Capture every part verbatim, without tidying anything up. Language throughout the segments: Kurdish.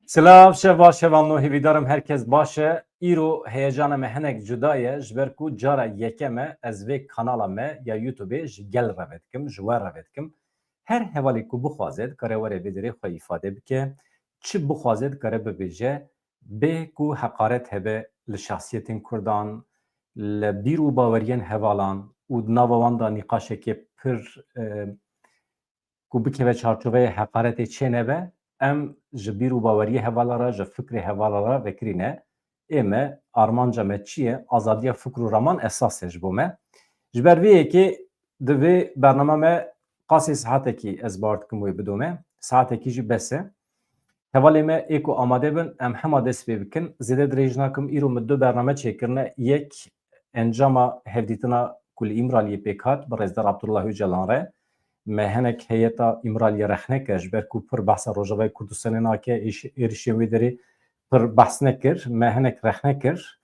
Silav, şev baş, şevan nû, hêvîdarim herkes baş e. Îro heyecana me hinek cuda ye, ji ber ku cara yekem e ez vê kanala me ya YouTubeê ji gel re vedikim, ji we re vedikim. Her hevalê ku bixwaze dikare were vê derê xwe îfade bike, çi bixwaze dikare bibêje, bê ku heqaret hebe li şahsiyetên Kurdan, li bîr û baweriyên hevalan û di nava wan de nîqaşekê pir, e, ku bikeve çarçoveyê heqaretê çênebe, em ji bîr û baweriyê hevala re, ji fikrê hevala re vekirîne. Ê me, armanca me çi ye? Azadiya fikr û raman esas e ji bo me. Ji ber vê yekê di vê bernama me qasê saetekî ez bawer dikim wê bidome. Saetekî jî bes e. Hevalê me ê ku amade bin, em hema dest pê bikin. Zêde dirêj nakim, îro min du bername çêkirine. Yek encama hevdîtina ku li Îmraliyê pêk hat, bi rêzdar Abdullah Ocalan re. Me hinek heyeta Îmraliyê rexne kir, ji ber ku pir behsa Rojavayê Kurdistanê nake, êş-, êrişên wê derê pir behs nekir. Me hinek rexne kir.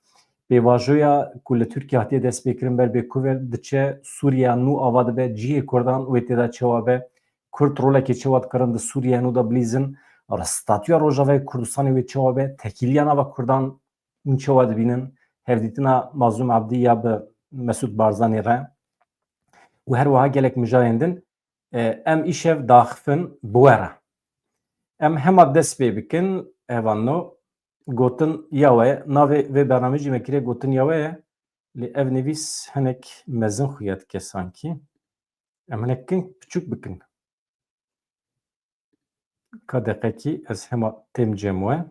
Pêvajoya ku li Tirkiye hatiye destpêkirin ber bê ku ve diçe, Sûriya nû ava dibe, cihê Kurdan wê tê de çawa be, Kurd rolekê çawa dikarin di Sûriye nû de bilîzin, statûya Rojavayê Kurdistanê wê çawa be, tekîliya nava Kurdan hûn çawa dibînin, hevdîtina Mazlûm Ebdî ya bi Mesûd Barzanî re û her wiha gelek mijarên din, e, em îşev daxifin bi we re. Em hema dest pê bikin, evanno, gotin ya we, navê vê bernameyê jî me kiriye gotin ya we ye, lê ev nivîs hinek mezin xuya dike sankî. Em hinek kin piçûk bikin. Ka deqekî ez hema têm cem we.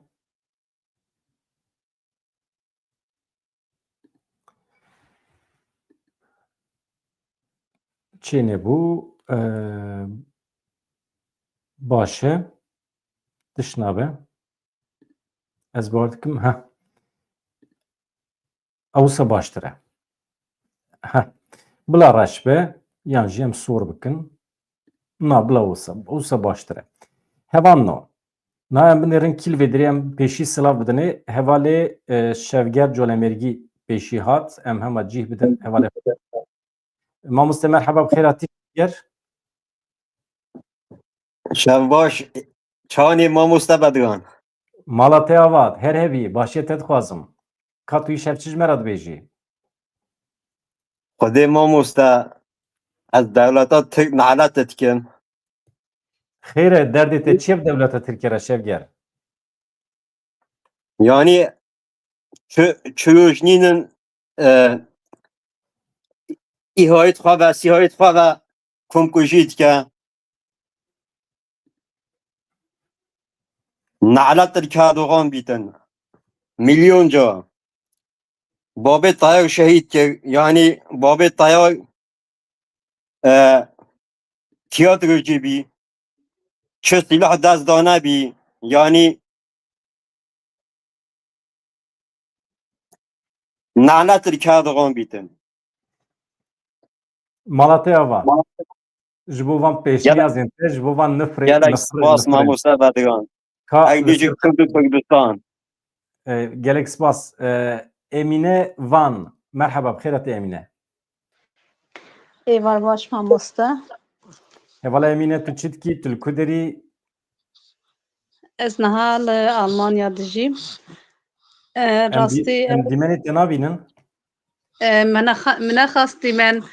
Çênebû, e, baş e. Tişt nabe. Ez bawer dikim, ha. Ew wisa baştir e. Heh. Bila reş be, yan jî em sor bikin. Na, bila wisa, wisa baştir e. Hevalno. Na em binêrin kîl vê dirê em pêşî silav bidinê. Hevalê, e, Şevger Colemêrgî pêşî hat. Em hema cîh bidin. Hevalê. Mamoste merheba, bi xêr hatî Şevger. Şev baş, çawanî mamoste Bedigan. Mala te ava, her hebî, başiyê te dixwazim. Ka tu îşev çi ji me re dibêjî? Xwedê mamoste, ez dewleta Tirk nelet dikim. Xêr e, derdê te çi ye bi dewleta Tirkiyê re Şevger? Yanî çi, çi roj nînin, e, îhayê xwe ve, sîhayê xwe ve komkujî dike. Ne'let li Erdogan bîtin. Milyonca. Babê Tayyar şehîd kir. Yanî babê Tayyar, e, tiyatrocî bî. Çi sîlah dest dane bî. Yanî Ne'let li Erdogan bîtin. Mala te ava. Ji bo van pêşniyazên te, ji bo van nifrê, gelek nifrê, spas nifrê. Mamoste Bedigan. Ka ey li dijî ser Kurd û Kurdistan. E, gelek spas. E, Emîne Van. Merheba, bi xêr hatî Emîne. Êvar baş mamoste. Hevala Emîne, tu çi dikî? Tu li ku derî? Ez niha li Almanya dijîm. E, em dî-, rastî em dîmenê te nabînin? E, me nexa-, min nexast dîmen,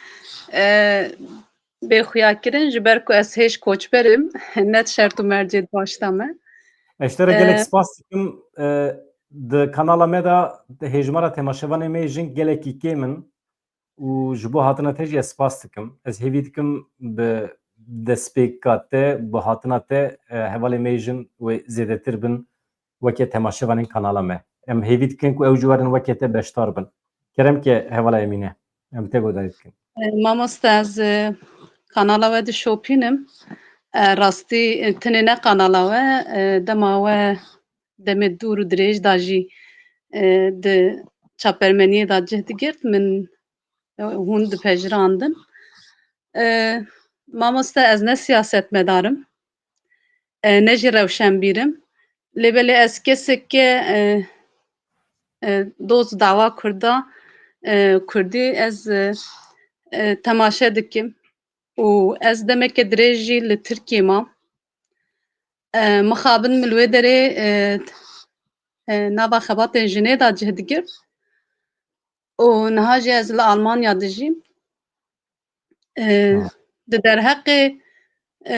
e, bê xuya kirin, ji ber ku ez hêj koçber im, ne di şert û mercê di baş de me. Ez ji te re gelek, e, spas dikim. E, di kanala me de hêjmara temaşevanê me yê jin gelekî kêm in. Û ji bo hatina te jî ez spas dikim. Ez hêvî dikim bi destpêka te, bi hatina te, e, hevalê me yê jin wê zêdetir bin weke temaşevanên kanala me. Em hêvî dikin ku ew jî werin weke te beşdar bin. Kerem ke hevala Emîne, em te guhdarî dikin. E, mamoste, ez, e, kanala we dişopînim. E, rastî, e, tenê ne kanala we, e, dema we demê dûr û dirêj de jî, e, di çapermeniyê de cih digirt, min, e, hûn dipejirandin. E, mamoste, ez ne siyasetmedar im, e, ne jî rewşenbîr im. Lê belê ez keseke, e, e, dost dawa Kurda, e, Kurdî ez, e, e, temaşe dikim û ez demeke dirêj jî li Tirkiyê mam. E, mixabin min li wê derê, e, e, nava xebatên jinê de cih digirt û niha jî ez li Almanya dijîm. E, Ha. Di derheqê, e,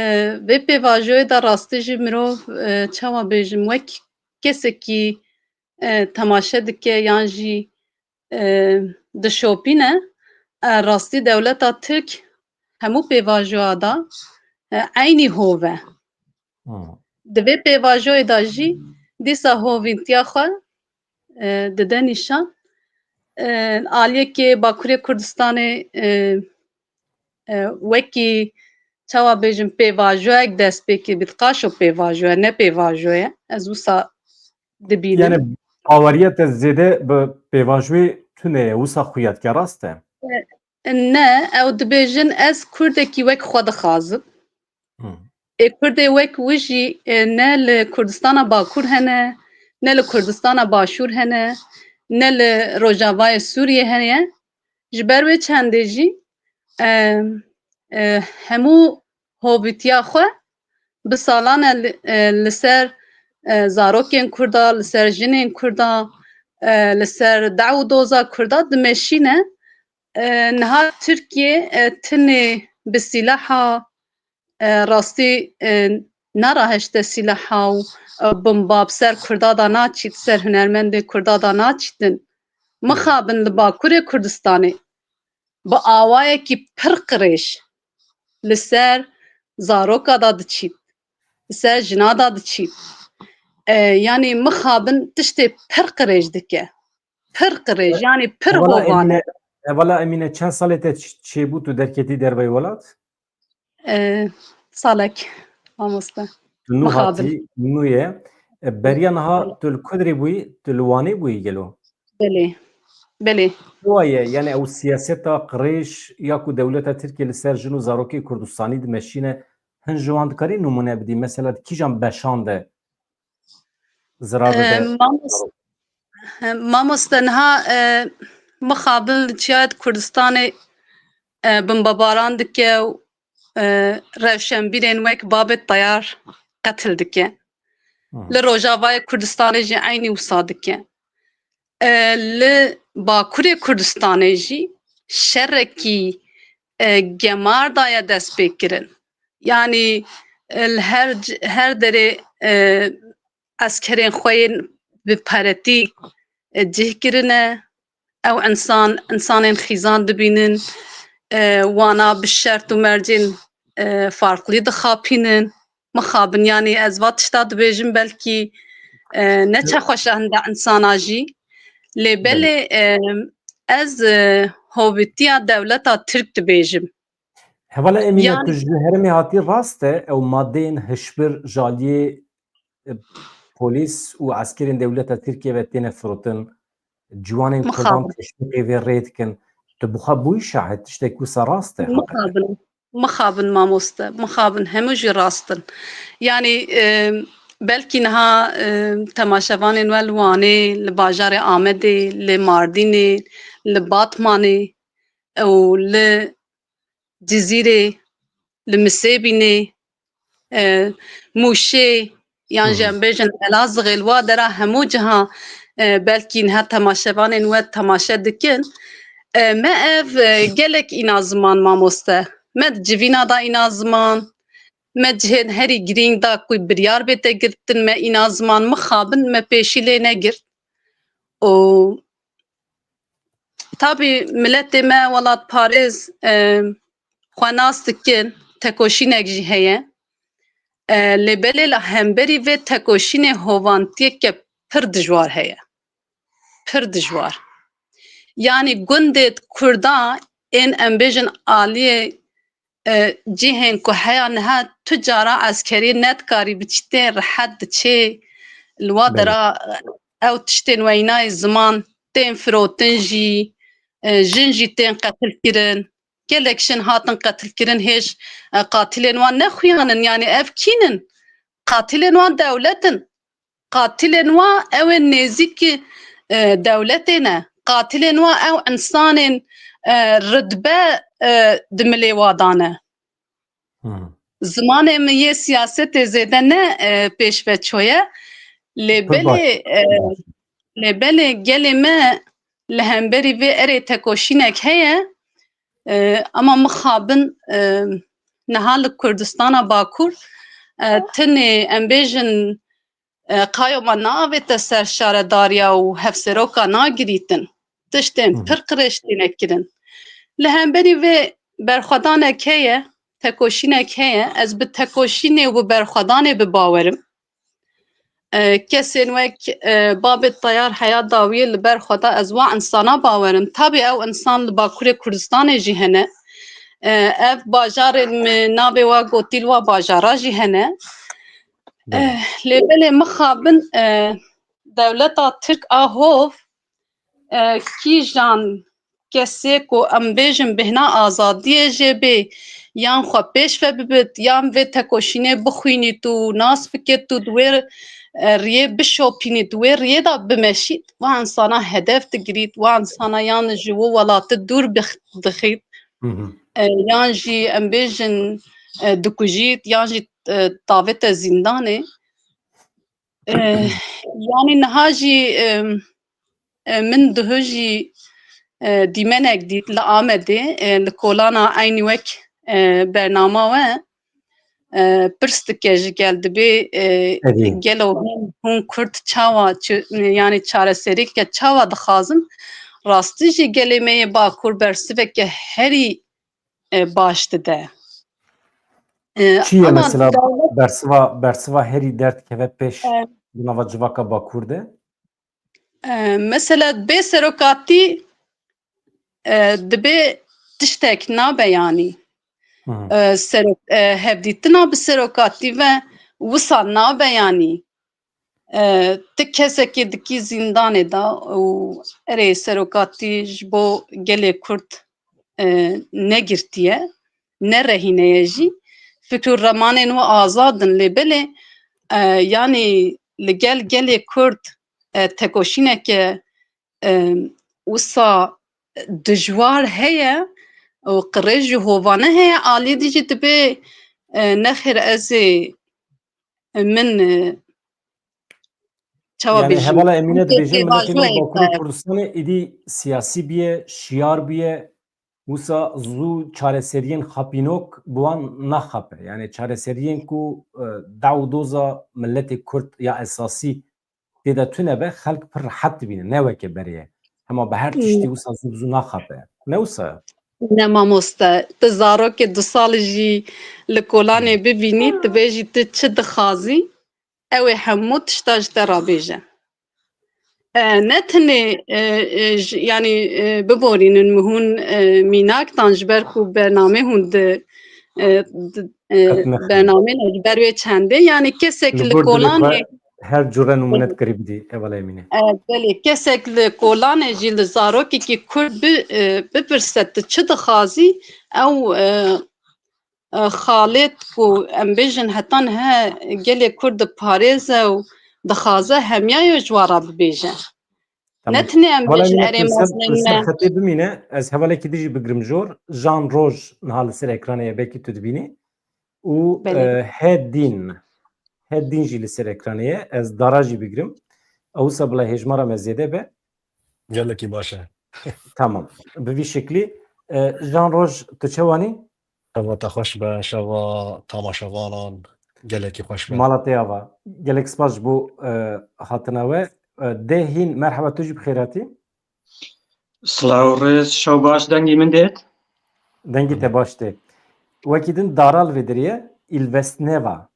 vê pêvajoyê de rastî jî mirov, e, çawa bêjim, wek kesekî, e, temaşe dike yan jî, e, dişopîne, e, rastî dewleta Tirk hemû pêvajoya da, e, eynî hov e. Hmm. Di vê pêvajoyê de jî dîsa hovîntiya xwe, e, dide nîşan. E, aliyekê Bakurê Kurdistanê, e, e, wekî çawa bêjim pêvajoyek dest pê kir, bi qaşo pêvajoye, ne pêvajoye. Ez wisa dibînim. Yani baweriya te zêde bi pêvajoyê tune ye, wisa xuya dike, rast e? E, ne, ew dibêjin ez Kurdekî wek xwe dixwazim. Hmm. Ê Kurdê wek wî jî, e, ne li Kurdistana Bakur hene, ne li Kurdistana Başûr hene, ne li Rojavayê Sûriyê hene. Ji ber wê çendê jî, e, e, hemû hovîtiya xwe bi salan e li, e, li ser, e, zarokên Kurda, li ser jinên Kurda, e, li ser dew û doza Kurda dimeşîne. E, niha Tirkiye, e, tinê bi sîlaha, e, rastî, e, naraheşte sîlaha û, e, bomba bi ser Kurda da naçît, ser hunermendê Kurda da naçîtin. Mixabin li Bakurê Kurdistanê bi awayekî pir qirêj li ser zaroka da diçît, li ser jina da diçît. E, yanî mixabin tiştê pir qirêj dike. Pir qirêj, yanî pir Hevala hovan e. Emîne, hevala Emîne, çend salê te ç-, çêbû tu derketî derveyî welat? E, salek, mamoste. Tu nû Mixabin. Hatî, nû ye. E, beriya niha tu li ku derê bûyî? Tu li Wanê bûyî gelo? Belê. Belê. Çawa ye? Yani ew siyaseta qirêj ya ku dewleta Tirkiye li ser jin û zarokê Kurdistanî dimeşîne, hin ji wan dikarî nimûne bidî? Mesela di kîjan beşan de zirar Ee, dide? Mamos-, he, mamoste niha, e, mixabin li çiyayê Kurdistanê, e, bimbebaran dike û, e, rewşenbîrên wek Babet Tayar qetil dike. Hı. Li Rojavayê Kurdistanê jî eynî wisa dike. E, li Bakurê Kurdistanê jî şerekî, e, gemar daye destpêkirin. Yanî, e, li her c-, her derê, e, eskerên xwe yên bi peretî, e, cih kirine. Ew însan, însanên xîzan dibînin, e, wana bi şert û mercên, e, farklî dixapînin. Mixabin, yanî ez va tişta dibêjim, belkî, e, ne çaxweşa hinda însana jî. Lê belê, e, ez, e, hovîtiya dewleta Tirk dibêjim. Hevala Emîne, Yan- tu ji herêmê hatî, rast e, ew madeyên hişbir ji aliyê, e, polîs û eskerên dewleta Tirkiye ve têne firotin, ciwanên Kurdan Mixabin. Teşwîqê vê rê dikin. Tu bi xwe bûyî şahid, tiştek wisa rast e heqîqet? Mixabin, mixabin mamoste, mixabin hemû jî rast in. Yanî, e, belkî niha, e, temaşevanên we li Wanê, li bajarê Amedê, li Mardînê, li Batmanê û li Cizîrê, li Misêbînê, e, Mûşê, yan jî Hı hı. em bêjin Elazığê, li wa dera hemû ciha, e, belkî niha temaşevanên we temaşe dikin. E, me ev, e, gelek îna ziman mamoste. Me di civîna da îna ziman, me cihên herî girîng da ku biryar bête girtin, me îna ziman mixabin, me pêşî lê negirt. Û tabî miletê me welatparêz, e, xwe nas dikin, tekoşînek jî heye. E, lê belê li hemberî vê tekoşînê hovantiyeke pir dijwar heye. Pir dijwar. Yanî gundê Kurda ên em bêjin aliyê, e, cihên ku heya niha tu cara eskerî nedikarî biçî tê, rehet diçê. Li wa Belê. dera, e, ew tiştên weyna yê ziman tên firotin jî, e, jin jî tên qetilkirin. Gelek jin hatin qetilkirin, hêj, e, qatilên wan nexuyanin. Yanî ev kîn in? Qatilên wan dewlet in. Qatilên wan ew ên nêzîk, e, dewletê ne. Qatilên wan ew însanên, e, ridbe, e, di milê wa dane. Hı. Zimanê min yê siyasetê zêde ne, e, pêşveço ye. Lê Pir baş. belê, e, lê belê gelê me li hemberî vê erê tekoşînek heye. E, ama mixabin, e, niha li Kurdistana Bakur, e, tenê em bêjin, e, qayo me naavête ser şaredariya û hevseroka nagirîtin. Tiştên Hı hı. pir qirêj têne kirin. Li hemberî vê berxwedanek heye, tekoşînek heye, ez bi tekoşînê û bi berxwedanê bi bawer im. E, kesên wek, e, babê Teyar heya dawiyê li ber xwe da, ez wa insana bawer im. Tabî ew insan li Bakurê Kurdistanê jî hene. E, ev bajarên min navê wa gotî li wa bajara jî hene. Belê. Eh, lê belê mixabin, eh, dewleta Tirk a hov, eh, kîjan kesê ku em bêjin bêhna azadiyê jê bê, yan xwe pêş ve bibit, yan vê tekoşînê bixwînît û nas bikit û di wê, eh, riyê bişopînît, di wê riyê de bimeşît, wa insana hedef digirît, wa insana yan ji wi welatî dûr bix-, dixît, Hı hı. eh, yan jî em bêjin, eh, dikujît, yan jî, eh, tavête zîndanê. Eh, yanî niha jî, em, e, min duhu jî, e, dîmenek dît li Amedê, e, li kolana eynî wek, e, bernama we, e, pirs dike ji gel dibê, e, Erê. gelo hûn, hûn Kurd çawa çi, yanî çareserîke çawa dixwazin? Rastî jî gelê me yê Bakur bersiveke herî, e, baş dide. E, Çi ye ama mesela dewlet bersiva, bersiva herî derdikeve pêş E, di nava civaka Bakur de? E, mesela bê serokatî, e, dibê tiştek nabe yanî. Hı hı. E, serok-, e, hevdîtina bi serokatî ve wisa nabe yanî. E, ti kesekê dikî zîndanê de û erê serokatî ji bo gelê Kurd, e, negirtiye, ne rehîne ye jî. Fikr û remanên we azad in, lê belê, e, yanî li gel gelê Kurd, e, tekoşîneke, e, wisa dijwar heye û qirêj û hovane heye, alî dî jî dibê, e, nexêr ez ê, e, min, e, çawa Yani bêjim? hevala Emîne dibêje, miletê me Bakurê Kurdistanê êdî siyasî bûye, şiyar bûye, wisa zû çareseriyên xapînok bi wan naxape. Yani çareseriyên ku, e, daw û doza miletê Kurd ya esasî tê de tune be, xelk pir rehet dibîne, ne weke berê ye. Hema bi her tiştî wisa zû bi zû naxape. Ne wisa ye? Ne mamoste, tu zarokê du sal jî li kolanê bibînî, tu bêjî tu çi dixwazî, ew ê hemû tişta ji te rabêje. E, ne tenê, e, e, ji, yanî, e, biborînin min hûn, e, mînak dan ji ber ku bernamê hûn di, e, di, e, Qet nexin. bernamê ne ji ber wê çendê, yanî kesek Li li gor dilê kolanê xwe her cure nûminet kirî bidî, hevala Emîne. E, belê, kesek li kolanê jî li zarokekî Kurd bi, e, bipirse tu çi dixwazî, ew, e, e, xalêt ku em bêjin heta niha gelê Kurd diparêze û dixwaze hemiya yo ji wan re bibêje. Tamam. Ne tenê em Hevala bêjin Emîne, erê tu li ser, tu li ser xetê bimîne, ez hevalekî din jî bigirim jor. Jan Roj niha li ser ekranê ye, belkî tu dibînî. Û, Belê. e, Hedîn. Hedîn jî li ser ekranê ye. Ez Dara jî bigirim. Ew wisa bila hêjmara me zêde be. Gelekî baş e. Tamam. Bi vî şeklî. E, Jan Roj, tu çawa nî? Şeva te xweş be, şeva tamaşevanan gelekî xweş be. Mala te ava. Gelek spas ji bo, e, hatina we. E, Dehîn, merheba, tu jî bi xêr hatî. Silav û rêz, şew baş, dengî min dêt? Dengî te baş tê. Wekî din Dara li vê derê ye, Îlvesneva.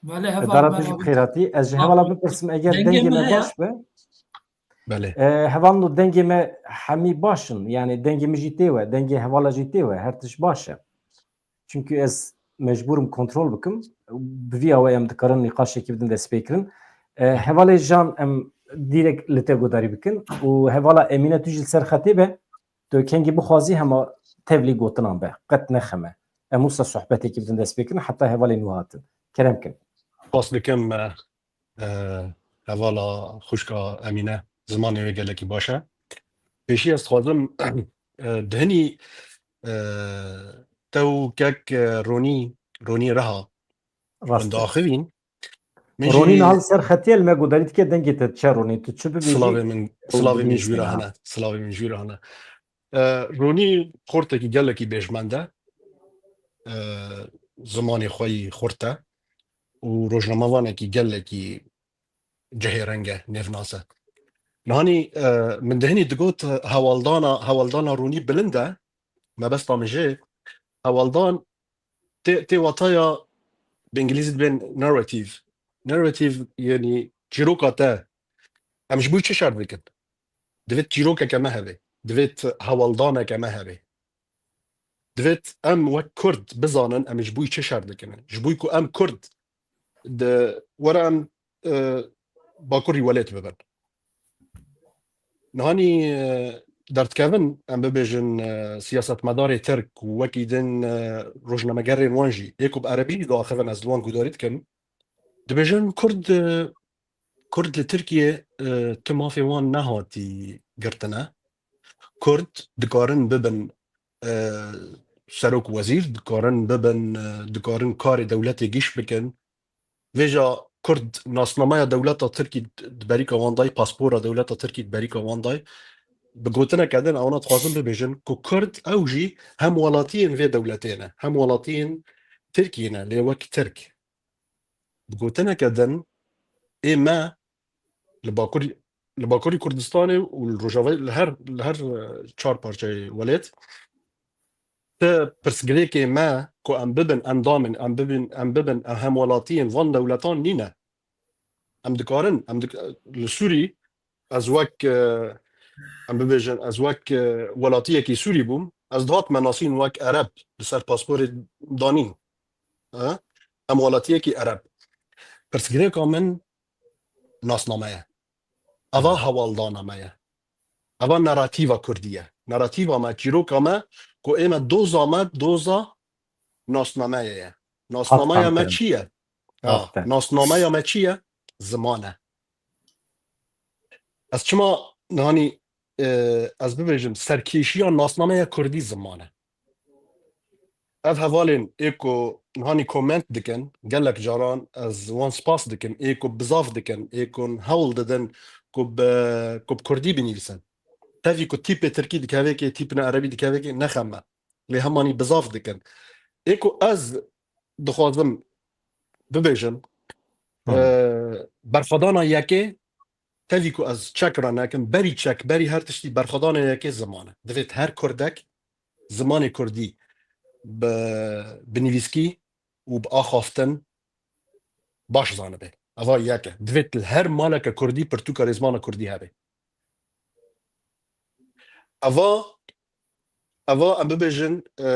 Belê, heval, Dara, tu jî bi xêr hatî. Ez ji hevala bipirsim, eger dengê me baş be. Belê. E, hevalno, dengê me hemî baş in. Yani dengê min jî tê we, dengê hevala jî tê we. Her tişt baş e. Çünkü ez mecbûr im kontrol bikim. Bi vî awê em dikarin nîqaşekî bidin destpêkirin. E, hevalê Jan em dîrek li te guhdarî bikin. Û hevala Emîne, tu jî li ser xetê be. Tu kengî bixwazî hema tevlî gotinan be. Qet nexeme. Em wisa sohbetekî bidin destpêkirin heta hevalên nû hatin. Kerem kin. Spas dikim, e, e, hevala xwişka Emîne, zimanê wê gelekî baş e. Pêşî ez dixwazim, e, dihinî, e, te û kek, e, Ronî Ronî Reha. Rast e. Daxivîn. Ronî niha li ser xetiyê li me guhdarî dike, dengê te diçe Ronî. Tu çi bibêjî? Silavê min, silavê min ji wî re hene. Silavê min ji wî re hene. E, Ronî xortekî gelekî bêjmend e. E, zimanê xwe yî xurt e. Û rojnamevanekî gelekî cihê reng e, nêvnas e. Nihanî, e, min dehinî digot, e, hewaldana, hewaldana Ronî bilind e. Mebesta min jê, hewaldan tê, tê wataya bi îngilîzî dibên narrative. Narrative, yanî çîroka te. Em ji bo çi şer dikin? Divêt çîrokeke me hebe. Divêt hewaldaneke me hebe. Divêt em wek Kurd bizanin em ji bo çi şer dikin. Ji bo ku em Kurd di were em, e, bakurî welêt bibin. Nihanî, e, derdikevin, em bibêjin, e, siyasetmedarê Tirk û wekî din, e, rojnamegerên wan jî, ê ku bi erebî jî diaxivin, ez li wan guhdarî dikim, dibêjin Kurd, e, Kurd li Tirkiyê, e, tu mafê wan nehatî girtine. Kurd dikarin bibin, e, serok wezîr, dikarin bibin, e, dikarin karê dewletê gîş bikin. Vêca Kurd nasnameya dewleta Tirkî di berîka wan dayî, paspora dewleta Tirkî di berîka wan dayî. Bi gotineke din, ewana dixwazin bibêjin ku Kurd ew jî hem welatiyên vê dewletê ne, hem welatiyên Tirkiyê ne, lê wek Tirk. Bi gotineke din, ê me li Bakurî, li Bakurî Kurdistanê û li Rojavayê, li her, li her, e, çar parçeyê welêt, ti pirsgirêkê me ku em bibin endamên, em bibin, em bibin, em hemwelatiyên van dewletan nîne. Em dikarin, em dik-, li Sûrî, ez wek, e, em bibêjin, ez wek, e, welatiyekî Sûrî bûm, ez dihatime nasîn wek Ereb li ser pasporê danîn. E? Em welatiyekî Ereb. Pirsgirêka min nasname ye. Eva hewaldana me ye. Eva naratîva Kurdî ye. Naratîva me, çîroka me, ku ê me doza me, doza nasnameyê ye. Nasnameya me çi ye? Ha, nasnameya me çi ye? Ziman e. Ez çima, nihanî, e, ez bibêjim, serkêşiya nasnameya Kurdî ziman e. Ev hevalên ê ku nihanî koment dikin, gelek caran ez wan spas dikim, ê ku bizav dikin, ê ku hewl didin ku bi, ku bi Kurdî binivîsin. Tevî ku tîpê Tirkî dikevê kê, tîpine Erebî dikevê kê, nexem me. Lê hemanî bizav dikin. Ê ku ez dixwazim bibêjim, e, berxwedana yekê, tevî ku ez çek re nekim, berî çek, berî her tiştî berxwedana yekê ziman e. Divêt her Kurdek zimanê Kurdî bi, bi nivîskî û bi axaftin baş zanibe. Eva yek e. Divêt li her maleke Kurdî pirtûka rêzmana Kurdî hebe. Eva, eva em bibêjin, e,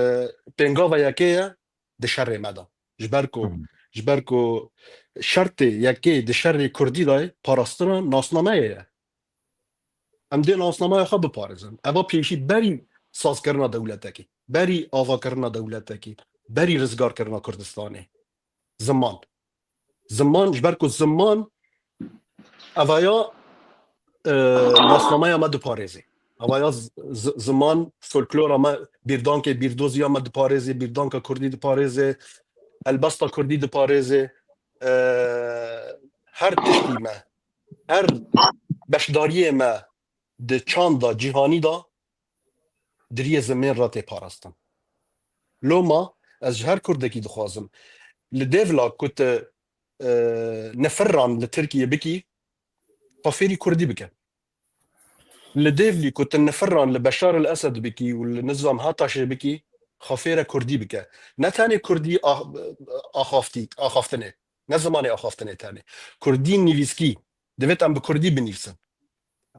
pêngava yekê ye di şerê me de. Ji ber ku, ji ber ku şertê yekê di şerê Kurdî de ye, parastina nasnameyê ye. Em dê nasnameya xwe biparêzin. Eva pêşî berî sazkirina dewletekî, berî avakirina dewletekî, berî rizgarkirina Kurdistanê. Ziman. Ziman, ji ber ku ziman evaya, e, nasnameya me diparêzê. Evaya z-, z-, ziman, folklora me, bîrdankê bîrdoziya me diparêzê, bîrdanka Kurdî diparêzê, helbesta Kurdî diparêzê. E, her tiştî me, her beşdariyê me di çanda cîhanî de di riyê zimên re tê parastin. Loma ez ji her Kurdekî dixwazim, li dêvla ku tu, e, nifirran li Tirkiyê bikî, xwe fêrî Kurdî bike. Li dêvlî ku tu nifirran li Beşar el Esed bikî û li nizam Hataşê bikî, xwe fêre Kurdî bike. Ne tenê Kurdî a-, axaftî, axaftinê, ne zimanê axaftinê tenê. Kurdî nivîskî, divêt em bi Kurdî binivîsin.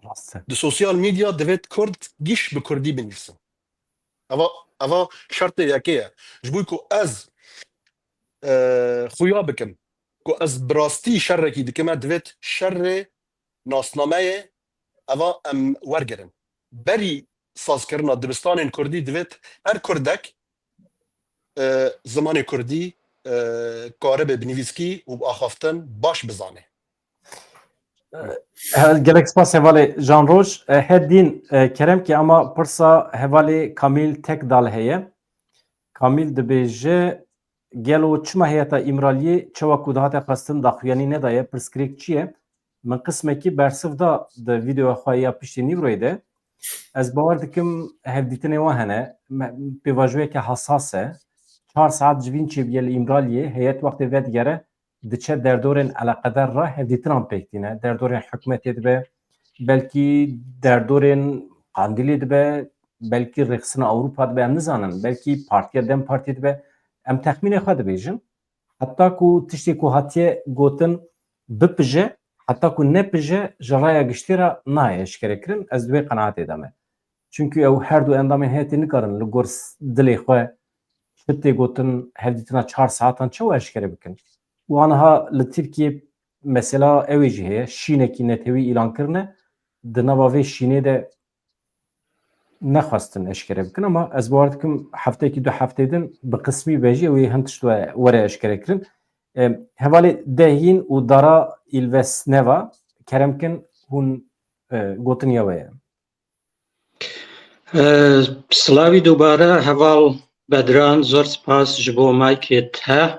Rast e. Di sosyal medya divêt Kurd giş bi Kurdî binivîsin. Eva, eva şertê yekê ye. Ji bo ku ez, e, xuya bikim ku ez bi rastî şerekî dikim, e, divêt şerê nasnameyê eva em wergirin. Berî sazkirina dibistanên Kurdî divêt her Kurdek, e, zimanê Kurdî, e, karibe bi nivîskî û bi axaftin baş bizane. He-, gelek spas hevalê Jan Roj. E, he dîn, e, kerem ki ama pirsa hevalê Kamîl Tekdal heye. Kamîl dibêje, gelo çima heyeta Îmraliyê çawa ku dihate xwestin daxuyanî nedaye, pirsgirêk çi ye? Min qismekî bersiv da di vîdeoya xwe ya piştî nîvroyê de. Ez bawer dikim hevdîtinê wan hene, me-, pêvajoyeke hesas e. Çar saet civîn çêbûye li Îmraliyê, heyet wextê vedigere diçe derdorên eleqeder re hevdîtinan pêk tîne. Derdorên hikûmetê dibe, belkî derdorên Qandîlê dibe, belkî rêxistina Ewropa dibe, em nizanin. Belkî Partiya DEM Partiyê dibe. Em texmînê xwe dibêjin. Heta ku tiştê ku hatiye gotin bipije, heta ku nepije, ji raya giştî re nayê eşkerekirin. Ez di wê qenaetê de me. Çimkî ew her du endamên heyetê nikarin li gor s-, dilê xwe çi tê gotin, hevdîtina çar saetan çawa eşkere bikin? Û aniha li Tirkiyê mesela ew ê jî heye, şînekî netewî îlan kirine, di nava vê şînê de nexwestin eşkere bikin, ama ez bawer dikim hefteyekî du hefteyê din bi qismî be jî ew ê hin tişt we-, were eşkere kirin. Em, hevalê Dehîn û Dara Îlvesneva, kerem kin hûn, e, gotin ya we ye. E, Slavî dubare heval Bedran, zor spas ji bo maykê te.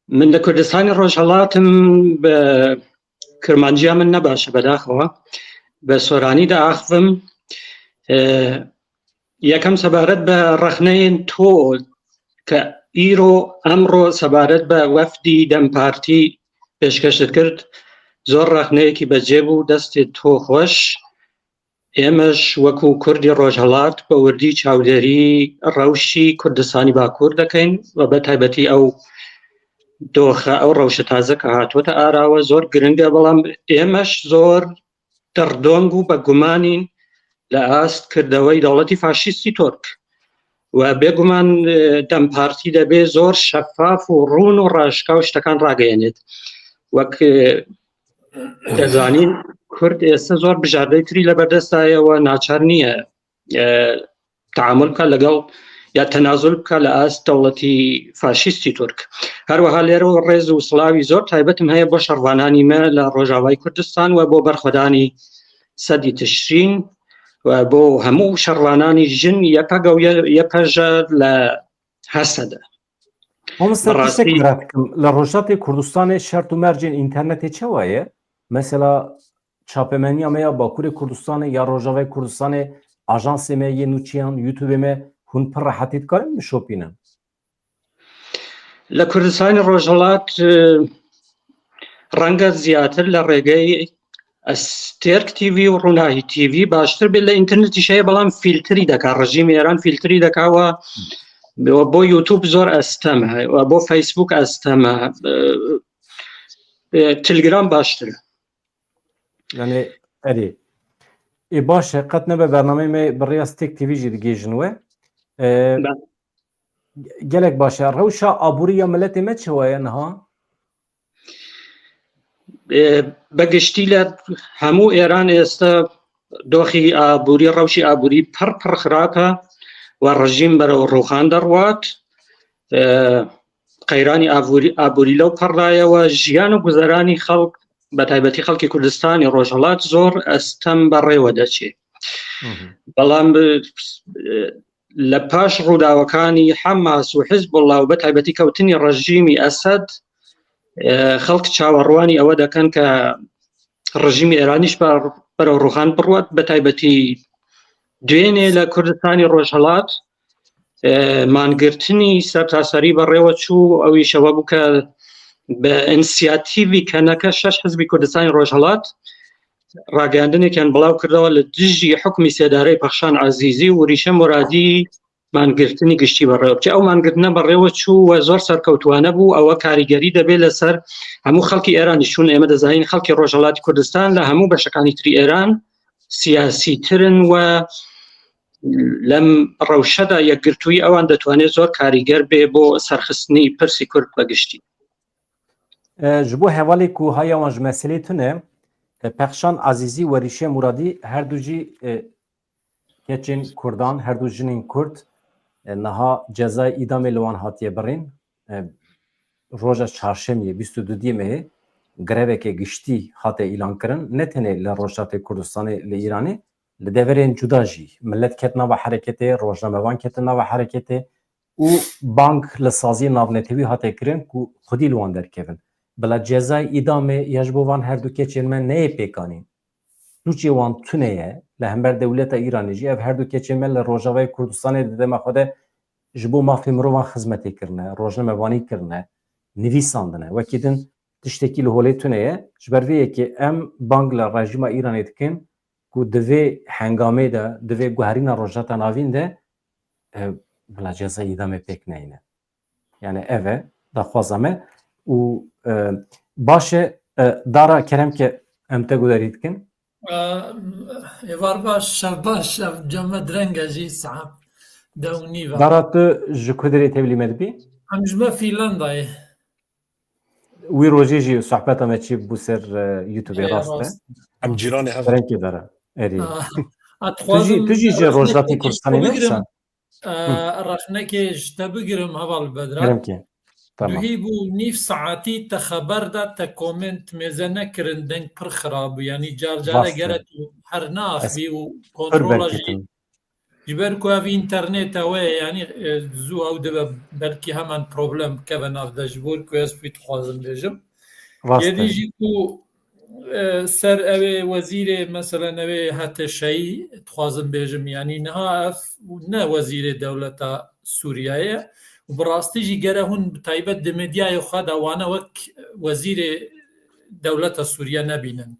Min li Kurdistanê Rojhelat im, bi Kirmanciya min ne baş e, bedaxewa. Bi Soranî diaxivim. E, yekem sebaret bi rexneyên to ke îro, emro sebaret bi wefdî DEM Partî pêşkeş dikir, zor rexneyekî becê bû, destê to xweş. Êmeş wekû Kurdî Rojhelat bi wirdî çawderî rewşî Kurdistanî Bakur dekeyn û bi taybetî ew doxe, ew rewşe taze ke hatibûte arawe zor giring e, belam êmeş zor derdong û begumanîn li ast kirdewey dewletî faşîstî Tirk. We bêguman, e, DEM Partî de bê zor şefaf û rûn û raşka û ştekan rageyênêt. Wek, e, dezanîn, Kurd êste zor bijardeyê tirî li berdest daye, we naçar niye, e, teamul bike legel ya tenazul bike li ast dewletî faşîstî Tirk. Her wiha lêro rêz û silavî zor taybet im heye bo şervananî me li Rojavayê Kurdistan we bo berxwedanî sedî Tişrîn we bo hemû şervananî jin YPG û Y-, YPJ li Hesede. Mamoste, bi rastî tiştek merak dikim. Li Rojhilatê Kurdistanê şert û mercên înternetê çawa ye? Mesela çapemeniya me ya Bakurê Kurdistanê ya Rojavayê Kurdistanê, ajansê me yê nûçeyan, YouTubeê me, hûn pir rehetî dikarin bişopînin? Li Kurdistanê Rojhilat, e, renge ziyadtir li rêgey Estêrk T V û Rûnahî T V baştir bê, li înternetî şeye, belam fîltrî deka, rejîmê Êran fîltrî deka we, we bo YouTube zor estem e, we bo Facebook estem e, e, e, Telegram baştir e. Yani, erê. Ê, baş e, qet nebe bernameyê me bi rêya Stêrk T V jî digihêjin we. E, Be- gelek baş e. Rewşa aborî ya miletê me çawa ye niha? E, bi giştî li hemû Êran êste doxî aborî, rewşî aborî pir pir xirab e. We rejîm berew rûxan derwat. E, qeyranî aborî, aborî lew pir daye we. Jiyan û guzeranî xelk, bi taybetî xelkê Kurdistanê Rojhilat zor estem bi rê we de çê. Hı hı. Belam bi, e, li paş rûdawekanî Hamas û Hizbullah û bi taybetî kewtinî rejîmî Esed, e, xelk çawerwanî ewe dekin ke rejîmê Îranî ji ber, berew rûxan birwat, bi taybetî duênê li Kurdistanê Rojhilat, e, mangirtinî sertaserî bi rê we çû, ew îşewe bû ke bi însiyatîvî keneke şeş hizbî Kurdistanê Rojhilat ragihandinêkian bilaw kirdawa li dijî hukmî sêdareyê Pexşan Ezîzî û Rîşe Muradî mangirtinî giştî bi rê ve biçe. Ew mangirtine bi rê ve çû we zor serkewtwane bû. Ewe karîgerî debe li ser hemû xelkî Êranî. Çûn ême dizanîn xelkê Rojhilatî Kurdistan li hemû beşekanî tirî Êran siyasîtir in we lem rewşe de yekgirtûyî ewan detwane zor karîger bê bo serxistinî pirsî Kurd bi giştî. E, ji bo hevalê ku haya wan ji meselê tune, e, Pexşan Ezîzî û Rîşe Muradî her du jî, e, keçên Kurdan, her du jinên Kurd, e, niha cezayê îdamê li wan hatiye birîn. E, roja çarşemiyê, bîst û dudiyê mehê, greveke giştî hate îlan kirin. Ne tenê li Rojhilatê Kurdistanê, li Îranê, li deverên cuda jî. Milet ket nava hereketê, rojnamevan ketin nava hereketê. û bang li saziyê navnetewî hate kirin ku xwedî li wan derkevin. Bila cezayê îdamê ya ji bo van her du keçên me neyê pêkanîn. Sûcê wan tune ye, li hember dewleta Îranê jî ev her du keçên me li Rojavayê Kurdistanê di dema xwe de ji bo mafê mirovan xizmetê kirine, rojnamevanî kirine, nivîsandine. Wekî din tiştekî li holê tune ye. Ji ber vê yekê em bang li rejîma Îranê dikin ku di vê hengamê de, di vê guherîna Rojhilata Navîn de, e, bila ceza îdamê pêk neyne. Yani ev e daxwaza me û, e, baş e, e, Dara, kerem ke em te guderî dikin. Aa, êvar baş, şev baş, şev cem me direng e jî saet deh û nîv e. Dara, tu ji ku derê tevlî me dibî? Em ji me Fînlandayê. Wî rojê jî sohbeta me çî bû ser, e, YouTube-ê, rast e? Em cîranê hev in. Rengê Dara. Erî. Aa, a, Tu jî, dixwazim tu jî ji rexnekê Rojhilatê Kurdistanê ne wisa? Aa, rexnekê ji te bigirim, heval Bedran. Kerem ke. Tamam. Duhî bû nîv saetî te xeber da, te komênt mêze nekirin, deng pir xirab bû. Yanî car care Rast e. gere tu her naxivî û pir kontrola jî berketim. Ji ber ku ev înterneta we ye, yanî, e, zû ew dibe belkî hemen problem bikeve nav de, ji bo ku ez wî dixwazim bêjim. Rast Yê dî e. jî ku, e, ser ew ê wezîrê, meselen, ew ê H T Ş'yî dixwazim bêjim, yanî niha ev ne wezîrê dewleta Sûriyeyê ye û bi rastî jî gere hûn bi taybet di medyayê xwe de wane wek wezîrê dewleta Sûriye nebînin.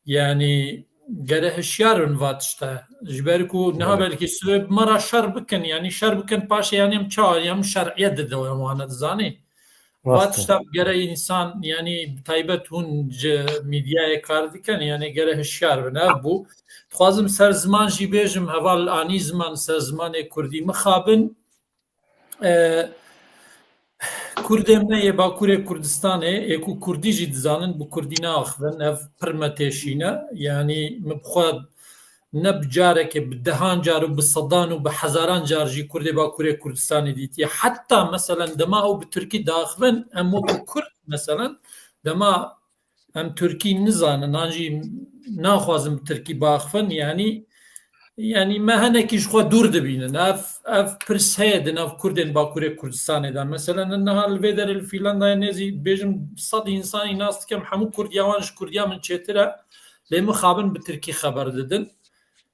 Yanî gere hişyar bin va tişte. Ji ber ku niha Belê. belkî sibê bi me re şer bikin, yanî şer bikin paşê, yanî em çawa, yanî şer'iye dide wana, dizanî? Va Rast e. tişta gere însan, yanî bi taybet hûn ji medyayê kar dikin, yanî gere hişyar bin. Ev bû. Dixwazim ser ziman jî bêjim, heval anî ziman ser zimanê kurdî mixabin. E, Kurdên me yê Bakurê Kurdistanê, ê ku kurdî jî dizanin, bi kurdî naaxivin, ev pir me têşîne. Yanî min bi xwe ne bi carekê, bi dehan car û bi sedan û bi hezaran car jî kurdê Bakurê Kurdistanê dîtiye. Heta meselen dema ew bi tirkî diaxivin, em wekî kurd meselen dema em tirkî nizanin, an jî naxwazin bi tirkî biaxivin, yanî, yanî me hinekî ji xwe dûr dibînin. Ev, ev pirs heye di nav kurdên Bakurê Kurdistanê de. Meselen, niha li vê derê li Fînlandayê nêzî bêjim sed însanî nas dikim, hemû kurdiya wan ji kurdiya min çêtir e, lê mixabin bi tirkî xeber didin.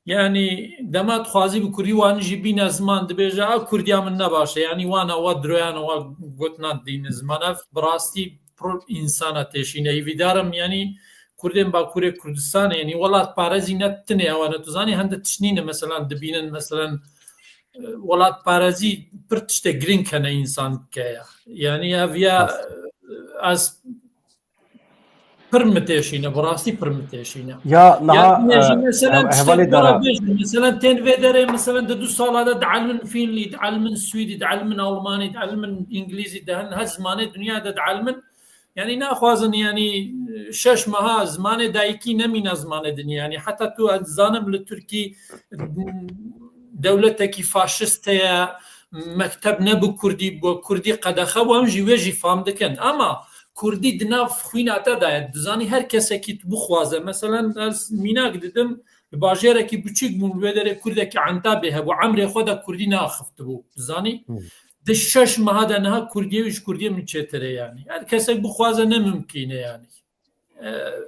Yanî dema dixwazî bi kurdî wan jî bîne ziman, dibêje, a kurdiya min ne baş e. Yanî wana wa diroyana wa gotina dîne ziman. Ev bi rastî pir însana têşîne. Hîvîdar im, yanî kurdên Bakurê Kurdistanê, yanî welatparezî ne tinê ew ne. Tu zanî hende tişt nîne, meselen dibînin, meselen, e, welatparezî pir tiştê girîng hene însan bike ya. Yanî ev ya, Rast. e, ez pir min têşîne, bi rastî pir min têşîne. Ya niha, Ya, e, jî mesela, e, hevalê Dara. Bêjin, mesela, tên vê derê, mesela, di du sala de dielmin Fînlî, dielmin Swîdî, dielmin Almanî, dielmin Îngilîzî, di hin her zimanê dinya de dielmin. Yanî naxwazin, yanî şeş meha zimanê dayikî nemîne zimanê dinya. Yanî heta tu, ez dizanim, li Tirkî dewletekî faşist heye, mekteb ne bi kurdî, bi kurdî qedexe bû, em jî wê jî fam dikin. Ama kurdî di nav xwîna te de ye. Dizanî her kesekî tu bixwaze. Meselen, ez mînak didim, li bajêrekî biçûk bûm, li wê derê kurdekî Entabê hebû, emrê xwe de kurdî neaxiftibû. Dizanî? Hmm. Di şeş meha de niha kurdiyê wî ji kurdiyê min çêtir e yanî. Her kesek bixwaze ne mimkîn e yanî.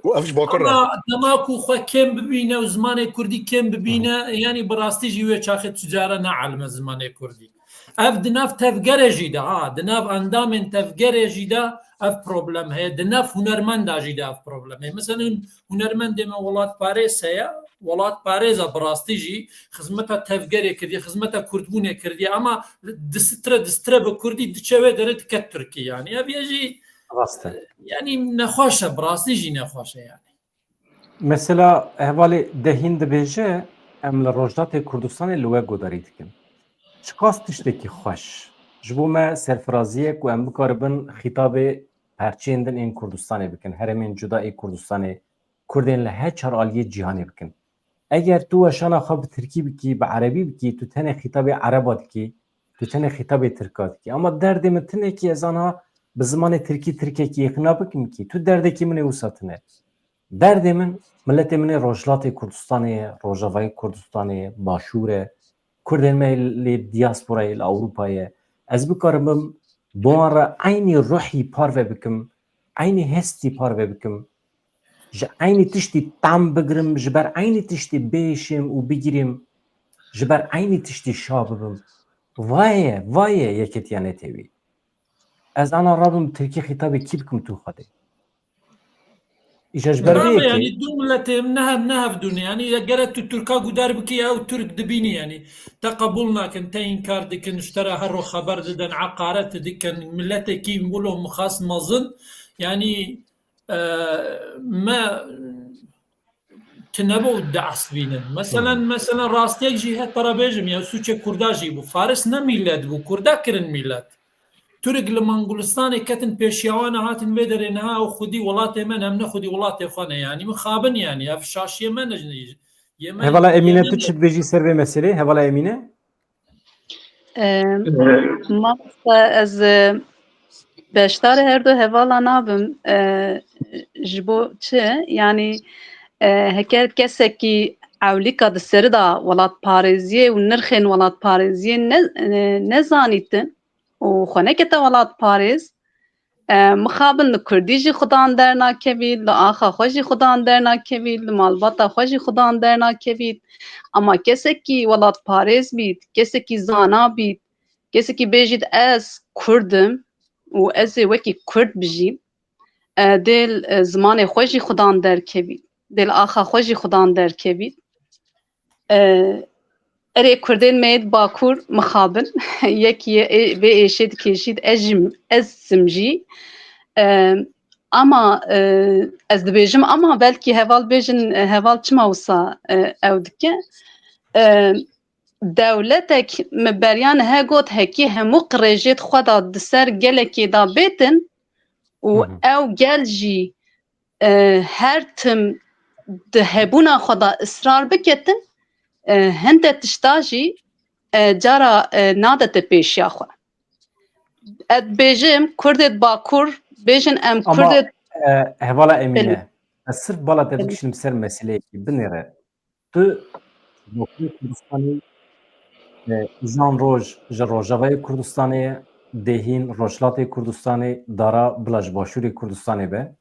Û ev ji Bakur re. Ama dema ku xwe kêm bibîne û zimanê kurdî kêm bibîne, Hı hı. yanî bi rastî jî wê çaxê tu cara neelime zimanê kurdî. Ev di nav tevgerê jî de, ha, di nav endamên tevgerê jî de ev problem heye, di nav hunermenda jî de ev problem heye. Mesela hunermendê me welatparêz heye, welatparêza bi rastî jî xizmeta tevgerê kiriye, xizmeta kurdbûnê kiriye, ama distire, distire bi kurdî diçe wê derê dike Tirkî yanî. Ev yê jî Rast e. Yanî nexweş e, bi rastî jî nexweş e yanî. Mesela hevalê Dehîn dibêje, em li Rojhilatê Kurdistanê li we guhdarî dikin. Çiqas tiştekî xweş. Ji bo me serfirazî ye ku em bikaribin xîtabê perçeyên din ên Kurdistanê bikin, herêmên cuda ê Kurdistanê, Kurdên li her çar aliyê cîhanê bikin. Eger tu weşana xwe bi tirkî bikî, bi erebî bikî, tu tenê xîtabê ereba dikî, tu tenê xîtabê tirka dikî. Ama derdê min tinekî ez anha bi zimanê tirkî tirkekî îqna bikim kî, tu derdekî min ê wisa tine. Derdê min, miletê min ê Rojhilatê Kurdistanê ye, Rojavayê Kurdistanê ye, Başûr e, Kurdên me lê diasporayê li Ewropayê ye. Ez bikarim bim, bi wan re eynî ruhî parve bikim, eynî hestî parve bikim, ji eynî tiştî tam bigirim, ji ber eynî tiştî bêşim û bigirîm, ji ber eynî tiştî şa bibim. Vaye, vaye yeketiya netewî. Ez ana rabim tirkî xîtabê kî bikim tu Xwedê. Îja ji ber vê Bravo, yekê. Yani du milletê em ne hev, ne hevdû ne. Yani ya gere tu Tirka guder bikî, ew Tirk dibînî yani. Te qebûl nakin, te înkar dikin, ji te re her ro xeber didin, heqaret dikin. Milletekî wilo mixas mezin. Yani, e, me tu nebe û diesibînin. Meselen, Hmm. meselen rastiyek jî heta re bêjim, ya sûçê Kurda jî bû. Faris ne mîlet bû, Kurda kirin mîlet. Tirk li Mangulistanê ketin pêşiya wan e, hatin vê derê niha ew xwedî welatê me ne, em ne xwedî welatê xwe ne. Yanî mixabin yanî, ev şaşiyê me ne, yê me, Hevala yê Emîne, me tu ne. Çi dibêjî ser vê meselê? Hevala Emîne? Em, Ee, mamoste, ez, e, beşdarê her du hevala nabim. E, ji bo çi? Yanî, e, heker kesekî ewlîka di serî de welatparêziyê û nirxên welatparêziyê ne, e, nezanîtin û xwe nekete welatparêz, e, mixabin li Kurdî jî xudan dernakevît, li axa xwe jî xudan dernakevît, li malbata xwe jî xudan dernakevît. Ama kesekî welatparêz bît, kesekî zana bît, kesekî bêjît ez Kurd im û ez ê wekî Kurd bijîm, e, dê li, e, zimanê xwe jî xudan derkevît, dê li axa xwe jî xudan derkevît. E, erê Kurdên me yê di Bakur mixabin, yek yê ê-, vê êşê dikêşît, ez jî, ez sim jî. E, ama, e, ez dibêjim, ama belkî heval bêjin, e, heval çima wisa, e, ew dike? E, dewletek me beriya nihe got, hekî hemû qirêjêt xwe de di ser gelekê de bêtin û Hı hı. ew gel jî, e, her tim di hebûna xwe de israr biketin, e, hinde tişta jî, e, cara, e, nadete pêşiya xwe. Ez bêjim, Kurdê di Bakur bêjin, em Ama, Kurdê e, hevala Emîne, Belê. ez sirf bala te Belê. bikişînim ser meseleyekî binêre. Tu Bakurê Kurdistanê, e, îjan roj ji Rojavayê Kurdistanê ye, dêhîn Rojhilatê Kurdistanê, dara bila ji Başûrê Kurdistanê be.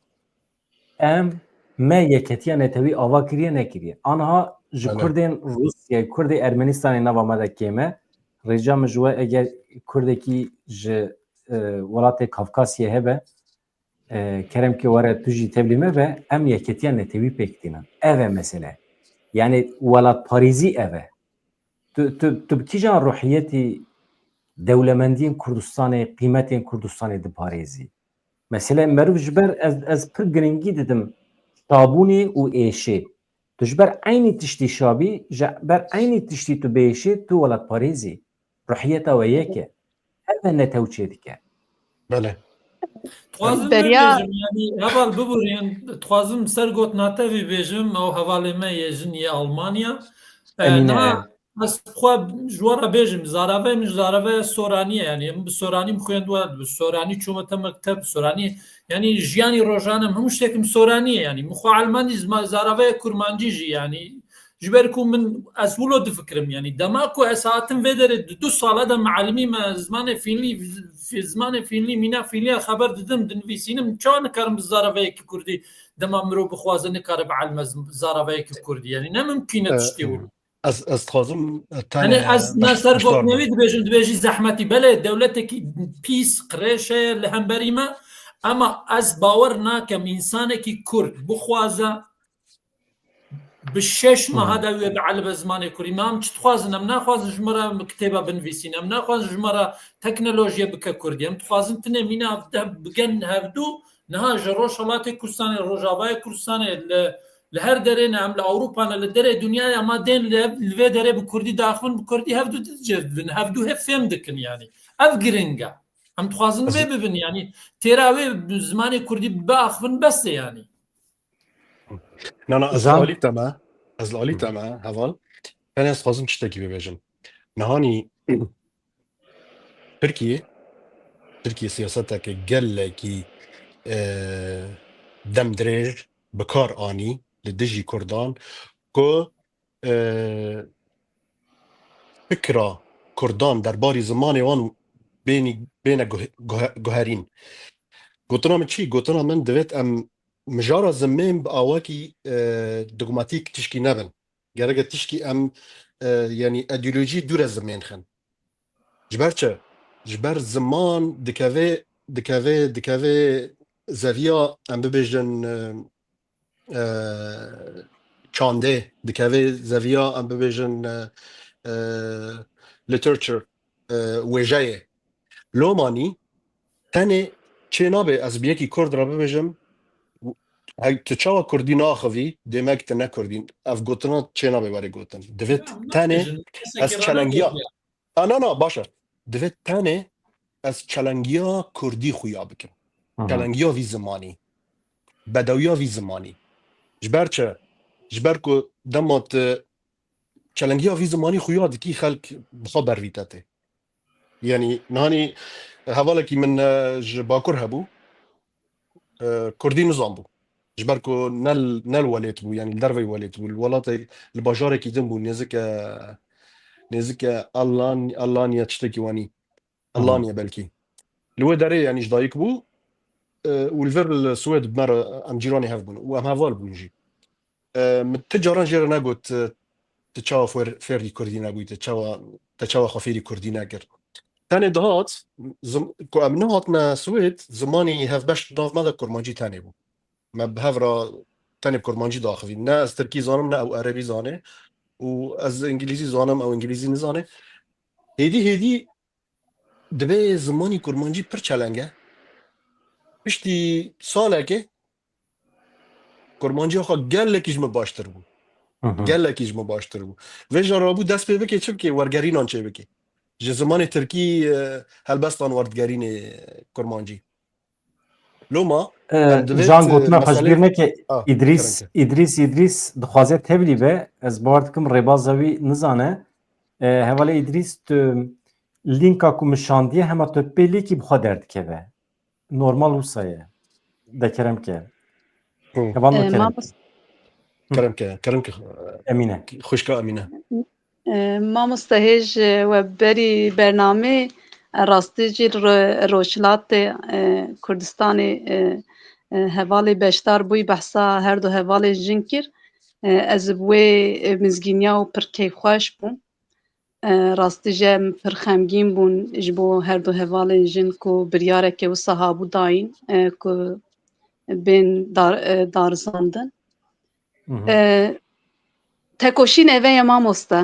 Em, me yeketiya netewî ava kiriye, nekiriye. Anha ji Belê. Kurdên Rûsyayê, Kurdê Ermenistanê nava me de kêm e. Rêca min ji we, eger Kurdekî ji, e, welatê Kafkasyê hebe, e, kerem ke were tu jî tevlî me be, em yeketiya netewî pêk tînin. Ev e mesele. Yani welatparêzî ev e. Tu, tu, tu bi kîjan ruhiyetî dewlemendiyên Kurdistanê, qîmetên Kurdistanê diparêzî? Mesele meriv ji ber ez, ez pir girîngî didim şabûnê û êşê. Tu ji ber eynî tiştî şabî, ji ber eynî tiştî tu bêşê, tu welatparêzî. Ruhiyeta we yek e. Ev e ne tew çêdike. Belê. Dixwazim Beriya- vê bêjim, yani, heval biborîn, dixwazim ser gotina te vê bêjim, ew hevalê me yê jin yê Almanya. E, Emîne, niha e. ez xwe ji we re bêjim, zaravayê min zaravaya Soranî ye, yani, min bi Soranî min xuyandiwe, bi Soranî çûme te mekteb, Soranî, yani, jiyanî rojane min hemû ştek min Soranî ye, yani, min xwe elmandî zima-, zaravaya kurmancî jî, yani, ji ber ku min, ez wilo difikirim, yani, dema ku ez hatim vê derê di du sala de mealimî me zimanê fînlî, fi-, zimanê fînlî, mîna fînlî ya xeber didim, dinivîsînim, çawa nikarim bi zaravayekî kurdî, dema mirov bixwaze nikare bielime zim-, zaravayekî kurdî, yani, ne mimkîn e E, tiştê wilo. Ez, ez dixwazim, e, tenê Hani ez ne ser beşdar gotinê bim. Wî dibêjim, dibêjî zehmetî. Belê, dewletekî pîs, qirêş heye li hemberî me. Ema ez bawer nakem, însanekî Kurd bixwaze bi şeş Hı. meha de wê bielibe zimanê Kurdî. Me em çi dixwazin? Em naxwazin ji me re kitêba binivîsîn. Em naxwazin ji me re teknolojiye bike Kurdî. Em dixwazin tinê mîna de bigen hevdû. Niha ji Rojhelatê Kurdistanê, Rojavayê Kurdistanê, li, li her derê ne, em li Ewropa ne, li derê dinyayê, ema dên li, li vê derê bi Kurdî diaxivin, bi Kurdî hevdû dicivdin, hevdû hê fêm dikin, yanî. Ev giring e. Em dixwazin Ez vê bibin, yanî. Têra wê bi zimanê Kurdî biaxivin, bes e, yanî. Na, na, ez li Zan- alî te me, ez li alî te me, heval. Tenê ez dixwazim tiştekî bibêjim. Nihanî Tirkiye, Tirkiye siyaseteke gelekî, e, demdirêj bi kar anî li dijî Kurdan ku, e, fikra Kurdan derbarî zimanê wan bênî, bêne guhe-, guhe-, guherîn. Gotina min çi? Gotina min divêt em mijara zimên bi awakî, e, dogmatîk tişkî nebin. Gereke tişkî em, e, yanî îdeolojî dûre zimên xin. Ji ber çi? Ji ber ziman dikeve, dikeve, dikeve zeviya em bibêjin, e, e, çandê, dikeve zeviya em bibêjin, e, e, literature, e, wêjeyê. Lomanî tenê çê nabe ez bi yekî Kurd re bibêjim, hey, tu çawa Kurdî naxivî, demek tu ne Kurdî. Ev gotina çê nabe were gotin. Divêt Ya, tenê nabêjin, ez kesekî çelengiya. Rana gotiye. A, na, na, baş e. Divêt tenê ez çelengiya Kurdî xuya bikim. Hı hı. Çelengiya vî zimanî. Bedewiya vî zimanî. Ji ber çi? Ji ber ku dema tu çelengiya vî zimanî xuya dikî, xelk bi xwe bervî te tê. Yanî, nihanî hevalekî min, e, ji Bakur hebû. E, Kurdî nizanbû. Ji ber ku ne li, ne li welêt bû, yanî li derveyî welêt bû. Li welatê, li bajarekî din bû, nêzike, nêzike Allan-, Allanya tiştekî wanî. Hı hı. Allanya belkî. Li wê derê, yanî ji dayik bû, e, û li vir li Swêd bi me re em cîranê hev bûn û em heval bûn jî. E, min ti caran jê re negot, e, tu çawa fêr-, fêrî Kurdî nebûyî, tu çawa, te çawa xwe fêrî Kurdî nekir. Tenê dihat, zim-, ku em nehatine Swêd, zimanî hevbeş di nav me de kurmancî tenê bû. Me bi hev re tenê kurmancî daxivî. Ne ez tirkî zanim, ne ew erebî zane û ez îngilîzî zanim, ew îngilîzî nizane. Hêdî hêdî dibê zimanî kurmancî pir çeleng e. Piştî salekê kurmanciya xwe gelekî ji min baştir bû. Hı hı. Gelekî ji min baştir bû. Vêja rabû dest pê bike çi bike? Wergerînan çê bike. Ji zimanê tirkî, e, helbestan werdigerînê kurmancî. Loma, E, em divêt, Can e, gotina xwe ji meselê bîr neke, Ah, Îdrîs, kerem ke. Îdrîs, Îdrîs dixwaze tevlî be. Ez bawer dikim rêbaza wî nizane. E, hevalê Îdrîs, tu lînka ku min şandiye hema tu pê lêkî bi xwe derdikeve. Normal wisa ye. De kerem ke. Hı. Hevalno E, kerem. Mamost- Hı. Kerem ke, kerem ke, Emîne. Xwişka Emîne. E, mamoste hêj, e, we berî bernamê, e, rastî jî li ro-, Rojhilatê, e, Kurdistanê, e, e, hevalê beşdar bûyî behsa her du hevalên jin kir. E, ez bi wê, e, mizgîniya û pir keyfxweş bûm. E, rastî jî em pir xemgîn bûn ji bo her du hevalên jin ku biryareke wisa habû dayîn, e, ku bên dar-, e, darizandin. Hı hı. E, tekoşînê ve ye mamoste.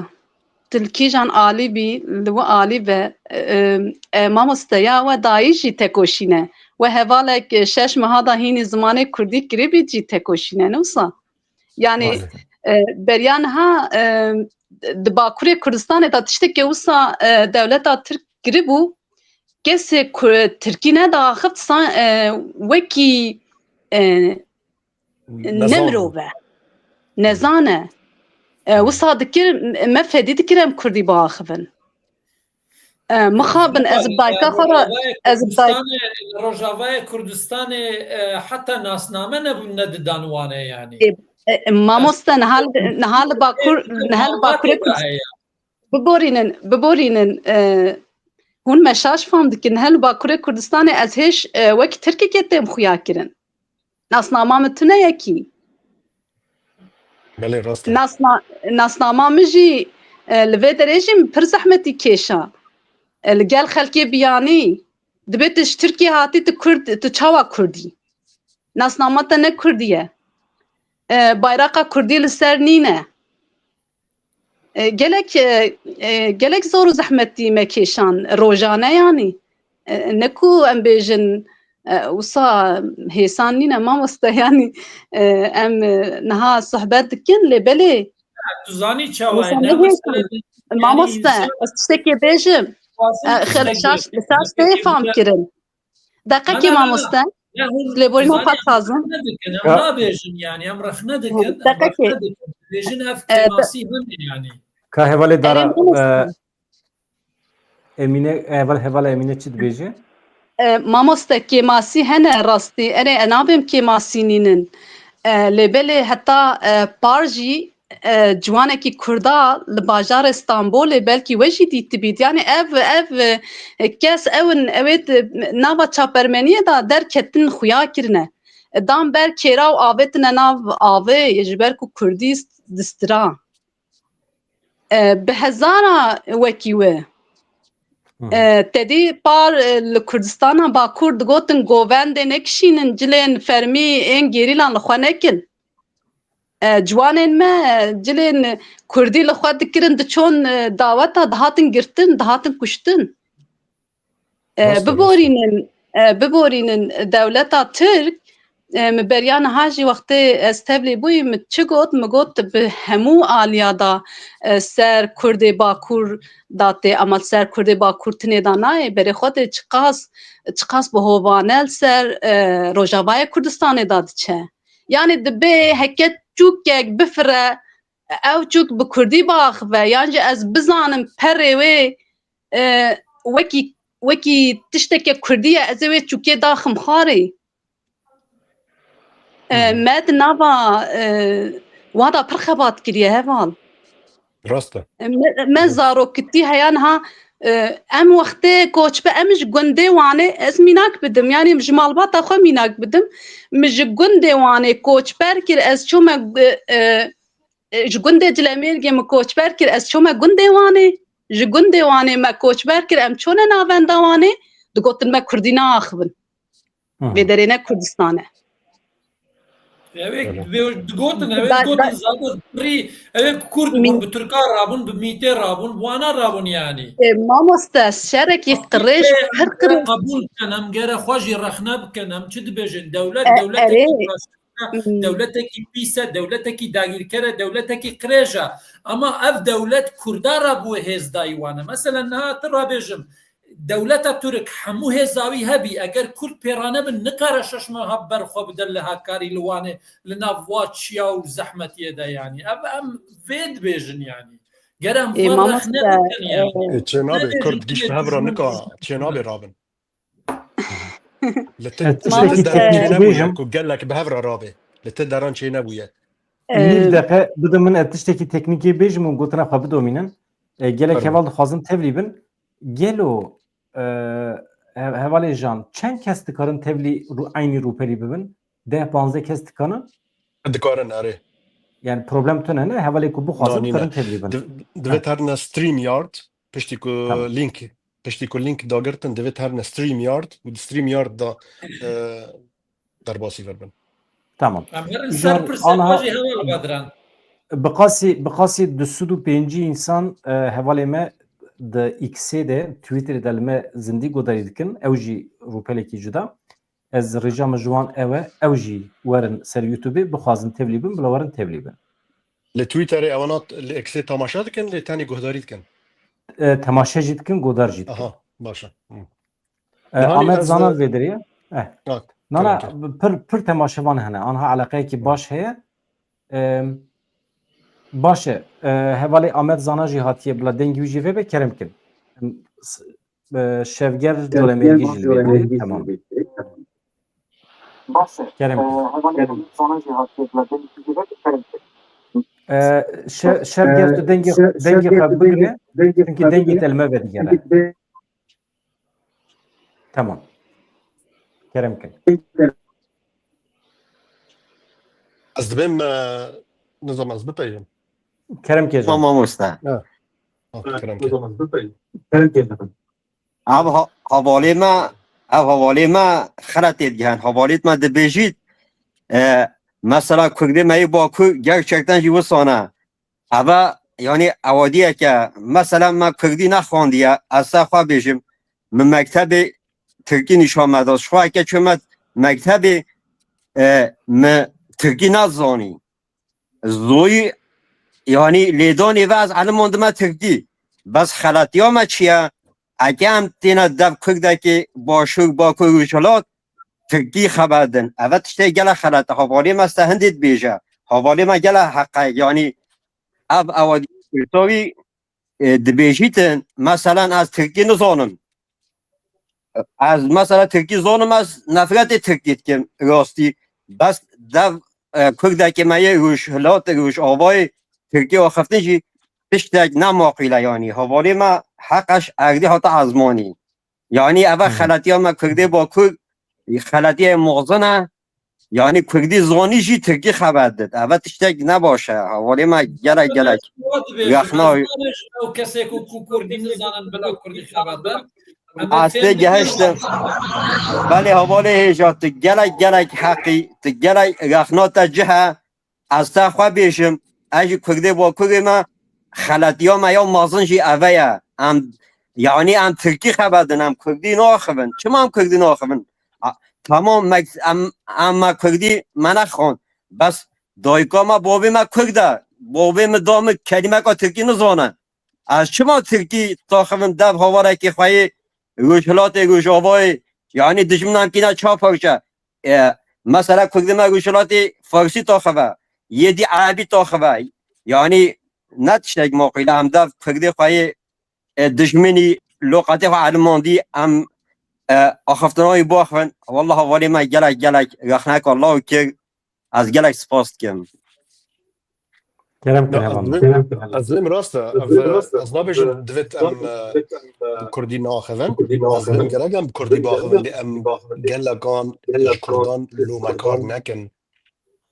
Tu li kîjan alî bî, li wi alî ve, e, e, mamoste ya we dayî jî tekoşîne. We hevalek, e, şeş meha da hînî zimanê kurdî kiribî jî tekoşîne, ne wisa? Yani, Maalesef. E, beriya niha, e, di Bakurê Kurdistanê de tiştekê wisa, e, dewleta Tirk kiribû, kesê ku Tirkî nediaxift san, e, wekî, e, ne Nezan. mirov e. Nezan e. E, wisa dikir, me fedî dikir em Kurdî biaxivin. E, mixabin ez bi dayika xwe re, Rojavayê ez bi dayk- Kurdistanê, li Rojavayê Kurdistanê, e, heta nasname nebûn nedidan wane yani. E, e, mamoste, niha li, niha li Bakur, niha li Bakurê Kurd-, heye. Biborînin, biborînin, e, hûn me şaş fam dikin. Niha li Bakurê Kurdistanê ez hêj, e, wekî Tirkekê têm xuya kirin. Nasnama min tune ye kî. Belê, rast e. Nasna-, nasnama min jî, e, li vê derê jî min pir zehmetî kêşa. E, li gel xelkê biyanî, dibê tu ji Tirkiyê hatî, tu Kurd, tu çawa Kurdî? Nasnama te ne Kurdî ye. E, bayraqa Kurdî li ser nîne. E, gelek, e, e, gelek zor û zehmetî me kêşan rojane yanî. E, ne ku em bêjin, e, wisa hêsan nîne mamoste, yanî, e, em, e, niha sohbet dikin, lê belê. Tu zanî çawa ye? Wisa ne ne hêsan. Mesele, yanî Mamoste, insan ez tiştekê bêjim. Dixwazin E, xel tiştek şaş, bêjim. Li şaş tê fam kirin. Deqekê mamoste. Ne, hûn Lêborîna xwe dixwazin dixwazim. Rexne dikin, em Ya. nabêjin yanî, em rexne dikin, em Deqekê. rexne dikin. Dibêjin ev E, de- kêmasî hene yanî. Ka hevalê dara, Erê mamoste. e, Emîne, heval, heval Emîne çi dibêje? E, mamoste, kêmasî hene rastî. Erê, e, nabêm kêmasî nînin. E, lê belê heta, e, par jî e, ciwanekî Kurda li bajarê Stenbolê belkî we jî dîtibît. Yanî ev, ev, e, kes ew in, ew ê di nava çapermeniyê de derketin xuya kirine. E, dan ber kêra û avêtine nav avê, ji ber ku Kurdî distira. E, bi hezara wekî we. Hı hı. E, tedî par, e, li Kurdistana Bakur digotin govendê nekişînin, cilên fermî ên gerîlan li xwe nekin. E, ciwanên me, e, cilên Kurdî li xwe dikirin, diçon, e, daweta, dihatin girtin, dihatin kuştin. E, Rast e, rast e. Biborînin, e, biborînin dewleta Tirk, e, min beriya niha jî wextê ez tevlî bûyî, min çi got? Min got, bi hemû aliya da, e, ser Kurdê Bakur da tê, ama ser Kurdê Bakur tinê da nayê, berê xwe tê çiqas, çiqas bi hovane li ser, e, Rojavayê Kurdistanê da diçe. Yanî dibe heke çûkek bifire, ew çûk bi Kurdî biaxive, yan jî ez bizanim perê wê, e, wekî, wekî tişteke Kurdî ye, ez ê wê çûkê daxim xwarê. E, Hmm. Me di nava, e, wa da pir xebat kiriye, heval. Rast e. E, me, me zarokitî heya niha, e, em wextê koçbe, em ji gundê Wanê, ez mînak bidim, yanî ji malbata xwe mînak bidim. Min ji gundê Wanê koçber kir, ez çûme, e, e, e, ji gundê Cilemêrgê min koçber kir, ez çûme gundê Wanê. Ji gundê Wanê me koçber kir, em çûne navenda Wanê, digotin me Kurdî naaxivin. Hı hı. Vê derê ne Kurdistan e. Ew ê Öyle. Vê digotin, ew ê Da- digotin da- zaten pirî, ew ê Kurd bûn, Min- bi Tirka rabûn, bi Mîtê rabûn, bi wana rabûn yanî. E, mamoste, şerekî qirêj, Ê, pir qirêj. Qebûl bikin, em gere xwe jî rexne bikin, em çi dibêjin? Dewlet, E, dewletekî erê. Dewletekî pîs e, dewletekî dagîrker e, dewletekî qirêj e. Ama ev dewlet Kurda re bû hêzdayî wan e. Meselen niha tu rabêjim, dewleta Tirk hemû hêza wî hebî, eger Kurd pêrane bin, nikare şeş meha ber xwe bide li Hakarî, li Wanê, li nav wa çiya û zehmetiyê de yanî. Ev em vê dibêjin yanî. Ger em Ê, xwe mamoste, rexne bikin yanî. e, Ê, çê nabe, Nabêjin Kurd gişt nabêjin hev re nika, çê nabe rabin. Li te, Ez li te tiştekî deran teknîk çênebûye bêjim. Ku gelek bi hev re rabe. Li te deran çênebûye. Nîv Em, deqe bidin min, ez tiştekî teknîkê bêjim û gotina xwe bidomînin. E, gelek Fermo. Heval dixwazin tevlî bin. Gelo, e, he-, hevalê Jan, çend kes dikarin tevlî rû-, eynî rûpelî bibin? Deh, panzdeh kes dikanin? Dikarin, erê. Yani problem tune ne? Hevalê ku bixwazin, Na, nîne. Dikarin tevlî bin. Div-, divê Ha. Terine StreamYard, piştî ku Tamam. link Piştî ku link dagirtin, divê herine StreamYard û di StreamYard de, e, derbasî ver bin. Tamam. Em herin Îcar ser pirsê anha xwe jî heval Bedran. Bi qasî, bi qasî du sed û pêncî însan, e, hevalê me di X-ê de, Twitterê de li me zindî guhdarî dikin. Ew jî rûpelekî cuda. Ez rêca min ji wan ew e, ew jî werin ser YouTubeê, bixwazin tevlî bin, bila werin tevlî bin. Li Twitterê ewana t-, li X-ê temaşe dikin, lê tenê guhdarî dikin? E, temaşe jî dikin, guhdar jî dikin. Aha, baş e. Hı. E, Nihanî Amed ez, Zana e, vê derê ye. Eh. Ha, Nana, tamam, okey. Pir, pir temaşevan hene. Anha eleqeyekî Hı. baş heye. E, baş e. E, hevalê Amed Zana jî hatiye, bila dengî wî jî vebe, kerem kin. S-, e, Şevger Dolemêrgî jî li vê derê. Tamam. Kerem kin. E, Şe-, Şevger, tu dengê, dengê xwe bigire, çünkü dengê te li me ve digere. Tamam. Kerem kin. Ez dibêm, e, nizam ez bipeyim. Kerem kin. Tamam, mamoste. Ha. Ha, kerem kin. Ev ha-, hevalê me, ev hevalê me xeletê digihen. Hevalê me dibêjît, e, mesela Kurdê me yê Bakur gerçekten jî wisa ne. Eva, yanî, ewadiyeke, mesela me Kurdî nexwandiye, ez ser xwe bêjim, min mektebê Tirkî nîşan me da. Ji xwe eke çûme mektebê, e, min Tirkî nezanî. Zoyî, yanî lêdanê ve ez elimandime tirkî. Bes xeletiya me çi ye? Eke em têne dev Kurdekê Başûr, Bakur, Rojhilat, tirkî xeber din. Eve tiştê gelek xelet e. Hevalê me se hindê dibêje. Hevalê me gelek heq e. Yanî ev ewa dîsa wî, e, dibêjîtin, meselen ez tirkî nizanim. Ez mesela tirkî zanim, ez nefretê tirkî dikim rastî. Bes dev, e, Kurdekê me yê Rojhilat, Rojavayê Tirkî axiftin jî tiştek ne maqîl e, yanî hevalê me heqeş erdî hate ezmanî. Yanî eve Hı. xeletiya me Kurdê Bakur, xeletiya mezin e. Yanî Kurdî zanî jî Tirkî xeber did. Eve tiştek ne baş e. Hevalê me gelek gelek Wa dibêjin, rexna ez zanî ew kesê ku, ku Kurdî nizanin bila Kurdî xeber bin. Em ê Ez tê fêm bikin. gehiştim. Belê hevalê hêja, tu gelek gelek heqî, tu gelek rexna te cih e. Ez te xwe bêjim, ez jî Kurdê Bakurê me, xeletiya me ya mezin jî eve ye. Em, yanî em Tirkî xebedin, em Kurdî naxivin. Çima em Kurdî naxivin? A, temam, mek-, em, em me Kurdî me nexand. Bes dayika me, bavê me Kurd e. Bavê min da min kelîmeka Tirkî nizane. Ez çima Tirkî taxivim dev hawarekî xwe yê Rojhilatê Rojavayê, yanî dijminan kîna çav parçe. E, mesela Kurdê me Rojhilatê Farsî taxive, yê dî Erebî taxive. Yanî ne tiştek maqîl e, em dev Kurdê xwe yê, e, dijminî, loqetê xwe elimandî, em, e, axiftina wî biaxivin. Wallah hevalê me gelek gelek rexneka law kir. Ez gelek spas dikim. Kerem Na, kin ez hevalno. Dilim, ez dilim rast e. Ev, ez nabêjim divêt em, e, bi Kurdî naaxivin. Ez dilim gerek em bi Kurdî biaxivin, lê em gelekan ji Kurdan lomekar nekin.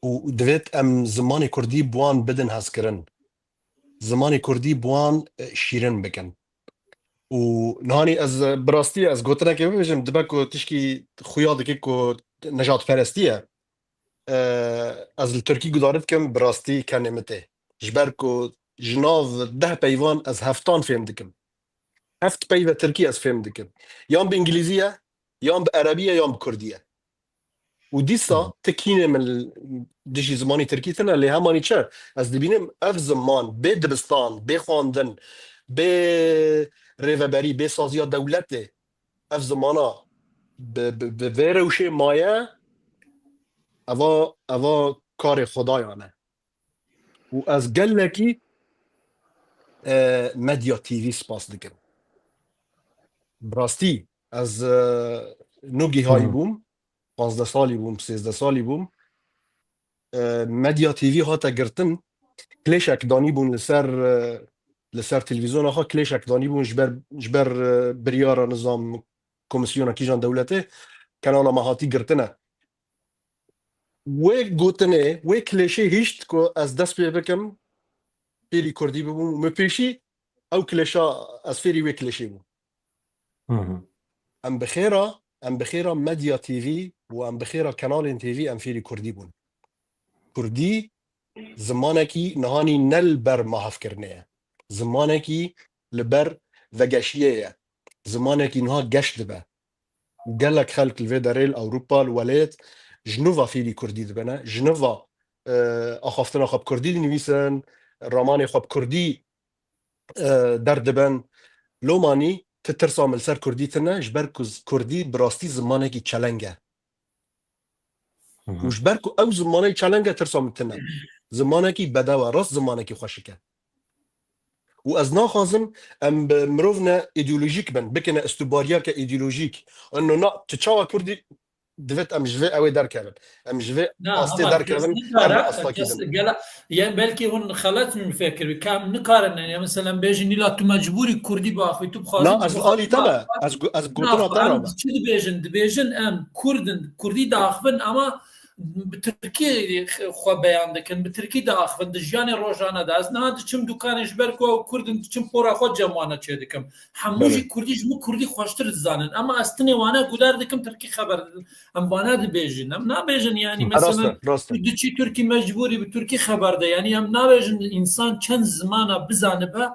Û divêt em zimanê Kurdî bi wan bidin hezkirin. Zimanê Kurdî bi wan, e, şîrin bikin. Û nihanî ez, e, bi rastî ez gotinekê bibêjim, dibe ku tişkî xuya dike ku nejadperestî ye. E, ez li Tirkî gudarî dikim, bi rastî kenê min tê. Ji ber ku ji nav deh peyvan ez heftan fêm dikim. Heft peyve Tirkî ez fêm dikim. Yan bi Îngilîzî ye, yan bi Erebî ye, yan bi Kurdî ye. Û dîsa Hı. ti kînê min li dijî zimanî Tirkî tune, lê hemanî çi? Ez dibînim ev ziman bê dibistan, bê xwendin, bê rêveberî, bê saziya dewletê, ev zimana bi, bi, bi vê rewşê maye, eva, eva karê Xwedayan e. Û ez gelekî, e, Medya T V spas dikim. Bi rastî, ez, e, nûgîhayî Hı. bûm, pazdeh salî bûm, sêzdeh salî bûm. E, Medya T V hate girtin, klêşek danîbûn li ser, e, li ser televîzyona xwe, klêşek danîbûn ji ber, ji ber, e, biryara nizam komisyona kîjan dewletê, kanala me hatî girtine. Wê gotinê, wê klêşê hişt ku ez dest pê bikim, fêrî Kurdî bibûm û min pêşî ew klêşa, ez fêrî wê klêşê bûm. Hı hı. Em bi xêra, em bi xêra Medya T V û em bi xêra kanalên T V em fêrî Kurdî bûn. Kurdî zimanekî nihanî ne li ber mahevkirinê ye. Zimanekî li ber vegeşiyê ye. Zimanekî niha geş dibe. Û gelek xelk li vê derê li Ewropa, li welêt ji nû ve fêrî Kurdî dibine, ji nû ve, e, axaftina xwe bi Kurdî dinivîsin, ramanê xwe bi Kurdî, e, derdibin. Lomanî ti tirsa min li ser Kurdî tune, ji ber ku z-, Kurdî bi rastî zimanekî çeleng e. Hı hı. Û ji ber ku ew zimanekî çeleng e, tirsa min tune. Zimanekî bedew e, rast zimanekî xweşik e. Û ez naxwazim em bi mirov ne îdeolojîk bin, bikine îstûbariyeke îdeolojîk. Eno na, tu çawa Kurdî, divêt em ji vê ewê derkevin. Em ji vê Na, astê ama kes derkevin, nikare, em astê kes kî din. gela-, yani belkî hûn xelet min fêr kiribî. Ka em nikarin, yani mesela bêjin nîla tu mecbûrî Kurdî biaxivî, tu bixwazî Na, tu ez bixwazî alî te me. Ez gu-, ez Na, gotina te em re me. çi dibêjin? Dibêjin em Kurd in, Kurdî diaxivin ama bi Tirkî xwe beyan dikin, bi Tirkî diaxivin, di jiyanê rojane de. Ez niha diçim dukanê ji ber ku ew Kurd in, diçim pora xwe cem wane çêdikim. Hemû Belê. jî Kurdî, ji min Kurdî xweştir dizanin. Ama ez tinê wane guhdar dikim, Tirkî xeber didin. Em vana dibêjin. Em nabêjin yani, Hı. mesela Rast e, rast e. tu diçî Tirkî mecbûrî bi Tirkî xeber de. Yani em nabêjin insan çend zimana bizanibe,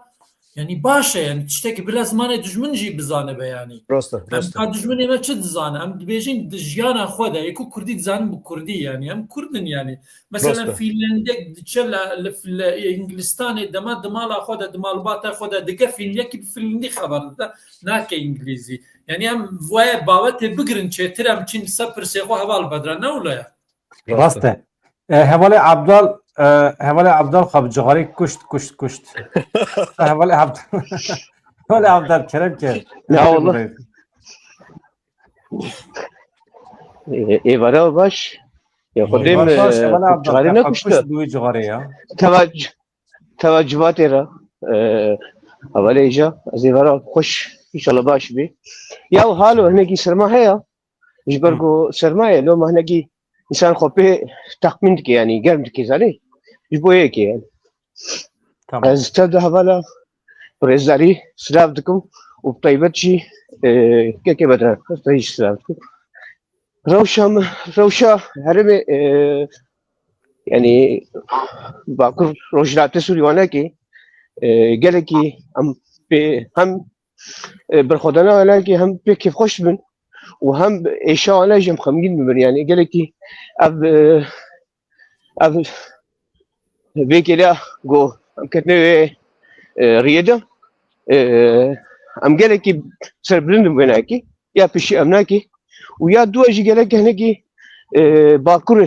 yani baş e, yani tiştekî bila zimanê dijmin jî bizanibe yani. Rast e, Em rast e. ka dijminê me çi dizane? Em dibêjin di jiyana xwe de, ê ku Kurdî dizanin bi Kurdî yani. Em Kurd in yani. Mesela Rast e. Fînlendek diçe li, li, li Înglistanê dema di mala xwe de, di malbata xwe de dike Fînlekî bi Fînlendî xeber dide, nake Îngilîzî. Yani em vê babetê bigirin çêtir, em çin ser pirsê xwe heval bedre, ne wile ye? Rast e. E, hevalê Abdal, e, hevalê Abdal xwe bi cixarî kuşt, kuşt, kuşt. Hevalê Abdal, hevalê Abdal, kerem ke. Ya Allah. E, êvara baş. Ya Xwedê Êvar me baş, hevalê Abdal, cixarî te xwe nekuşt. kuşt bi wî cixarê ya. Teva, teva civatê re, e, hevalê îja, ez ê vera xweş, înşallah baş bî. Ya halo hinekî serma heye, ji ber Hı. ku serma ye, loma hinekî însan xwe pê texmîn dike, yanî germ dike, zanî? Ji bo yekê yani. Tamam. Ez tev de hevala rêzdarî silav dikim û bi taybet jî, e, kekê Bedran, ez te jî silav dikim. Rewşa me, rewşa herêmê, e, yanî Bakur Rojhilatê Sûrî wanekê, e, gelekî em pê hem, e, berxwedana wanekê hem pê kêfxweş dibin û hem êşa wana jî em xemgîn dibin. Yanî gelekî ev, e, ev vê kêliya ku em ketine wê, e, riyê de, e, em gelekî serbilind in wê nakê. Ya pişî em nakê. Û ya dua jî gelek hinekî, e, Bakur,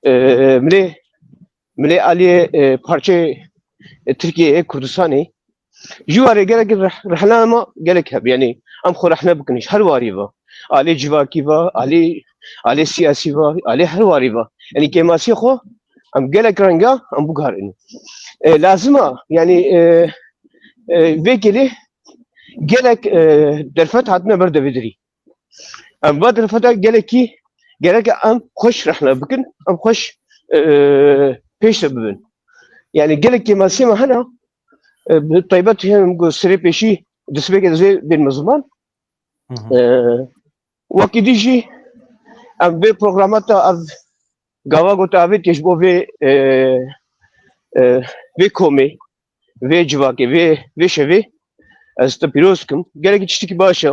e, milê, milê aliyê, e, parçeyê, e, Tirkiyeyê, Kurdistanê. Ji warê gelek reh-, rehna me gelek hebe. Yanî em xwe rehne bikin ji her warî ve. Alê civakî ve, alê, alê siyasî ve, alê her warî ve. Yanî kêmasiyê xwe em gelek renga em biguherînin. E, lazim e, yanî, e, e, vê kêlê gelek, e, derfet hatine ber devedirî. Em va derfeta gelekî, gerek em xweş rehne bikin, em xweş, e, pêş de bibin. Yanî gelek kêmasiyê me hene, e, bi taybet hem ku serê pêşî destpêkê dizê bên me ziman. Hı hı. E, wekî dî jî em vê programata ev gava ku te avêtiye ji bo vê, e, e, vê komê, vê civakê, vê, vê şevê, ez te pîroz dikim. Gelekî tiştekî baş e.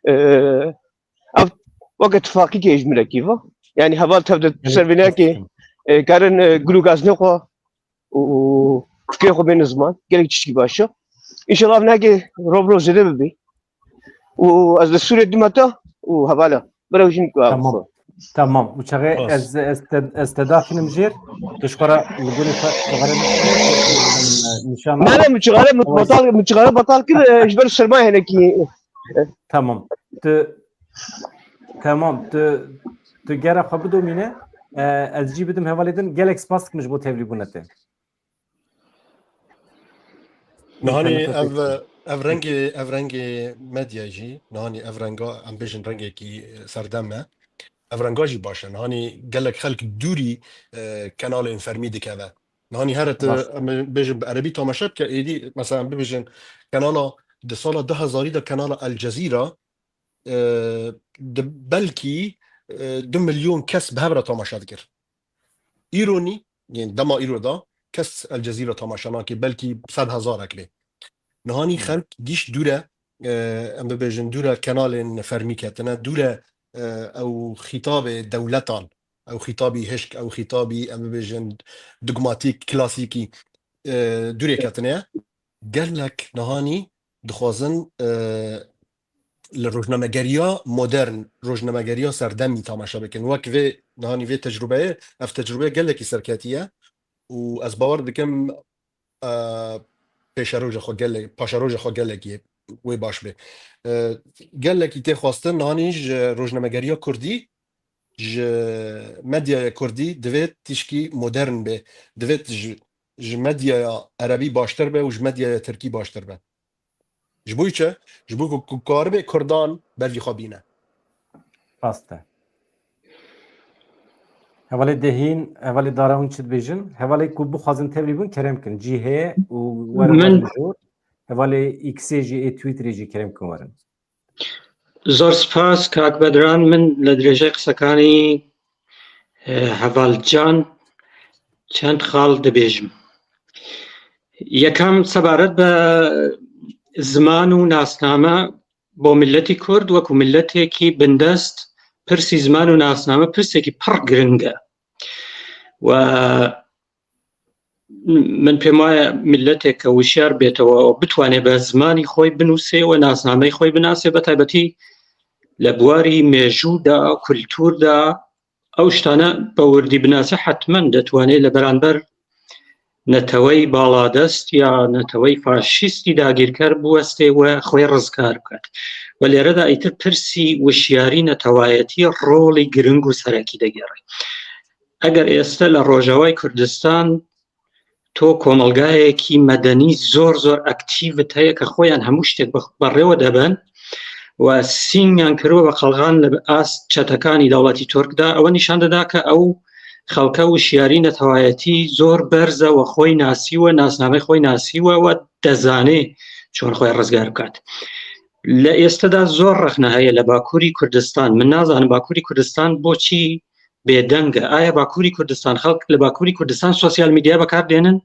E, ev weke tifaqîkê ji min re kî va. Yanî heval tev de Gelek servînekê, e, karin, e, gul û gazinê xwe û, û fikirê xwe bêne ziman. Gelek tiştekî baş e. Înşallah ev neke rov rov zêde bibe. Û ez li Sûriyê dime te û hevala. Bira jin ku Tamam. Tamam. Û çaxê Baş. ez, ez te, ez te daxînim jêr. Tu ji xwe re li gorî xwe çixare nişan Ne, ne, min çixare, min Tamam. batal, min çixare batal kir, e, ji ber sermayê hinekî. Tamam. Tu, tamam. Tu, tu gera xwe bidomîne. E, ez cî bidim hevalê din. Gelek spas dikim ji bo tevlîbûna te. Nihanî Înternet ev, pêk ev rengê, ev rengê medya jî, nihanî ev renga, em bêjin rengekî serdem e. Ev renga jî baş e. Nihanî gelek xelk dûrî, e, kenalên fermî dikeve. Nihanî here tu, Baş. em bêjin bi erebî tamaşe bike, êdî, mesela, em bibêjin kenala di sala du hezarî de kenala El Cezîra, e, di belkî, e, du milyon kes bi hev re tamaşe dikir. Îro nî, yên dema îro de kes El Cezîre tamaşe nake, belkî sed hezarek bê. Nihanî Hmm. xelk gîş dûre, e, em bibêjin dûre kenalên fermî ketine, dûre, e, ew xîtabê dewletan, ew xîtabî hişk, ew xîtabî, em bibêjin dogmatîk, klasîkî, e, dûrê ketine ye. Gelek nihanî dixwazin, e, li rojnamegeriya modern, rojnamegeriya serdemî tamaşe bikin. Wek vê nihanî vê tecrubeyê, ev tecrube gelekî serketî ye û ez bawer dikim, e, pêşeroja xwe gelek, paşeroja xwe gelekî wê baş bê. E, gelekî tê xwestin nihanî ji rojnamegeriya kurdî, ji medyaya kurdî divê tişkî modern bê. Divê ji, ji medyaya erebî baştir be û ji medyaya tirkî baştir be. Ji bo çi? Ji bo ku, ku karibe kurdan ber vî xwe bîne. Rast e. Hevalê Dehîn, hevalê Dara, hûn çi dibêjin? Hevalê ku bixwazin tevlî bûn, kerem kin. Cî heye û werin Min werin jor. Hevalê X-ê jî, ê Twitterê jî kerem kin werin. Zor spas, kak Bedran. Min li dirêjay qisekanî, e, heval Can, çend xal dibêjim. Yekem sebaret be ziman û nasname bo milletî Kurd, wekû milletekî bindest, pirsî ziman û nasname pirsekî pir giring e. We min pêm wayê milleteke wişyar bêtewe û bitwanê be zimanî xwe binûsê û nasnameyê xwe binasê, be taybetî le buwarî mêjû de, kultûr de, ew ştane be wirdî binase, hetmen detwanê le beranber netewey baladest ya netewey faşîstî dagîrker biwestê û xwe rizgar biket. We lêre de îtir pirsî wişyarî netewayetî rolî giring û serekî degere. Eger êste le Rojavayê Kurdistan تۆ کۆمەلگایەکی مەدەنی زۆر زۆر ئەکتیڤت هەیە کە خۆیان هەموو شتێک بەڕێوە دەبەن و سینگیان کردووە بە قەلغان لە ئاست چەتەکانی دەوڵەتی تورکدا. ئەوە نیشان دەدا کە ئەو خەڵکە وشیاری نەتەوایەتی زۆر بەرزە و خۆی ناسیوە، ناسنامەی خۆی ناسیوە و دەزانێ چۆن خۆی ڕزگار بکات. لە ئێستادا زۆر ڕەخنە هەیە لە باکووری کوردستان. من نازانم باکووری کوردستان بۆچی بێدەنگە. ئایا باکووری کوردستان، خەڵک لە باکووری کوردستان سوسیال میدیا بەکاردێنن؟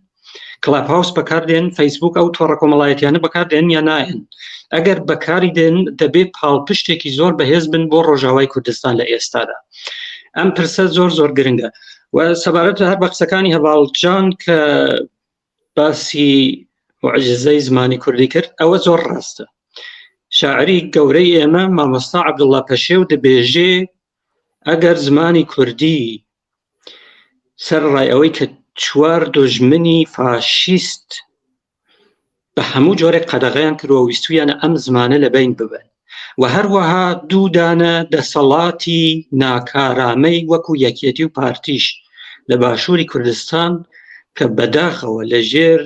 کلاب هاوس بەکاردێن؟ فەیسبوک، ئەو تۆڕە کۆمەڵایەتیانە بەکاردێن یا نایەن؟ ئەگەر بەکاری دێن، دەبێ پاڵپشتێکی زۆر بەهێز بن بۆ ڕۆژاوای کوردستان لە ئێستادا. ئەم پرسە زۆر زۆر گرنگە. و سەبارەت هەر بە قسەکانی هەڤاڵجان کە باسی معجزەی زمانی کوردی کرد، ئەوە زۆر ڕاستە. شاعری گەورەی ئێمە مامۆستا عەبدوڵڵا پەشێو دەبێژێ، ئەگەر زمانی کوردی سەر ڕای ئەوەی کە چوار دژمنی فاشیست بە هەموو جۆرێک قەدەغەیان کردووە، ویستویانە ئەم زمانە لە بین ببن و هەروەها دوو دانە دەسەڵاتی ناکارامەی وەکو یەکێتی و پارتیش لە باشووری کوردستان کە بەداخەوە لە ژێر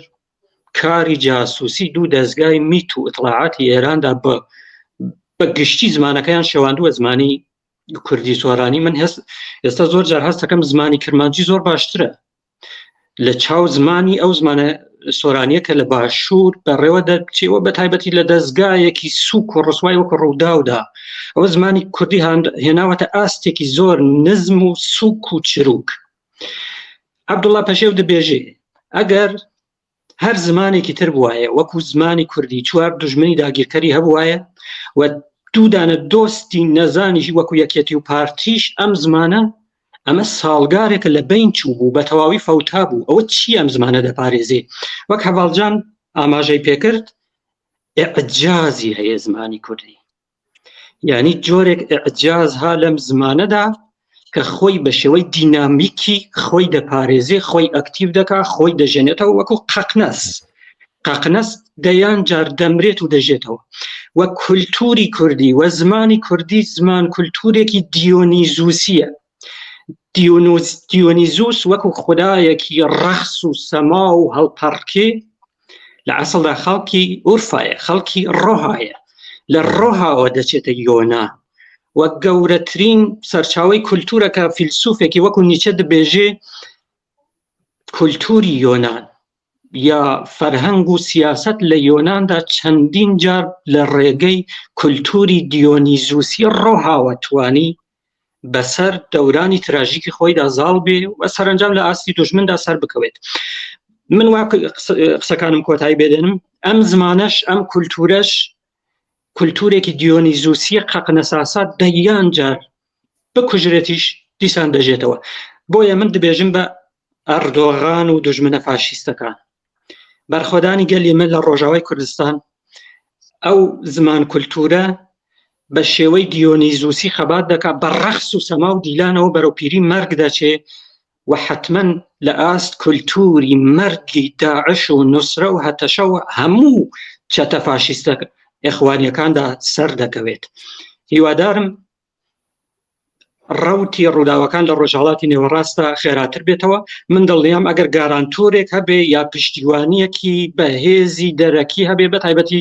کاری جاسووسی دوو دەستگای میت و ئیتڵاعاتی ئێراندا بە بە گشتی زمانەکەیان شێواندووە زمانی کوردی سۆرانی. من هەست ئێستا زۆر جار هەست دەکەم زمانی کرمانجی زۆر باشترە لە چاو زمانی ئەو زمانە سۆرانیە کە لە باشوور بەڕێوە دەچێ و بە تایبەتی لە دەستگایەکی سووک و ڕسوای وەکو ڕووداودا ئەوە زمانی کوردی هاند-، هێناوەتە ئاستێکی زۆر نزم و سووک و چروک. عەبدوڵڵا پەشێو دەبێژێ، ئەگەر هەر زمانێکی تر بوایە، وەکو زمانی کوردی چوار دژمنی داگیرکەری هەبوایە و دوو دانە دۆستی نەزانیشی وەکو یەکێتی و پارتیش، ئەم زمانە، ئەمە ساڵگارێکە لە بین چوو بوو، بە تەواوی فەوتا بوو. ئەوە چی ئەم زمانە دەپارێزێ؟ وەک هەڤاڵجان ئاماژەی پێکرد، ئیعجازی هەیە زمانی کوردی. یعنی جۆرێک ئیعجاز ها لەم زمانەدا کە خۆی بە شێوەی دینامیکی خۆی دەپارێزێ، خۆی ئەکتیڤ دەکا، خۆی دەژێنێتەوە وەکو قەقنەس. قەقنەس دەیان جار دەمرێت و دەژێتەوە. و کولتوری کوردی و زمانی کوردی زمان کولتورێکی دیۆنیزوسیە. دیۆنوز-، دیۆنیزوس وەکو خودایەکی ڕەخس و سەما و هەڵپەڕکێ، لە ئەسڵدا خەڵکی ئورفایە، خەڵکی ڕۆهایە، لە ڕۆهاوە دەچێتە یۆنان. و گەورەترین سەرچاوەی کولتورەکە، فیلسوفێکی وەکو نیچە دەبێژێ، کولتوری یۆنان یا فەرهەنگ و سیاسەت لە یۆناندا چەندین جار لە ڕێگەی کولتوری دیۆنیزوسی ڕۆهاوە توانی بەسەر دەورانی تراژیکی خۆیدا زاڵ بێ و سەرنجام لە ئاستی دوژمندا سەر بکەوێت. من وا ق-، قس-، قسەکانم کۆتایی بێدێنم. ئەم زمانەش، ئەم کولتورەش، کولتورێکی دیۆنیزوسیە قەقنەساسا دەیان جار بکوژرێتیش دیسان دەژێتەوە. بۆیە من دەبێژم بە ئەردۆغان و دوژمنە فاشیستەکان. بەرخۆدانی گەلی من لە ڕۆژاوای کوردستان ئەو زمان کولتورە بە شێوەی دیۆنیزوسی خەبات دەکا، بە ڕەخس و سەما و دیلانەوە بەرەو پیری مەرگ دەچێ و حتمەن لە ئاست کولتوری مەرگی داعش و نوسرە و هەتەشە و هەموو چەتە فاشیستە ئێخوانیەکاندا سەر دەکەوێت. هیوادارم ڕەوتی ڕووداوەکان لە ڕۆژهەڵاتی نێوەڕاستدا خێراتر بێتەوە. من دڵنیام ئەگەر گارانتۆرێک هەبێ یا پشتیوانیەکی بەهێزی دەرەکی هەبێ، بە تایبەتی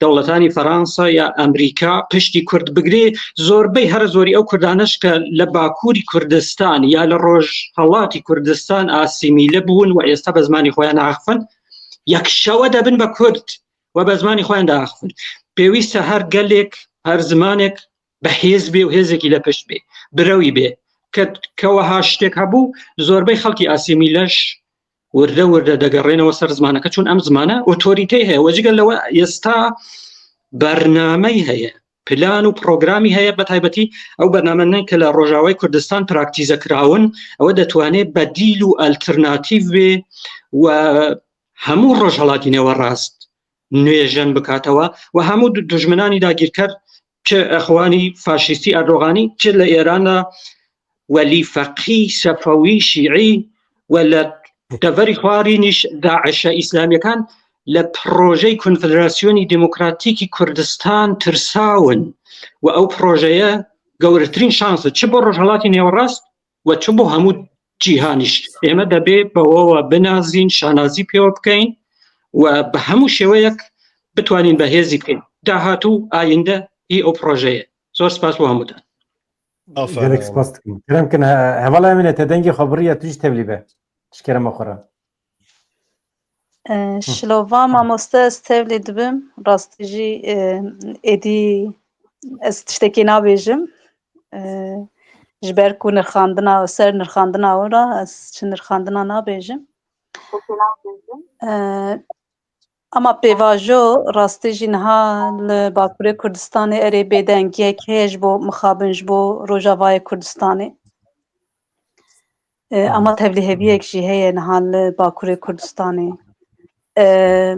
دەوڵەتانی فەڕانسە یا ئەمریکا پشتی کورد بگرێ، زۆربەی هەرە زۆری ئەو کوردانەش کە لە باکووری کوردستان یا لە ڕۆژهەڵاتی کوردستان ئاسیمیلە بوون و ئێستا بە زمانی خۆیان ئاخفن، یەکشەوە دەبن بە کورد و بە زمانی خۆیان داخفن. پێویستە هەر گەلێک، هەر زمانێک بە هێز بێ و هێزێکی لە پشت بێ، برەوی بێ. کە، کە وەها شتێک هەبوو، زۆربەی خەڵکی ئاسیمیلەش وردە وردە دەگەڕێنەوە سەر زمانەکە، چون ئەم زمانە ئۆتۆریتەی هەیە. وەجگە لەوە ئێستا بەرنامەی هەیە، پلان و پرۆگرامی هەیە، بە تایبەتی ئەو بەرنامەنەی کە لە ڕۆژاوای کوردستان پراکتیزە کراون، ئەوە دەتوانێت بەدیل و ئەلترناتیڤ بێ و هەموو ڕۆژهەڵاتی نێوەڕاست نوێژەن بکاتەوە و هەموو دو-، دوژمنانی داگیرکەر، چ ئەخوانی فاشیستی ئەردۆغانی، چ لە ئێرانە وەلی فەقی سەفەوی شیعی و لە دەڤەری خوارینیش داعشە ئیسلامیەکان لە پرۆژەی کۆنفدراسیۆنی دموکراتیکی کوردستان ترساون و ئەو پرۆژەیە گەورەترین شانسە چ بۆ ڕۆژهەڵاتی نێوەڕاست و چ بۆ هەموو cîhanî jî. Ême debê bi we binazîn, şanazî pêwe bikeyn û bi hemû şêweyek bitwanîn bi hêzî bikeyn. Dahatû, ayînde, î ew projeyê. Zor spas bo hemûdan. Gelek spas dikim. Kerem kin, he-, hevala Emîne, te dengê xwe biriye, tu jî tevlî be. Ji kerema xwe re. E, Şilova mamoste, ez tevlî dibim. Rastî jî, e, êdî ez tiştekî nabêjim. E, ji ber ku nirxandina, ser nirxandina wira ez çi nirxandina nabêjim. E, ama pêvajo rastî jî niha li Bakurê Kurdistanê erê bêdengiyek heye ji bo mixabin ji bo Rojavayê Kurdistanê. E, ama tevlîheviyek jî heye niha li Bakurê Kurdistanê. E,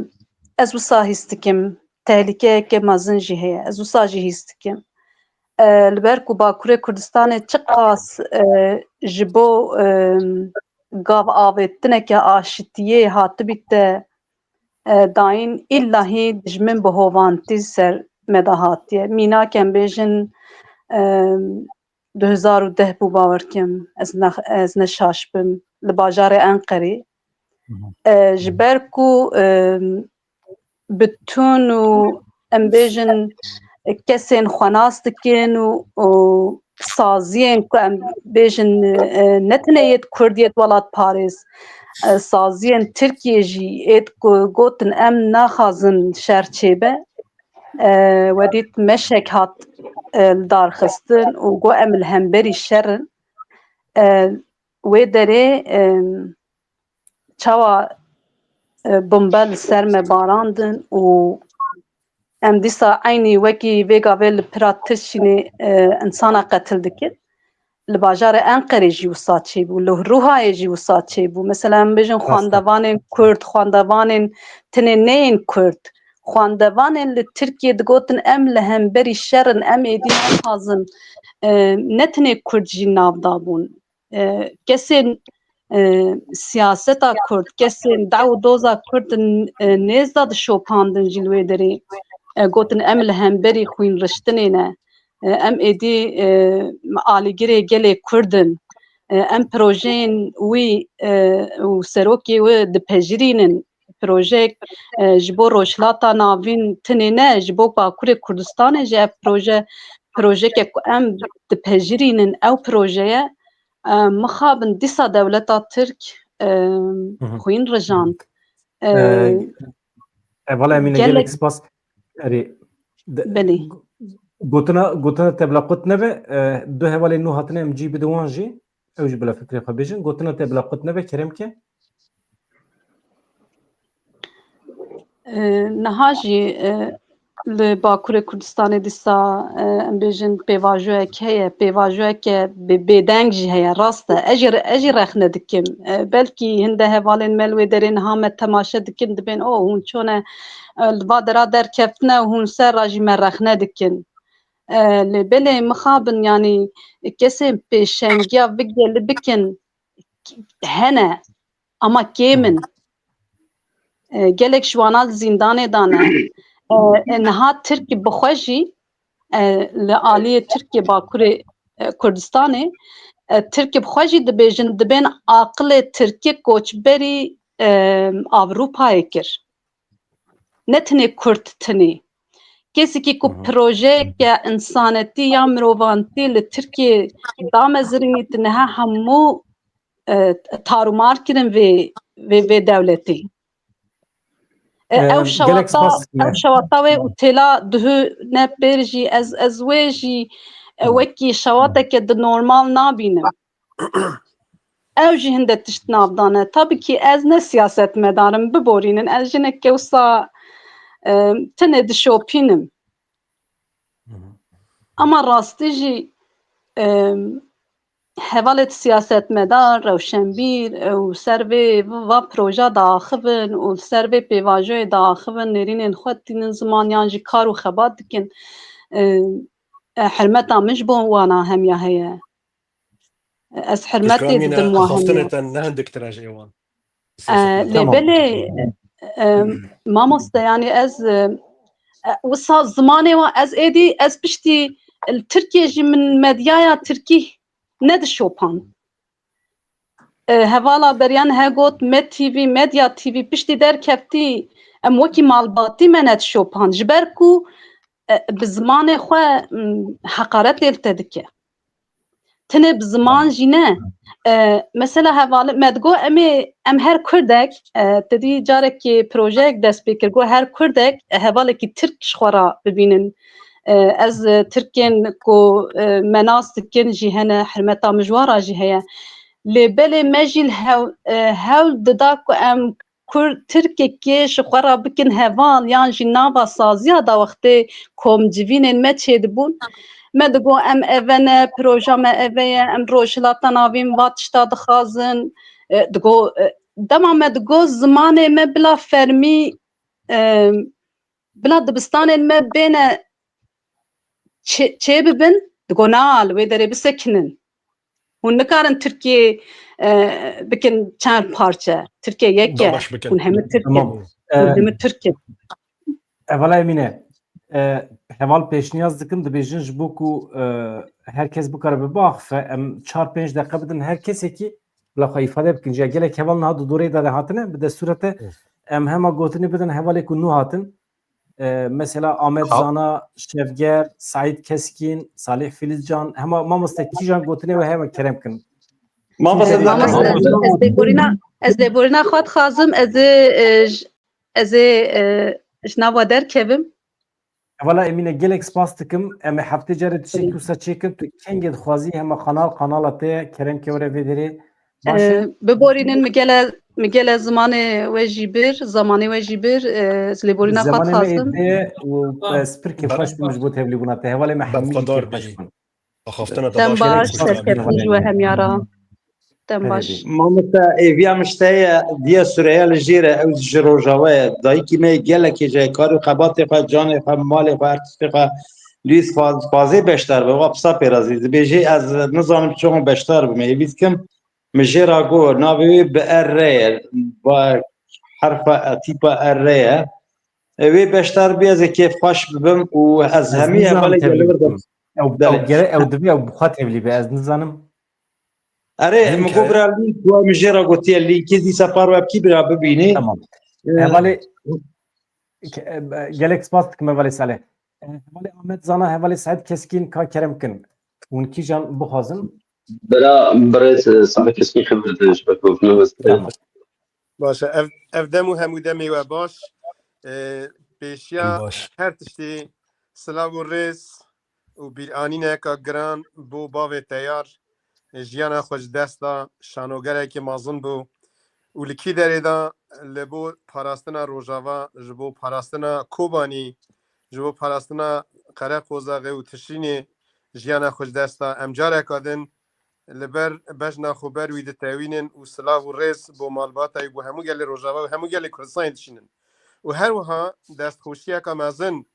ez wisa hîs dikim, tehlîkeyeke mezin jî heye. Ez wisa jî hîs dikim. E, li ber ku Bakurê Kurdistanê çiqas, e, ji bo, e, gav avêtineke aşitiyê hatibîte, e, dayîn, îllahî dijmin bi hovantî ser me de hatiye. Mînak em bêjin, e, du hezar û deh bû, bawer kim, ez ne, ez ne şaş bim, li bajarê Enqerê. E, ji ber ku, e, bütün û em bêjin, e, kesên xwe nas dikin û, û saziyên ku em bêjin, e, ne tenê yêt Kurd, yêt welatparêz, e, saziyên Tirkiyê jî êt ku gotin em naxwazin şer çêbe. E, we dît meşek hat, e, li dar xistin û got em li hemberî şer in. E, wê derê, e, çawa, e, bombe li ser me barandin û em dîsa eynî wekî vê gavê li pira Tirşînê, e, insana qetil dikin. Li bajarê Enqerê jî wisa çêbû, li Ruhayê jî wisa çêbû. Mesela em bêjin xwendevanên Kurd, xwendevanên tenê neyên Kurd, xwendevanên li Tirkiyê digotin em li hemberî şer in, em êdî nexwazin, e, ne tenê Kurd jî nav dabûn. E, kesên, e, siyaseta Kurd, kesên daw û doza Kurd n-, e, nêz de dişopandin jî li wê derê, e, gotin em li hemberî xwînriştinê ne. E, em êdî, e, alîgirê gelê Kurd in. E, em projeyên wî, e, û serokê wî dipejirînin. Projeyek, e, ji bo Rojhilata Navîn tinê ne, ji bo Bakurê Kurdistanê jî ev proje, projeyeke ku em dipejirînin, ew projeye, e, mixabin dîsa dewleta Tirk, e, xwîn rijand. E, Hevala Emîne, gelek spas. Erê, de-, Belê. Gotina, gotina te bila qut nebe, e, du hevalên nû hatine, em cî bidin wan jî. Ew jî bila fikrê xwe bêjin. Gotina te bila qut nebe, kerem ke. E, niha jî, e, li Bakurê Kurdistanê dîsa, e, em bêjin pêvajoyek heye, pêvajoyeke bê-, bêdeng jî heye, rast e. Ez jî, ez jî rexne dikim. E, belkî hinde hevalên me li wê derê niha me temaşe dikin, dibên, o, hûn çone, e, li va dera derkeftine û hûn ser ra jî me rexne dikin. E, lê belê mixabin, yanî kesên pêşengiya vigê li bikin hene, ama kêm in. E, gelek ji wana li zîndanê de ne. E, e, niha Tirk bi xwe jî, e, li aliyê Tirkiyê, Bakurê, e, Kurdistanê, e, Tirk bi xwe jî dibêjin, dibên aqilê Tirkê koçberî, e, Avrupayê kir. Ne tenê Kurd tinê. Kesekî ku projeyeke însanetî ya mirovantî li Tirkiyê damezirînî, tu niha hemû, e, tarûmar kirin vê, vê, vê dewletê. E, ew Em, gelek şewata, spas. Ew şewata wê û têla duhû ne pêr jî ez, ez wê jî, e, wekî şewateke di normal nabînim. Ew jî hinde tişt nav dane. Tabî kî ez ne siyasetmedar im, biborînin. Ez jineke wisa, e, tenê dişopînim. Ama rastî jî, e, hevalêt siyasetmedar, rewşenbîr, e, û ser vê va proja diaxivin û ser vê pêvajoyê diaxivin, nêrînên xwe tînin ziman yan jî kar û xebat dikin. E, e, hurmeta min ji bo wana hemiya heye. Ez hurmetê didim wan hemiya. Xaftinê te ne hindik tira ji êwan. E, lê belê, e, mamoste, yanî ez, e, e, wisa zimanê wan, ez êdî, ez piştî, e, li Tirkiyê jî min medyaya tirkî nedişopand. e, hevala beriyan he got, Med T V, Medya T V piştî derkeftî, em wekî malbatî me nedişopan. Ji ber ku, e, bi zimanê xwe, m, heqaretê li te dike. Tinê bi ziman jî ne. E, mesela hevalê me digo, em ê, em her Kurdek, e, te dî carekê projeyek dest pê kir, got her Kurdek, e, hevalekî Tirk ji xwe re bibînin. E, ez, e, Tirkên ku, e, me nas dikin jî hene, hirmeta min ji wan re jî heye. Lê belê me jî li hew-, e, hewl dida ku em Kurd, Tirkekê ji xwe re bikin heval yan jî nava saziya da wextê komcivînên me çêdibûn. Me digo em eve ne, proja me eve ye, em Rojhilata Navîn va tişta dixwazin. E, digo, e, dema me digo zimanê me bila fermî, e, bila dibistanên me bêne çê, çê bibin, digo na, li wê derê bisekinin. Hûn nikarin Tirkiye, e, bikin çend parçe. Tirkiye yek e. Dabaş bikin. Hûn hemî Tirk in. Tamam. Hûn E, hemî Tirk in. Evala Emîne, e, heval pêşniyaz dikim, dibêjin ji bo ku, e, her kes bikare bibe axife, em çar pênc deqe bidin her kesekî bila xwe îfade bikin. Ji gelek heval niha di dorê de, de hatine, bi destûra te, Hı. em hema gotinê bidin hevalê ku nû hatin. E, mesela Amed Ka- Zana, Şevger, Saîd Keskîn, Salih Filizcan, hema mamoste kîjan gotinê we hema kerem kin. Mamoste Zana. Mamoste, ez lêborîna, ez lêborîna xwe dixwazim, ez ê, e, j-, ez ê, e, ji nava derkevim. Hevala Emîne, gelek spas dikim. Em ê heftê carê tiştekî wisa çêkin. Tu kengê dixwazî hema kanal, kanala te ye. Kerem ke were vê derê. Baş e? E, biborînin, mi gele, mi gele zimanê we jî bir, zamanê we jî bir, e, ez lêborîna xwe dixwazim. Zemanê me êdî û, e, spirkê xweş bû ji bo tevlîbûna te. Hevalê me hemî jî kêfxweş bûn. Axaftina te Dem baş, serkeftin ji we hemî re. Dem baş. Mamoste, êviya min ji te ye, diye Sureya li jêr e, ew ji Rojava ye. Dayikî me gelekê ji karê xebatê xwe, canê xwe, malê xwe, her tiştê xwe li wî dixwaz-, dixwazê beşdar be. Wa pisa pê razî. Dibêjê ez nizanim çawan beşdar bim. Êvî dikim, min jê re got, navê wê bi R ye. Ba herfa, e, tîpa R ye. E, wê beşdar bî, ez ê kêfxweş bibim û ez hemî hevalê gel li vir de. Ew, ew gere-, ew divê ew bi xwe tevlî be, ez nizanim. Erê, min got bira lînk, wa min jê re gotiye lînkê dîsa par we bikî bira bibînî. Tamam. E, hevalê, ke-, e, gelek spas dikim hevalê Salih. E, hevalê Ahmet Zana, hevalê Said Keskîn ka kerem kin. Hûn kîjan bixwazin? Bira, birêz, e, Salih Keskîn xeber de ji ber ku min west. Tamam. Baş e, ev, ev dem û hemû demê we baş. E, pêşiya her tiştî silav û rêz û bîranîneka giran bo bavê teyar, e, jiyana xwe ji dest da, şanogerekî mezin bû û li kî derê de li bo parastina Rojava, ji bo parastina Kobanî, ji bo parastina Qereqozaxê û Tişrînê jiyana xwe ji dest da. Em careka din li ber bejna xwe ber wî ditewînin û silav û rêz bo malbata wî, bo hemû gelê Rojava û hemû gelê Kurdistanê dişînin. Û her wiha destxweşiyeka mezin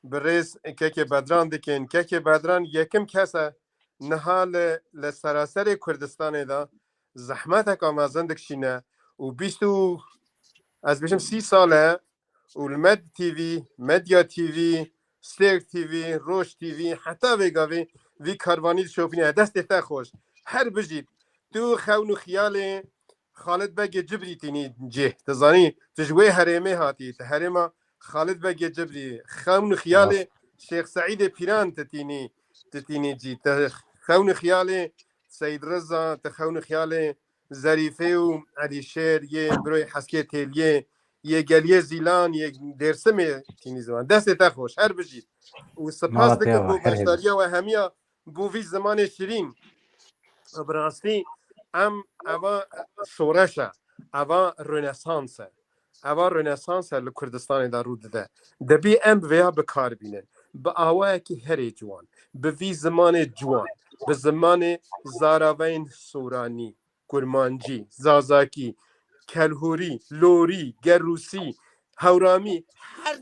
bi rêz kekê Bedran dikin. Kekê Bedran yekim kes e niha li, li seraserê Kurdistanê de zehmeteka mezin dikişîne û bîst û, ez bêjim sî sal e û li Med T V, Medya T V, Stêrk T V, Roj T V, heta vê gavê vî karvanî dişopîne. Destê te xweş. Her bijît. Tu xewn û xiyalê Xalid Begê Cibrî tînî cih. Tu zanî, tu ji wê herêmê hatî. Tu herêma Xalid Begê Cibrî. Xewn û xiyalê Şêx Seîdê Pîran tu tînî, tu tînî cî. Tu xewn û xiyalê Seyîd Riza, tu xewn û xiyalê Zerîfê û Elîşêr, yê Biroyê Heskê Têliyê, yê Geliyê Zîlan, yê Dêrsimê tînî ziman. Destê te xweş, her bijît. Û spas dikim bo beşdariya we hemiya bo vî zimanê şirîn. Bi rastî em eva şoreş e, eva rönesans e. Eva rönesans e li Kurdistanê de rû dide. Dibî em vêya bi kar bînin. Bi awayekî herê ciwan, bi vî zimanê ciwan, bi zimanê zaraveyên soranî, kurmancî, zazakî, kelhûrî, lorî, gerûsî, hewramî, her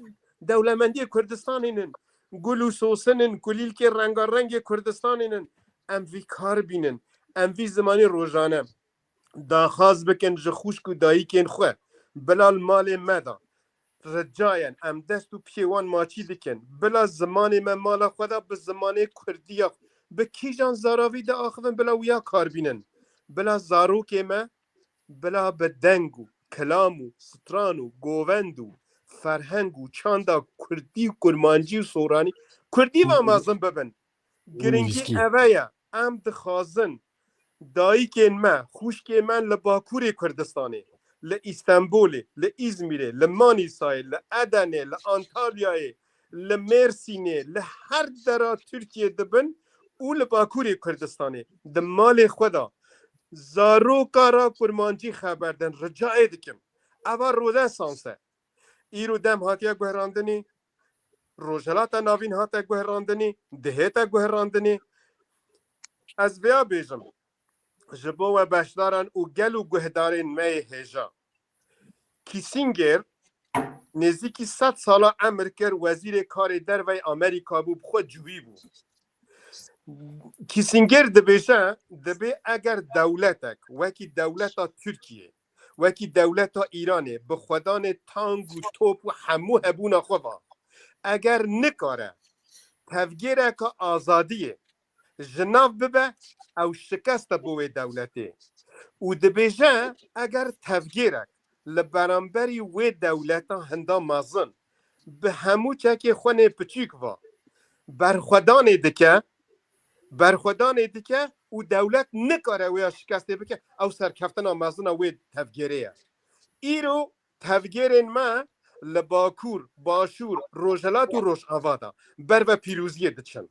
dewlemendiyê Kurdistanê nin. Gul û sosin in, kulîlkê rengarengê Kurdistanê nin. Em vî kar bînin. Em vî zimanê rojane daxwaz bikin ji xwişk û dayikên xwe, bila li malê me de ricayen, em dest û piyê wan maçî dikin. Bila zimanê me mala xwe de bi zimanê kurdî ya xwe, bi kîjan zaravî diaxivin, bila wiya kar bînin. Bila zarokê me, bila bi deng û kilam û stran û govend û ferheng û çanda kurdî û kurmancî û soranî, kurdî ve mezin bibin. Giringî eve ye. Em dixwazin dayikên me, xwişkên me li Bakurê Kurdistanê, li Îstenbolê, li Îzmîrê, li Manîsayê, li Edenê, li Antalyayê, li Mêrsînê, li her dera Tirkiyê dibin û li Bakurê Kurdistanê, di malê xwe de zaroka re kurmancî xeber din. Ricayê dikim. Eva Rönesans e. Îro dem hatiye guherandinê, Rojhilata Navîn hate guherandinê, dihête guherandinê. Ez vêya bêjim, ji bo we beşdaran û gel û guhdarên me yê hêja. Kissinger nêzîkî sed sala emir kir, wezîrê karê derve yê Amerîka bû, bi xwe civî bû. Kissinger dibêje, dibê eger dewletek wekî dewleta Tirkiyê, wekî dewleta Îranê bi xwedanê tang û top û hemû hebûna xwe ve, eger nikare tevgêreka azadiyê ji nav bibe, ew şikest e bo wê dewletê. Û dibêje, eger tevgêrek li beramberî wê dewleta hinda mezin bi hemû çekê xwe nê piçîk ve berxwedanê dike, berxwedanê dike û dewlet nikare wêya şikestê bike, ew serkeftina mezin a wê tevgêrê ye. Îro tevgêrên me li Bakur, Başûr, Rojhilat û Rojava de berve pîroziyê diçin.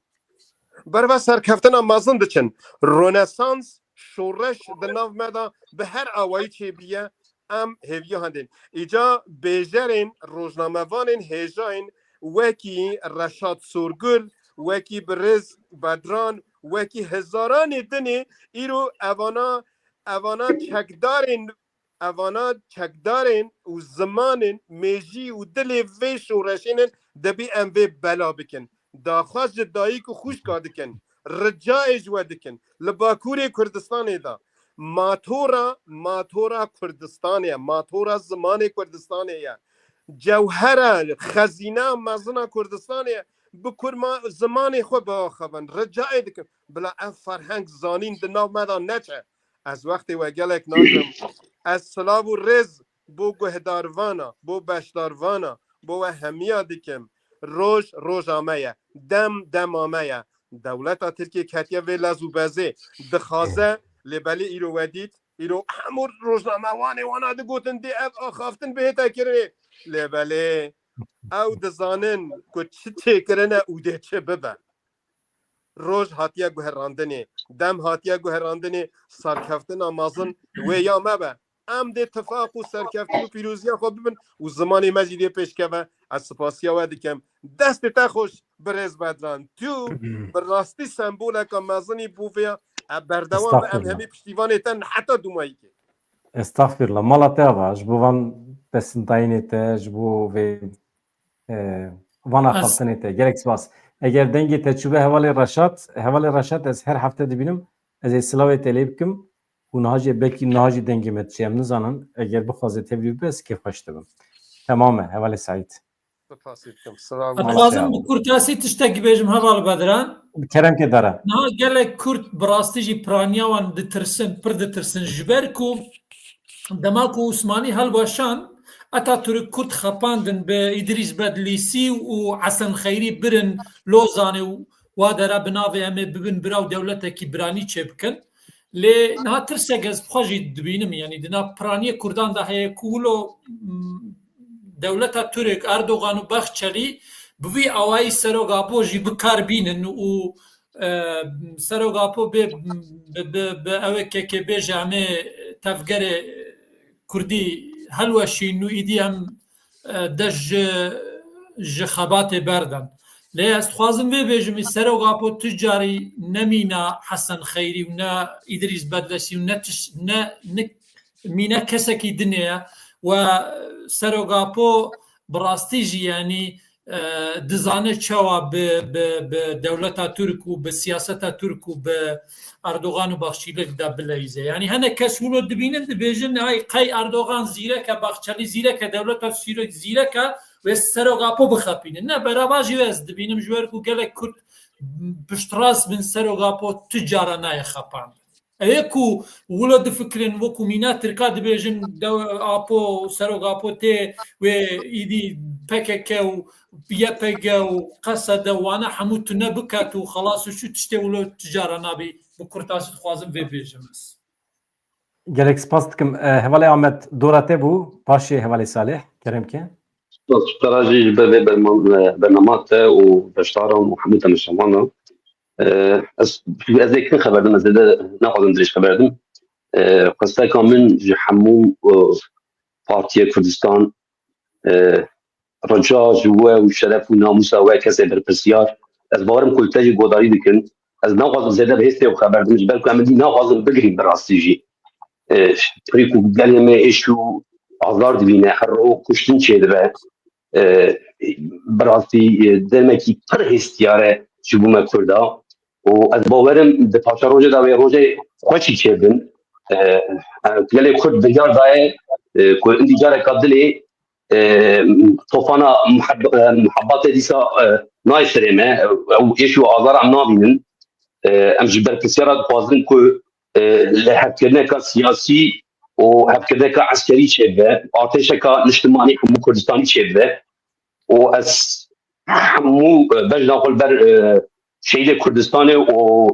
Berve serkeftina mezin diçin. Rönesans, şoreş di nav me de bi her awayî çêbûye, em hêviya hindên. Îca bêjerên, rojnamevanên hêjayên wekî Reşat Sorgul, wekî Birêz Bedran, wekî hezaranê dinê îro evana, evana çekdarên, evana çekdarên û zimanên mêjî û dilê vê şoreşê ne, dibî em vê bela bikin. Daxwaz ji dayik û xwişka dikin, ricayê ji we dikin. Li Bakurê Kurdistanê de matora, matora Kurdistanê ye, matora zimanê Kurdistanê ye. Cewhera, xezîna mezina Kurdistanê ye. Bi kurma zimanê xwe biaxivin. Ricayê dikim. Bila ev ferheng zanîn di nav me de neçe. Ez wextê we gelek nadim. Ez silav û rêz bo guhdarvana, bo beşdarvana, bo we hemiya dikim. Roj, roja me ye. Dem, dema me ye. Dewleta Tirkiyê ketiye vê lez û bezê. Dixwaze, lê belê îro we dît, îro hemû rojnamewanê wana digotin dê ev axaftin bihête kirinê. Lê belê ew dizanin ku çi çêkirine û dê çi bibe. Roj hatiye guherandinê, dem hatiye guherandinê, serkeftina mezin wê ya me be. Em dê tifaq û serkeftin û pîroziya xwe bibin û zimanê me jî dê pêşkeve. Ez spasiya we dikim. Destê te xweş, birêz Bedran. Tu bi rastî semboleka mezinî bû vê ya. E, berdewam be, em Estağfirullah. Hemî piştîvanê te ne heta dûmayîkê. Estağfirullah. Mala te ava, ji bo van pesindayînê te, ji bo vê, e, van axaftinê te. Gelek spas. Eger dengê te çûbe hevalê Reşat, hevalê Reşat ez her hefte dibînim, ez ê silavê te lê bikim û niha jî belkî niha jî dengê me diçe, em nizanin. Eger bixwaze tevlî bibe, ez kêfxweş dibim. Temam e, hevalê Seîd. Spasî dikim. Silav. Dixwazim bi kurtasî tiştek bêjim heval Bedran. Kerem ke dara. Niha gelek Kurd bi rastî jî piraniya wan ditirsin, pir ditirsin. Ji ber ku dema ku Osmanî hilweşand, Atatürk Kurd xapandin, bi Îdrîs Bedlîsî û Hesen Xeyrî birin Lozanê û wa dera bi navê em ê bibin bira û dewletekî biranî çêbikin. Lê niha tirsek ez bi xwe jî dibînim, yanî di nav piraniyê Kurdan de heye ku wilo, m, dewleta Tirk, Erdogan û Baxçelî bi vî awayî Serok Apo jî bi kar bînin û, e, Serok Apo bê, bi, bi, bi ew ê kekê bêje em ê tevgerê Kurdî helweşîn û îdî em, e, dest ji, ji xebatê berdin. Lê ez dixwazim vê bêjim, Serok Apo tu carî nemîna Hesen Xeyrî û ne Îdrîs Bedlesî û ne tiş-, ne, ne mîne kesekî dinê ye. We Serok Apo bi rastî jî, yanî, e, dizane çawa bi, bi, bi dewleta Tirk û bi siyaseta Tirk û bi Erdogan û Baxçîlik de bileyze. Yanî hinek kes wilo dibînin, dibêjin, ay qey Erdogan zîrek e, Baxçelî zîrek e, dewleta Sûriyek zîrek e, wê Serok Apo bixapînin. Ne, berava jî ez dibînim, ji wer ku gelek Kurd piştrast bin, Serok Apo tu cara nayê xapandin. Ê ku wilo difikirin, wekû mîna Tirka dibêjin, de, Apo, Serok Apo tê wê, îdî P K K û Y P G û Qesede, wana hemû tune biket û xelas û şu tiştê wilo tijara nabî, bi kurtasî dixwazim vê bêjim ez. Gelek spas dikim. E, Hevalê Ahmet, dora te bû, paşê Hevalê Salih, kerem ke. Spas ji te re jî ji ber vê berman-, e, bernama te û beşdaran û hemû temaşevanan. E, ez, ez ê kin xeber dim, ez zêde naxwazim dirêj xeber dim. E, qesteka min ji hemû, e, Partiya Kurdistan, e, rica ji we û şeref û namûsa we kesê berpirsiyar. Ez bawerim ku li te jî guhdarî dikin. Ez naxwazim zêde bi hêstê xeber dim, ji ber ku em êdî naxwazin bigirîn bi rastî jî. E, pirî ku gelê me êş û azar dibîne, her roj kuştin çêdibe. E, bi rastî, e, demekî pir hêstiyar e ji bo me Kurda. Û ez bawerim di paşerojê de wê rojê xweşî çêbin. E, e, gelê Kurd biryar daye, e, ku êdî careka dilê, e, tofana muheb-, e, muhebatê dîsa, e, nayê serê me. Ew êş û azar em nabînin. E, em ji berpirsiyara dixwazin ku, e, li hevkirineka siyasî û hevkirineka eskerî çêbe, artêşeka niştimanî hemû Kurdistanî çêbe. Û ez hemû, e, bejna xwe li ber, e, şehîdê Kurdistanê û,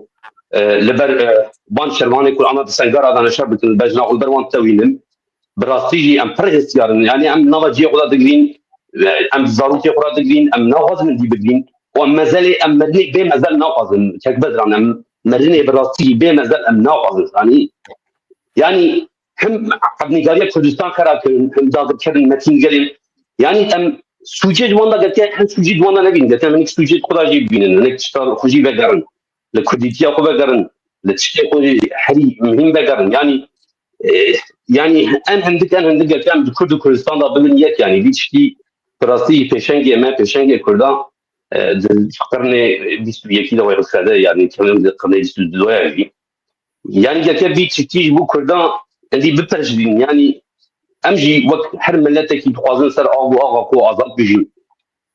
e, li ber, e, van şervanê ku ana di sengara de neşer bikin, bejna xwe li ber wan tewînim. Bi rastî jî em pir hêstiyar in. Yanî em nava cihê xwe de digirîn, e, em zarokê xwe de digirîn, em naxwazin êdî bigirîn. Û em mezelê, em merinê bê mezel naxwazin. Kek Bedran, em merinê bi rastî jî bê mezel em naxwazin. Yanî, yanî hem erdnîgariya Kurdistan xera kirin, hem dagirkerin Metîn Gelê. Yanî em sûcê ji wan de gelkê, hem sûcê ji wan de nebînin. Gelkê em hinek sûcê xwe de jî bibînin, hinek tişta xwe jî vegerin. Li kurdîtiya xwe vegerin, li tiştê xwe jî herî muhîm vegerin. Yanî, e, yanî en hindik, en hindik gelkê em di Kurd û Kurdistan de bibin yek, yanî vî tiştî bi rastî pêşengê me, pêşengê Kurdan, e, di qirnê bîst û yekî de wê bixede, yanî kevin di qirnê bîst û du de jî. Yanî gelkê vî tiştî ji bo Kurdan êdî bipejirîn. Yanî em jî wek her miletekî dixwazin ser av û axa xwe azad bijîn.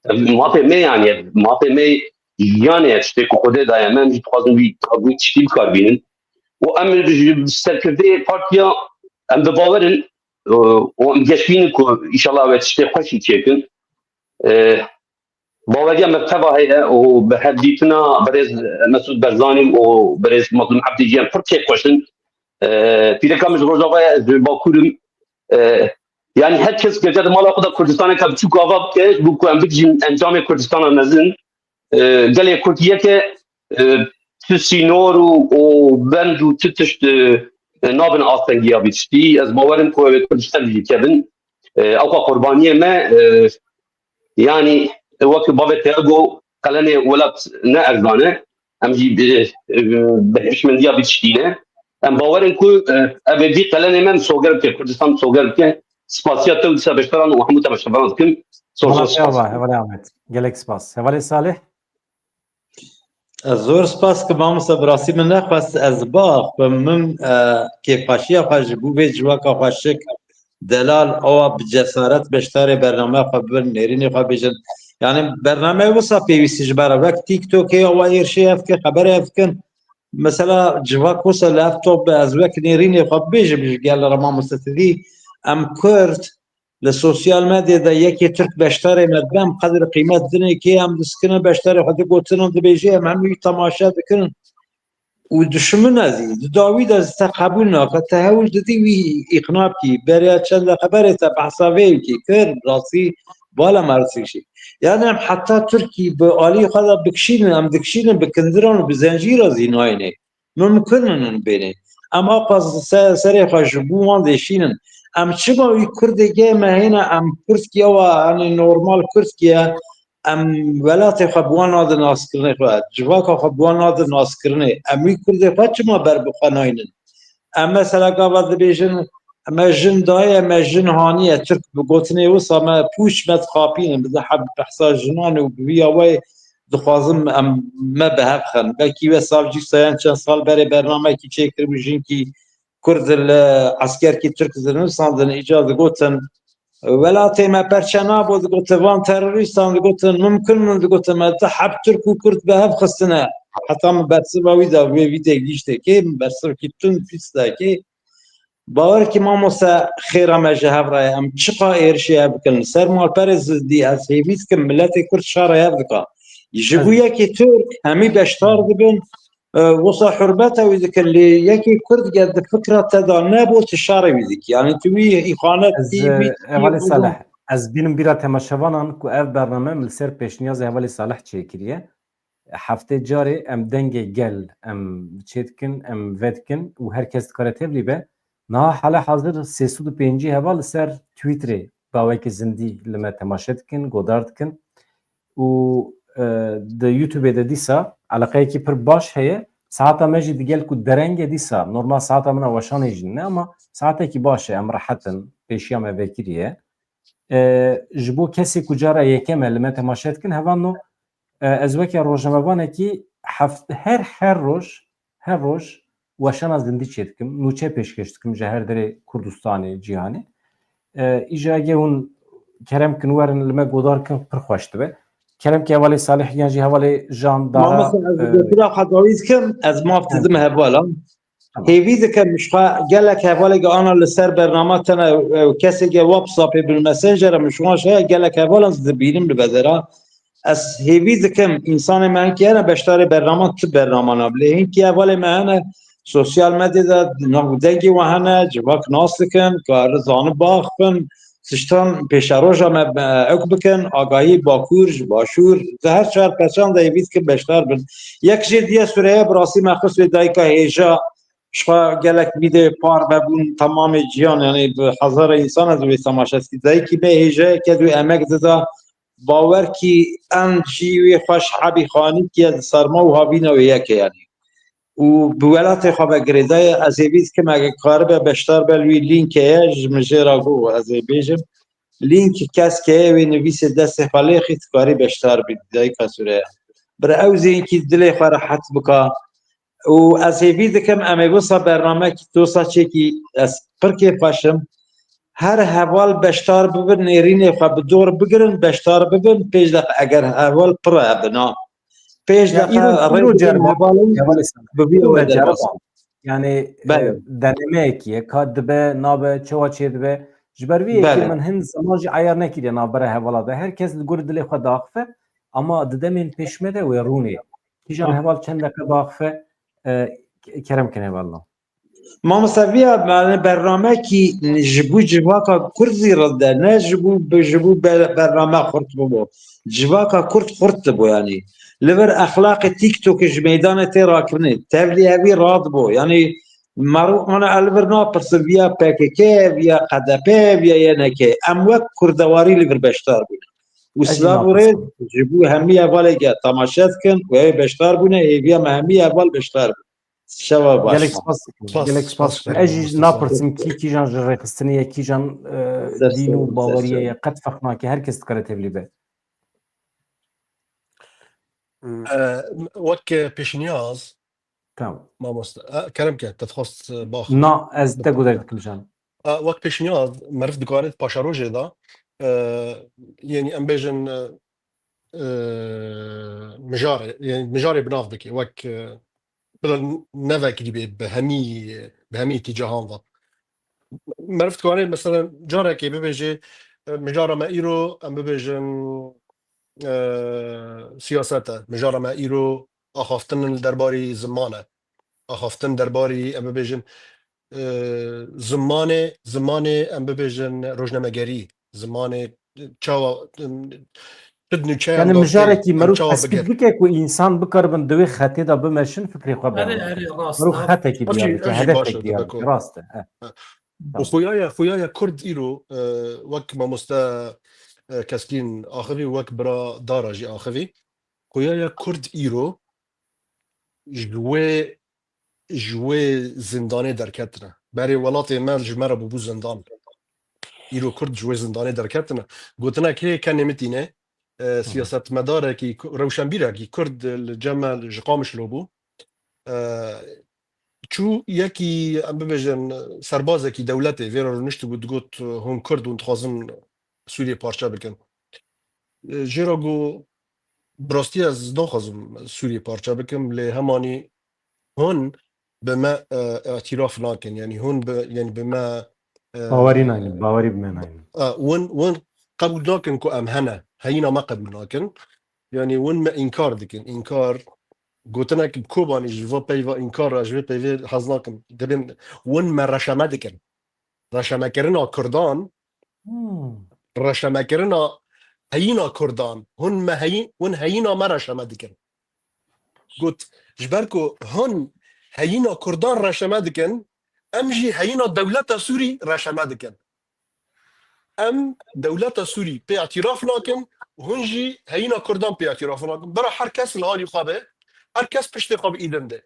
Ev mafê me, yanî ev mafê me, jiyanê, ev tiştê ku Xwedê daye me, em jî dixwazin wî, wî tiştî bikar bînin. Û em ji serkirdeyê partiya em bi bawer in, e, û em geş bînin ku înşallah ew ê tiştê xweşî çêkin. E, Baweriya me bi teva heye û bi hevdîtina birêz Mesûd Barzanî û birêz Mazlûm Ebdî jî em pir kêfxweş in. E, pîreka min ji Rojava ye, ez ji Bakur im. E, yanî her kes gelkê di mala xwe de Kurdistaneke biçûk ava bike, ji bo ku em bigihîn encamê Kurdistana mezin. E, gelê Kurd yek e, e, tu sînor û, û bend û tu tişt, e, e, nabin astengiya vî tiştî. Ez bawer im ku ew ê Kurd ji te jî kevin. E, ew ka qurbaniyê me, e, yanî wek bavê te got, qelenê welat ne erzan e. Em jî bi, e, bi hişmendiya vî tiştî ne. Em bawer in ku, e, ev ê vî qelenê me misoger bike, Kurdistan misoger bike. Spasiya te û dîsa beşdaran û hemû temaşevanan dikim. Sor, sor, spas. Hevalê Ahmet. Gelek spas. Hevalê Salih? Ez zor spas kim mamoste, bi rastî min nexwest ez biaxivim. Min, e, kêfxweşiya xwe ji bo vê civaka xweşik, delal, awa bi cesaret beşdarê bernameya xwe bibin, nêrînê xwe bêjin. Yanî bernameya wisa pêwîstî ji me re, wek TikTokê awa êrişê hev ke, xeberê hev kin. Mesela civak wisa li hev top be, ez wek nêrînê xwe bibêjim ji gel re, mamoste, tu dî em Kurd li sosyal medyê de yekê Tirk beşdarê me dibe, em qedir qîmet dinê kê em diskinin, beşdarê xwe digotin û dibêjê, em hemî wî temaşe dikin. Û dişmin ez î, di dawî de ji te qebûl nake, te hewl didî wî îqna bikî, beriya çend xeberê te behsa vê bikî, kir, rastî, bala me rastî jî. Yani em heta Tirkî bi alî xwe de bikişînin, em dikişînin bi kindiran û bi zencîra zî nayêne. Mimkun in hûn bêne. Em aqas se-, serê xwe ji bo wan dêşînin. Em çima wî Kurdê gê me hêne, em Kurdkiya wa, yanî normal Kurdkiye, em welatê xwe bi wan nadin naskirinê xwe, civaka xwe bi wan nadin naskirinê. Em wî Kurdê xwe çima ber bi xwe naynin? Em mesela gava dibêjin, me jin daye, me jin haniye, Tirk bi gotinê wisa me pûç me dixapînin, bi diheb behsa jinan û bi vî awayê dixwazim em me bi hev xin. Belkî we sal cî sayan çend sal berê bernamekî çêkiribû, jinkî Kurd li eskerkî Tirk dinivîsandin, îca digotin, welatê me perçe nabo, digotin, van terorîstan digotin, mimkun min digotin, me di heb Tirk û Kurd bi hev xistine. Heta min bersiva wî da, wê vîdê gihîştê kê, min bersivkî tund pîs da kê. Bawer kî mamoste, xêra me ji hev re ye. Em çiqa êrişê hev bikin, li ser malperê zindî, ez hêvî dikim, miletê Kurd şerê hev dika. Ji bo yekê Tirk, hemî beşdar dibin, e, wisa hurbeta wî dikin, lê yekê Kurd ge di fikra te de nebû, tu şerê wî dikî. Yanî tu wî îxanet, Ez, tu wî e, Hevalê Salih, ez bînim bîra temaşevanan ku ev bername min li ser pêşniyazê Hevalê Salih çêkiriye. Heftê carê em dengê gel em çêdikin, em vedikin û her kes dikare tevlî be. Niha hale hazir sê sed û pêncî heval li ser Twitterê dawekî zindî li me temaşe dikin, godar dikin. Û, e, di YouTubeê de dîsa eleqeyekî pir baş heye. Saeta me jî digel ku dereng e dîsa. Normal saeta min a weşanê jî ne ama saetekî baş e, em rehet in. Pêşiya me vekiriye. E, ji bo kesê ku cara yekem e li me temaşe dikin, hevalno, e, ez weke rojnamevanekî heft-, her, her roj, her roj weşana zindî çêdikim, nûçe pêşkêş dikim ji her derê Kurdistanê, cîhanê. E, îja ge hûn kerem kin werin li me godar kin, pir xweş dibe. Kerem ki hevalê Salih yan jî hevalê Jan Dara, Mamoste, ez e, gotina xwe dawî dikim, ez maf didim hevalan. Tamam. Hêvî dikim, ji xwe gelek hevalê ge ana li ser bernama tene, e, kesê ge WhatsAppê bi Messenger min şima şaya gelek hevalan dibînim li bedera. Ez hêvî dikim, însanê me hinkî hene beşdarê bernama tu bernama nabin. Lê hinkî hevalê me hene, sosyal medyada nav dengê we hene, civak nas dikin, kar zanî baxivin, tiştan pêşeroja me, e, ewk bikin, agahî Bakur ji Başûr, di her çar perçan de hêvî dikim beşdar bin. Yek jê diye Süreyya, bi rastî me xist wê dayika hêja, ji xwe gelek vîdeo parve bûn, temamê ciyan, yanî bi hezara însan ez wê temaşe dikî. Dayikî me hêjayeke wê emek dida, bawer kî en jî wê xweş hebî xanî kiye di serma û havîna wê yeke yanî. Û bi welatê xwe ve girêdaye, ez hêvî dikim, eger karibe beşdar be, li wî lînke ye, ji min jê re got, ez ê bêjim. Lînk kes ke ye, wê nivîsê destê xwe lê xî, dikarî beşdar bî, dayika Sûreya. Bira ew zî hinkî dilê xwe rehet bika. Û ez hêvî dikim, em ê wisa bernamekî dosa çêkî, ez pir kêfxweş im. Her heval beşdar bibin, nêrînê xwe bi dor bigirin, beşdar bibin, pêş deqe eger heval pir hebina. Pêş Ya deqe îro, îro rêzgirên cerba, hevalin hevalê Salih. Bi vî Îro me wê cerba. derbas. Yani, e, Belê. denemeyekî ye, ka dibe, nabe, çawa çê dibe. Ji ber vî yekê Belê. min hin zeman jî eyar nekiriye navbera hevala de. Her kes li gor dilê xwe daxife, ama di demên pêş me de wê rûnê. Kîjan Ah. heval çend deqe daxife, e, ke-, kerem kin hevalno. Mamoste, viya, yani, bernamekî ji bo civaka Kurd zî rind e, ne ji bo, ji bo be-, bername xurt bibo. Civaka Kurd xurt dibo, yani. Li vir exlaqê TikTokê ji meydanê tê rakirinê. Tevlî evî radibo. Yani, mero, ana, li vir napirsin, viya P K K, viya K D P, viya Y N K. Em wek kurdewarî li vir beşdar bûn. Û Ez jî silav û rêz napirsim. ji bo hemî hevalê ge temaşe dikin, ku ew beşdar bûne, hêviya me hemî heval beşdar bûn. Şeva baş. Gelek spas dikim. Spas, Gelek spas spas dikim. Ez jî spas. napirsim kî, kîjan ji rêxistinê ye, kîjan, e, Dest dîn û ol, baweriyê dest ol. ye, qet ferq nake, her kes dikare tevlî be. Hmm. E, wek pêşniyaz, Tamam. mamoste, e, kerem ke, te dixwest, e, bax. Na, ez te guder dikim can. E, wek pêşniyaz, meriv dikare di paşerojê de, e, yani em bêjin, e, e, mijarê, yani mijarê bi nav bike, wek, e, bila nevekirî bê bi hemî, bi hemî îtîcahan ve. Meriv dikare, mesela, carekê bibêje, e, mijara me îro, em bibêjin, e, siyaset e. Mijara me îro axaftin li derbarî ziman e. Axaftin derbarî, em bibêjin, e, zimanê, zimanê, em bibêjin, rojnamegerî, zimanê, e, çawa, e, tu di nûçeyan Yani de tê, mijarekî em merû çawa tespît bigir. bike ku însan bikaribin di wê xetê de bimeşin, fikrê xwe Erê, bihewin. erê, rast, Merû rast. xetekî Okey, diyar bike, ev jî baş e, hedefek diyar bike, dibeko. rast e. He. He. Û Tamam. xuyaya, xuyaya Kurd îro, e, wek mamoste, e, Keskîn axivî, wek bira Dara jî axivî. Xuyaya Kurd îro ji wê, ji wê zindanê derketine. Berê welatê me ji me re bûbû zindan. Îro Kurd ji wê zindanê derketine. Gotinek hê kenê min tîne, e, Hı hı. siyasetmedarekî, ku-, rewşenbîrekî Kurd li cem me ji Qamişlo bû. E, çû yekî, em bibêjin, serbazekî dewletê vê re rûniştibû, digot, hûn Kurd, hûn dixwazin Sûriyê parçe bikin. E, jê re got, Bi rastî ez naxwazim Sûriyê parçe bikim, lê hemanî hûn bi me, e, îtîraf nakin. Yanî hûn bi, yanî bi me, e, Bawerî naynin, bawerî bi me naynin. e, win, win qebûl nakin ku em hene. Heyîna me qebûl nakin. Yanî win me înkar dikin. Înkar, gotinek bi Kobanî ji va peyva înkar re, ji vê peyvê hez nakin. Dibên win me reşeme dikin. Reşemekirina Kurdan, Hmm. reşemekirina heyîna Kurdan. Hûn me heyî-, hûn heyîna me reşeme dikin. Got, ji ber ku hûn heyîna Kurdan reşeme dikin, em jî heyîna dewleta Sûrî reşeme dikin. Em dewleta Sûrî pê îtîraf nakin, hûn jî heyîna Kurdan pê îtîraf nakin. Bira her kes li alî xwe be, her kes piştê xwe bi îdin de.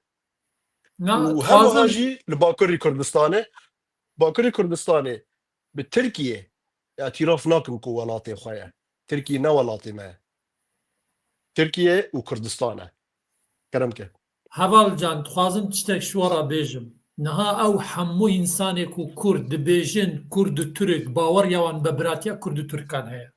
Na, Û dixwazim- hema jî li Bakurî Kurdistanê, Bakurî Kurdistanê bi Tirkiye îtîraf nakin ku welatê xwe ye. Tirkiye ne welatê me ye. Tirkiye û Kurdistan e. Kerem ke. Heval can, dixwazim tiştek ji we re bêjim. Niha ew hemû însanê ku Kurd dibêjin, Kurd û Tirk, baweriya wan bi biratiya Kurd û Tirkan heye.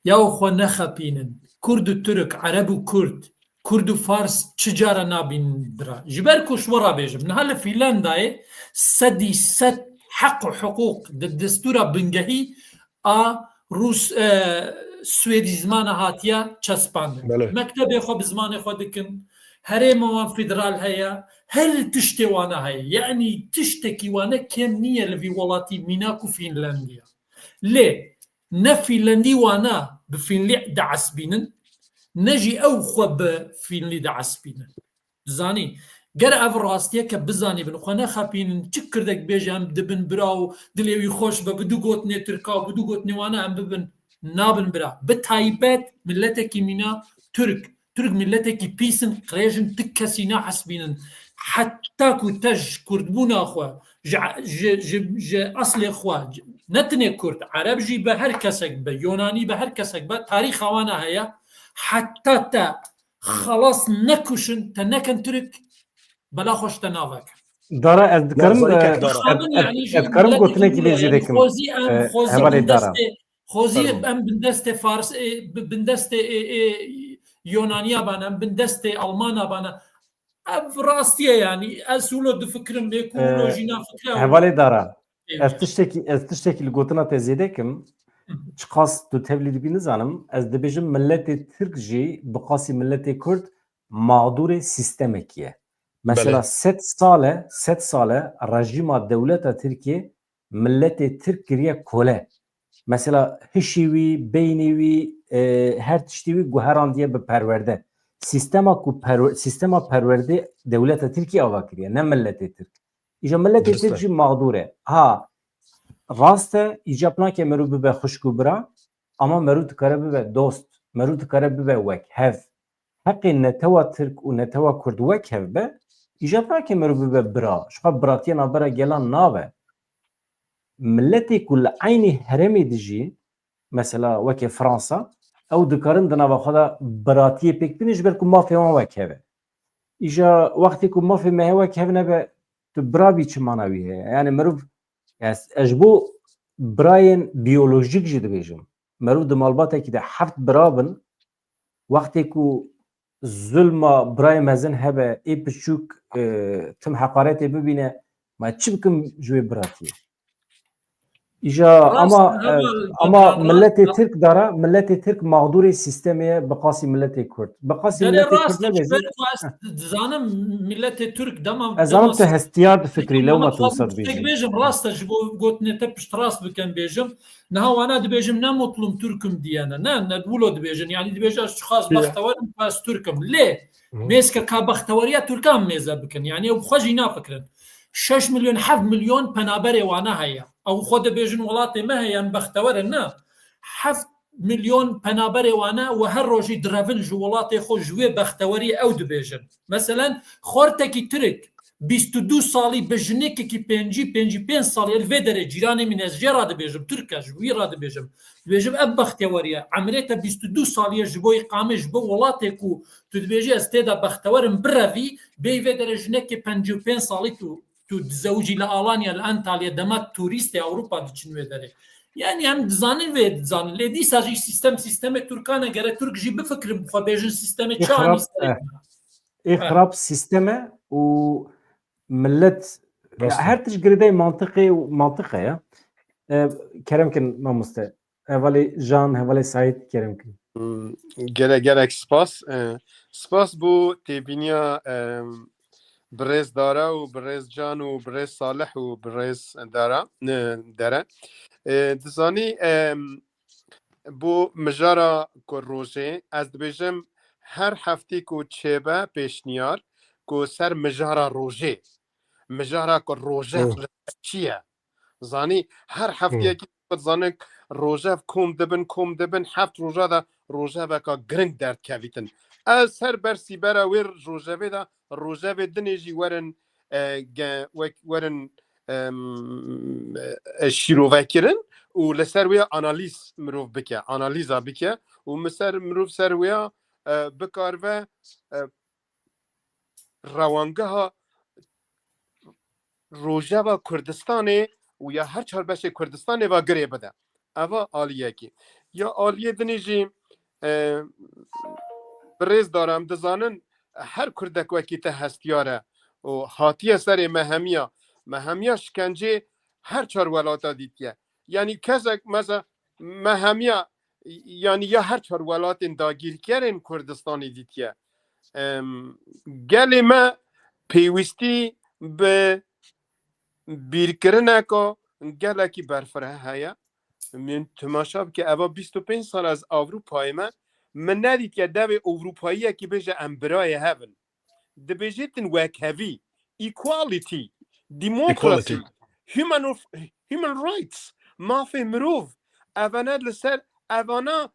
Ya xwe nexepînin. Kurd û Tirk, Ereb û Kurd, Kurd û Fars çi cara nabînin bira. Ji ber ku ji we re bêjim, niha li Fînlandayê sedî sed heq û hiqûq di destûra bingehî a Rûs, e, Swêdî zimana hatiye çespandin. Belê. Mektebê xwe bi zimanê xwe dikin. Herêma wan federal heye. Her tiştê wana heye. Yanî tiştekî wane kêm niye li vî welatî mînak û Fînlandiya. Lê ne Fînlandî wana bi Fînlî diesbînin, ne jî ew xwe bi Fînlî diesbînin. Dizanî, ger ev rastiyeke bizanîbin, xwe nexepînin, çi Kirdek bêje em dibin bira û dilê wî xweş be, bi du gotinê Tirka û bi du gotinê wana em bibin, nabin bira. Bi taybet miletekî mîna Tirk. Tirk miletekî pîs in, qirêj in, ti kesî nahesibînin. Heta ku te ji Kurdbûna xwe, ji, ji, ji, ji eslê xwe, ne tenê Kurd, Ereb jî be, her kesek be, Yonanî be, her kesek be, tarîxa wana heye. Heta te xelas nekuşin, te nekin Tirk, bela xwe ji te navek. Dara, ez dikarim, Zarî e, kek Dara. ez, ez, ez dikarim gotinek lê jê dekim. Xwezî em, E, xwezî hevalê bindestê, Dara. xwezî Pardon. em bindestê Fars, e, bi-, bindestê, e, e, Yonaniya bana, em bindestê Almana bana. Ev rastiye yani. Ez wilo difikirim, bê ku E, wilo jî nafikire. Hevalê Dara. Eyvallah. Ez tiştekî, ez tiştekî li gotina te zêde kim. Hı. Çiqas tu tevlî dibî nizanim. Ez dibêjim miletê Tirk jî bi qasî miletê Kurd mağdurê sîstemekî ye. Mesela Belê. sed sal e, sed sal e rejîma dewleta Tirkiyê miletê Tirk kiriye kole. Mesela hişî wî, beynî wî, e, her tiştî wî guherandiye bi perwerde. Sîstema ku perwe-, sîstema perwerdê dewleta Tirkiyê ava kiriye, ne miletê Tirk. Îja miletê Dirist Tirk e. jî mağdur e. Ha, rast e, îcab nake merû bibe xwişk û bira, ama merû dikare bibe dost, merû dikare bibe wek hev. Heqê netewa Tirk û netewa Kurd wek hev be, îcab nake merû bibe bira. Ji xwe biratiye navbera gelan nabe. Miletê ku li eynî herêmê dijî, mesela weke Fransa, ew dikarin di nava xwe de biratiyê pêk bînin, ji ber ku mafê wan wek hev e. Îja wextê ku mafê me hev wek hev nebe, tu bira bî, çi mana wî heye? Yani mirov, ez, ez ji bo birayên biyolojik jî dibêjim. Mirov di malbatekî de heft bira bin, wextê ku zulma birayê mezin hebe, ê piçûk, e, tim heqaretê bibîne, ma çi bikim ji wê biratiyê? Îja Rast, ama, heval, e, ama heval, miletê rast. Tirk dara, miletê Tirk mağdurê sîstemê ye, bi qasî miletê Kurd. Bi qasî Belê miletê Kurd rast e, ji nebêjin. ber ku ez dizanim miletê Tirk dema, Ez zanim dema tu hestiyar difikirî, Peki, lewma Mehmet tu wisa Fazıl, tiştek dibêjî. Bêjim, rast e, ji bo gotinê te piştrast bikim bêjim. Niha wana dibêjim, ne mutlum Türk'üm diyene. Ne, ne wilo dibêjin. Yani dibêje ez çiqas Ya. bextewer im ku ez Türk im. Lê Hı. mêzke ka bexteweriya Türkan mêze bikin. Yani ew xwe jî nafikirin. Şeş milyon, heft milyon penaberê wana heye. Ew xwe dibêjin welatê me heye, em bextewer in, ne. Heft milyon penaberê wane û her rojî direvin ji welatê xwe, ji wê bexteweriyê ew dibêjin. Meselen, xortekî Tirk, bîst û du salî bi jinekekî pêncî, pêncî pênc salî, li vê derê cîranê min, ez jê re dibêjim, Tirk e, ji wî re dibêjim. Dibêjim, ev bexteweriye, emrê te bîst û du salî ye, ji bo îqamê, ji bo welatê ku tu dibêjî ez tê de bextewer im, birevî, bêyî vê derê jinekê pêncî û pênc salî tu Tu dizewicî li Alanya, li Antalya, dema turîstê Ewropa diçin wê derê. Yani em dizanin vê dizanin. Lê dîsa jî sîstem sîstemê Tirkan e, gere Tirk jî bifikirin, bi xwe bêjin sîstemê çi anî serê. Ê xirab sîstem e û millet, ya, her tişt girêdayî mantiqê û mantiqe ya. E, kerem kin mamoste. Hevalê Jan, hevalê Saîd, kerem kin. Hmm, gele-, gelek spas. E, spas bo têbîniya, e, birêz Dara û birêz Can û birêz Salih û birêz Dara, e, Dere. E, dizanî, e, bo mijara ku rojê, ez dibêjim her heftê ku çêbe pêşniyar ku ser mijara rojê, mijara ku rojev li ser çi ye? Zanî, her hefteyekî dizanin rojev kom dibin, kom dibin, heft roja de rojeveka giring derdkevîtin. Ez her ber sîbera wê rojevê de rojevê dinê jî werin, e, ge-, wek werin, em, e, şîrovekirin û li ser wê analîz mirov bike, analîza bike û mi ser mirov ser wê, e, bikarve, e, rewangeha rojeva Kurdistanê û ya her çar beşê Kurdistanê ve girê bide. Eva aliyekî. Ya aliyê dinê jî, e, birêz Dara, em dizanin her Kurdek wekî te hestiyar e û hatiye serê me hemiya. Me hemiya şikencê her çar welata dîtiye. Yanî kesek meza me hemiya, yanî ya her çar welatên dagîrkerên Kurdistanê dîtiye. Em, gelê me pêwîstî bi bîrkirineka gelekî berfireh heye. Min temaşa bike, eva bîst û pênc sal ez Ewropayê me, min nedîtiye devê Ewropayiyekî bêje em birayê hev in. Dibêjêtin wekhevî, equality, democracy, human, human rights, mafê mirov, evane li ser, evana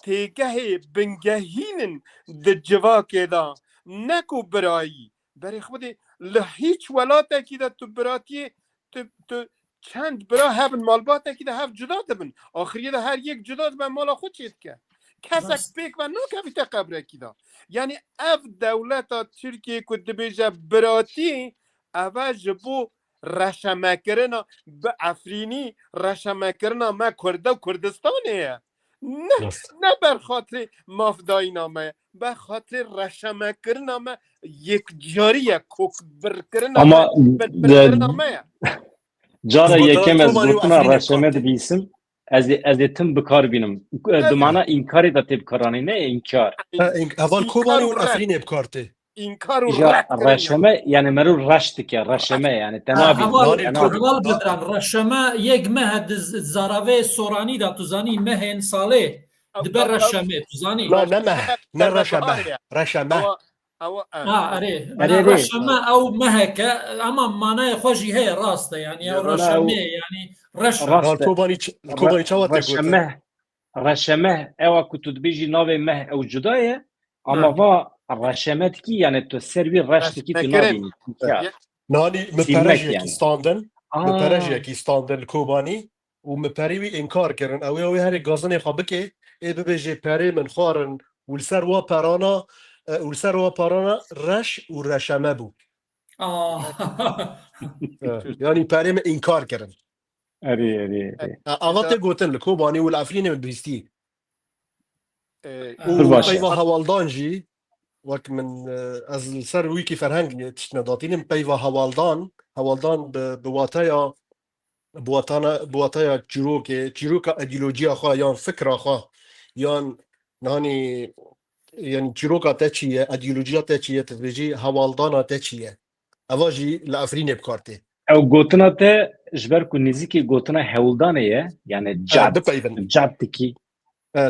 têgehê bingehîn in di civakê de, ne ku birayî. Berê xwe dê li hîç welatekî de tu biratiyê, tu, tu çend bira hebin malbatekî de hev cuda dibin. Axiriyê de her yek cuda dibe mala xwe çêdike. Kesek pêk ve nakevîte qebrekî de. Yanî ev dewleta Tirkiyê ku dibêje biratî, ev e ji bo reşemekirina bi Efrînî, reşemekirina me Kurda û Kurdistanê ye. Ne, ne ber xatirê mafdayîna me ye. Ber xatirê reşemekirina me yekcarî ye, kokbirkirina me, birkirina me ye. Cara yekem ez gotina reşeme dibîsim. Ez ê, ez ê tim bi kar bînim. Di mana înkarê de tê bikaranî, ne înkar. Heval Kobanî û Efrînê bi kar tê. Înkar û Ja reşeme, yani mero reş dike, reşeme yani tenabî. Heval Bedran, reşeme yek meh di zaravê Soranî de, tu zanî mehên salê dibe reşeme, tu zanî. Na, ne meh, ne reşeme, reşeme. Ha, erê. Erê, erê. Reşeme ew meheke, ama manaya xwe jî heye, rast e, yani ew reşemê, yani reş. Rast e. Kobanî, Kobanî çawa tê gotin? Reşeme, ewa ku tu dibêjî navê meh ew cuda ye, ama va reşeme dikî, yani tu ser wî reş dikî, tu nabînî. Nanî min perejiyekî standin, min perejiyekî standin li Kobanî. û min perê wî înkar kirin. Ew ê, ew ê herê gazinê xwe bike, ê bibêjê perê min xwarin û li ser wa perana, e, û li ser wa perana reş û reşeme bû. E, yanî perê min înkar kirin. Erê, erê, erê. E, ava tê gotin li Kobanî û li Efrînê min bihîstî. Û peyva hewaldan jî, wek min, e, ez li ser wîkî ferheng tiştine datînim, peyva hewaldan, hewaldan bi, bi wateya, bi watana, bi wateya çîrokê, çîroka îdeolojiya xwe yan fikra xwe, yan, hanî, yanî çîroka te çi ye, îdeolojiya te çi ye, tu dibêjî hewaldana te çi ye. Eva jî li Efrînê bi kar tê. Ew gotina te ji ber ku nêzîkî gotina hewldanê ye, yani cad, cad dikî.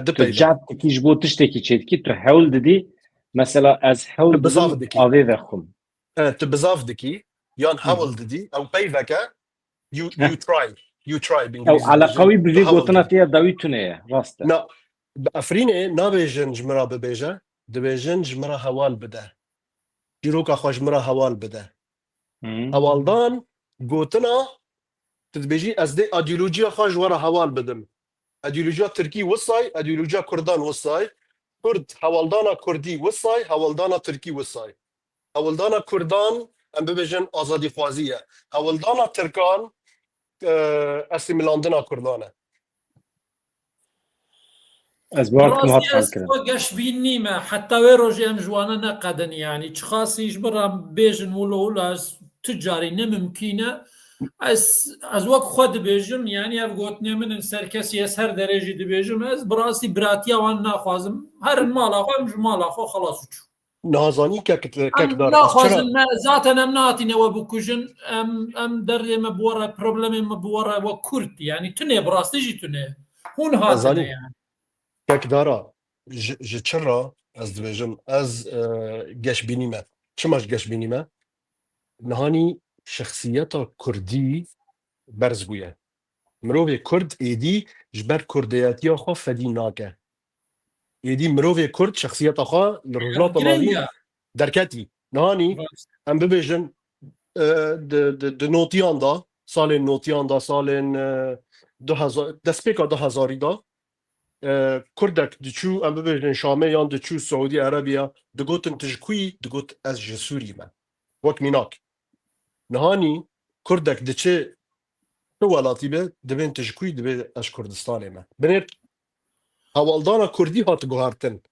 Tu cad dikî, ji bo tiştekî çêdikî, tu hewl didî, mesela ez hewl didim avê vexwim. E, tu bizav dikî, yan hewl didî, ew peyveke, you, you try, you try. Ew eleqa wî bi vê gotina te ya dawî tune ye, rast e. Na, bi Efrînê nabêjin ji min re bibêje, dibêjin ji min re hewal bide. Çîroka xwe ji min re hewal bide. Hewaldan gotina, tu dibêjî ez dê îdeolojiya xwe ji we re hewal bidim. Îdeolojiya Tirkî wisay, îdeolojiya Kurdan wisay. Kurd, hewaldana Kurdî wisay, hewaldana Tirkî wisay. Hewaldana Kurdan em bibêjin azadîxwazî ye. Hewldana Tirkan, e, asîmilandina Kurdan e. Ez bi wan Bi rastî ez kirim. Xwe geş bîn nîme. Heta wê rojê em ji wana neqedin, yanî çiqasî ji min re bêjin wilo wilo, ez tu carî ne mimkîn e. Ez, ez wek xwe dibêjim, yanî ev gotinê min in ser kesî, ez her derê jî dibêjim, ez bi rastî biratiya wan naxwazim. Herin mala xwe, em ji mala xwe xelas û çû. Nazanî kek, kek Em dar, ez çira naxwazin me, zaten em nehatîne we bikujin, em, em derdê me bi we re, problemê me bi we re we Kurd, yanî tune, bi rastî jî tune. Hûn hatine Nazanî. Yani. Kek dara, ji, ji çi re ez dibêjim, ez, e, geşbînî me. Çima ji geşbînî me? Nihanî şexsiyeta Kurdî berz bûye. Mirovê Kurd êdî ji ber kurdeyetiya xwe fedî nake. Êdî mirovê Kurd şexsiyeta xwe li Rojhilata Navîn derketî. Nihanî em bibêjin, e, di, di, di notiyan de, salên notiyan de, salên, e, du hezar, destpêka du hezarî de, e, Kurdek diçû, em bibêjin Şamê yan diçû Siûdî Erebiya, digotin tu ji ku yî, digot ez ji Sûrî me. Wek mînak. Nihanî Kurdek diçe tu welatî be, dibên tu ji ku yî, dibê ez ji Kurdistanê me. Binêr hewaldana Kurdî hat guhartin.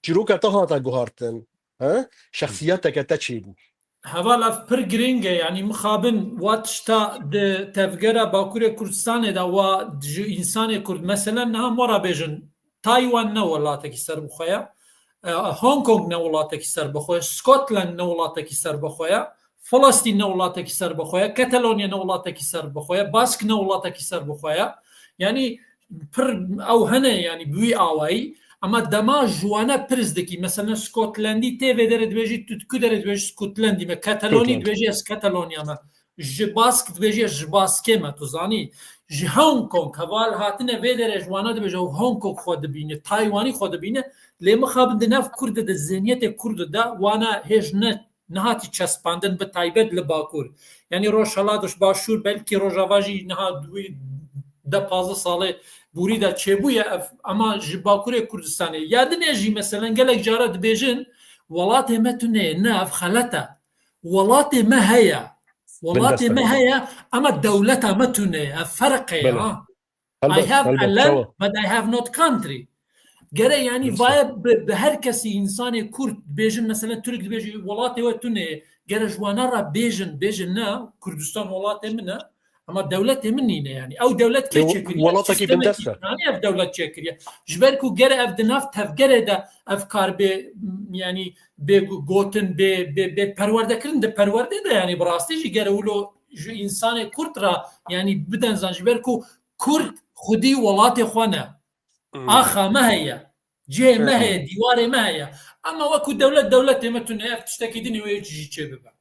Çîroka te hate guhartin. He? Şexsiyeteke te çêbû. Heval, ev pir girîng e, yanî mixabin wa tişta di tevgera Bakurê Kurdistanê de wa ji însanê Kurd, meselen niha me ra bêjin, Taywan ne welatekî serbixwe ye, e, Hong Kong ne welatekî serbixwe ye, Scotland ne welatekî serbixwe ye, Filistîn ne welatekî serbixwe ye, Katalonya ne welatekî serbixwe ye, Bask ne welatekî serbixwe ye. Yanî pir ew hene, yanî bi wî awayî. Ema dema ji wana pirs dikî, mesela Skotlandî tê vê derê dibêjî, tu ku derê dibêjî Skotlandî me, Katalonî Scotland. Dibêjî ez Katalonya me. Ji Bask dibêjî ez ji Baskê me, tu zanî. Ji Hong Kong, heval hatine vê derê ji wana dibêje ew Hong Kong xwe dibîne, Taywanî xwe dibîne, lê mixabin di nav Kurd de, zihniyetê Kurd de wana hêj ne nehati çespandin, bi taybet li Bakur. Yanî Rojhelat û Başûr, belkî Rojava jî niha wî deh pazdeh salê borî de çêbûye ev, ama ji Bakurê Kurdistanê. Ya dinê jî meselen gelek cara dibêjin, welatê me tune ye. Ne, ev xelet e. Welatê me heye. Welatê me heye, ama dewleta me tune ye. Ev ferq e ya. Helbet, I have helbet, a land, çawa? But I have not country. Gere yanî vaye bi, bi her kesî, însanê Kurd bêjin, mesela Tirk dibêjî welatê we tune ye. Gere ji wana re bêjin, bêjin ne, Kurdistan welatê min e. Ama dewletê min nîne yanî. Ew dewlet kê çêkiriye? Welatekî bindest e. Yanî ev dewlet çêkiriye. Ji ber ku gere ev di nav tevgerê de ev kar bê, yanî bê gotin, bê, bê, bê perwerdekirin, di perwerdê de yanî bi rastî jî gere wilo ji însanê Kurd re yanî biden zan, ji ber ku Kurd xwedî welatê xwe ne. Hmm. Axa me heye. Cihê me heye, dîwarê me heye. Ama wekû dewlet, dewletê me tune, ev tiştekî din ê wê jî çê bibe.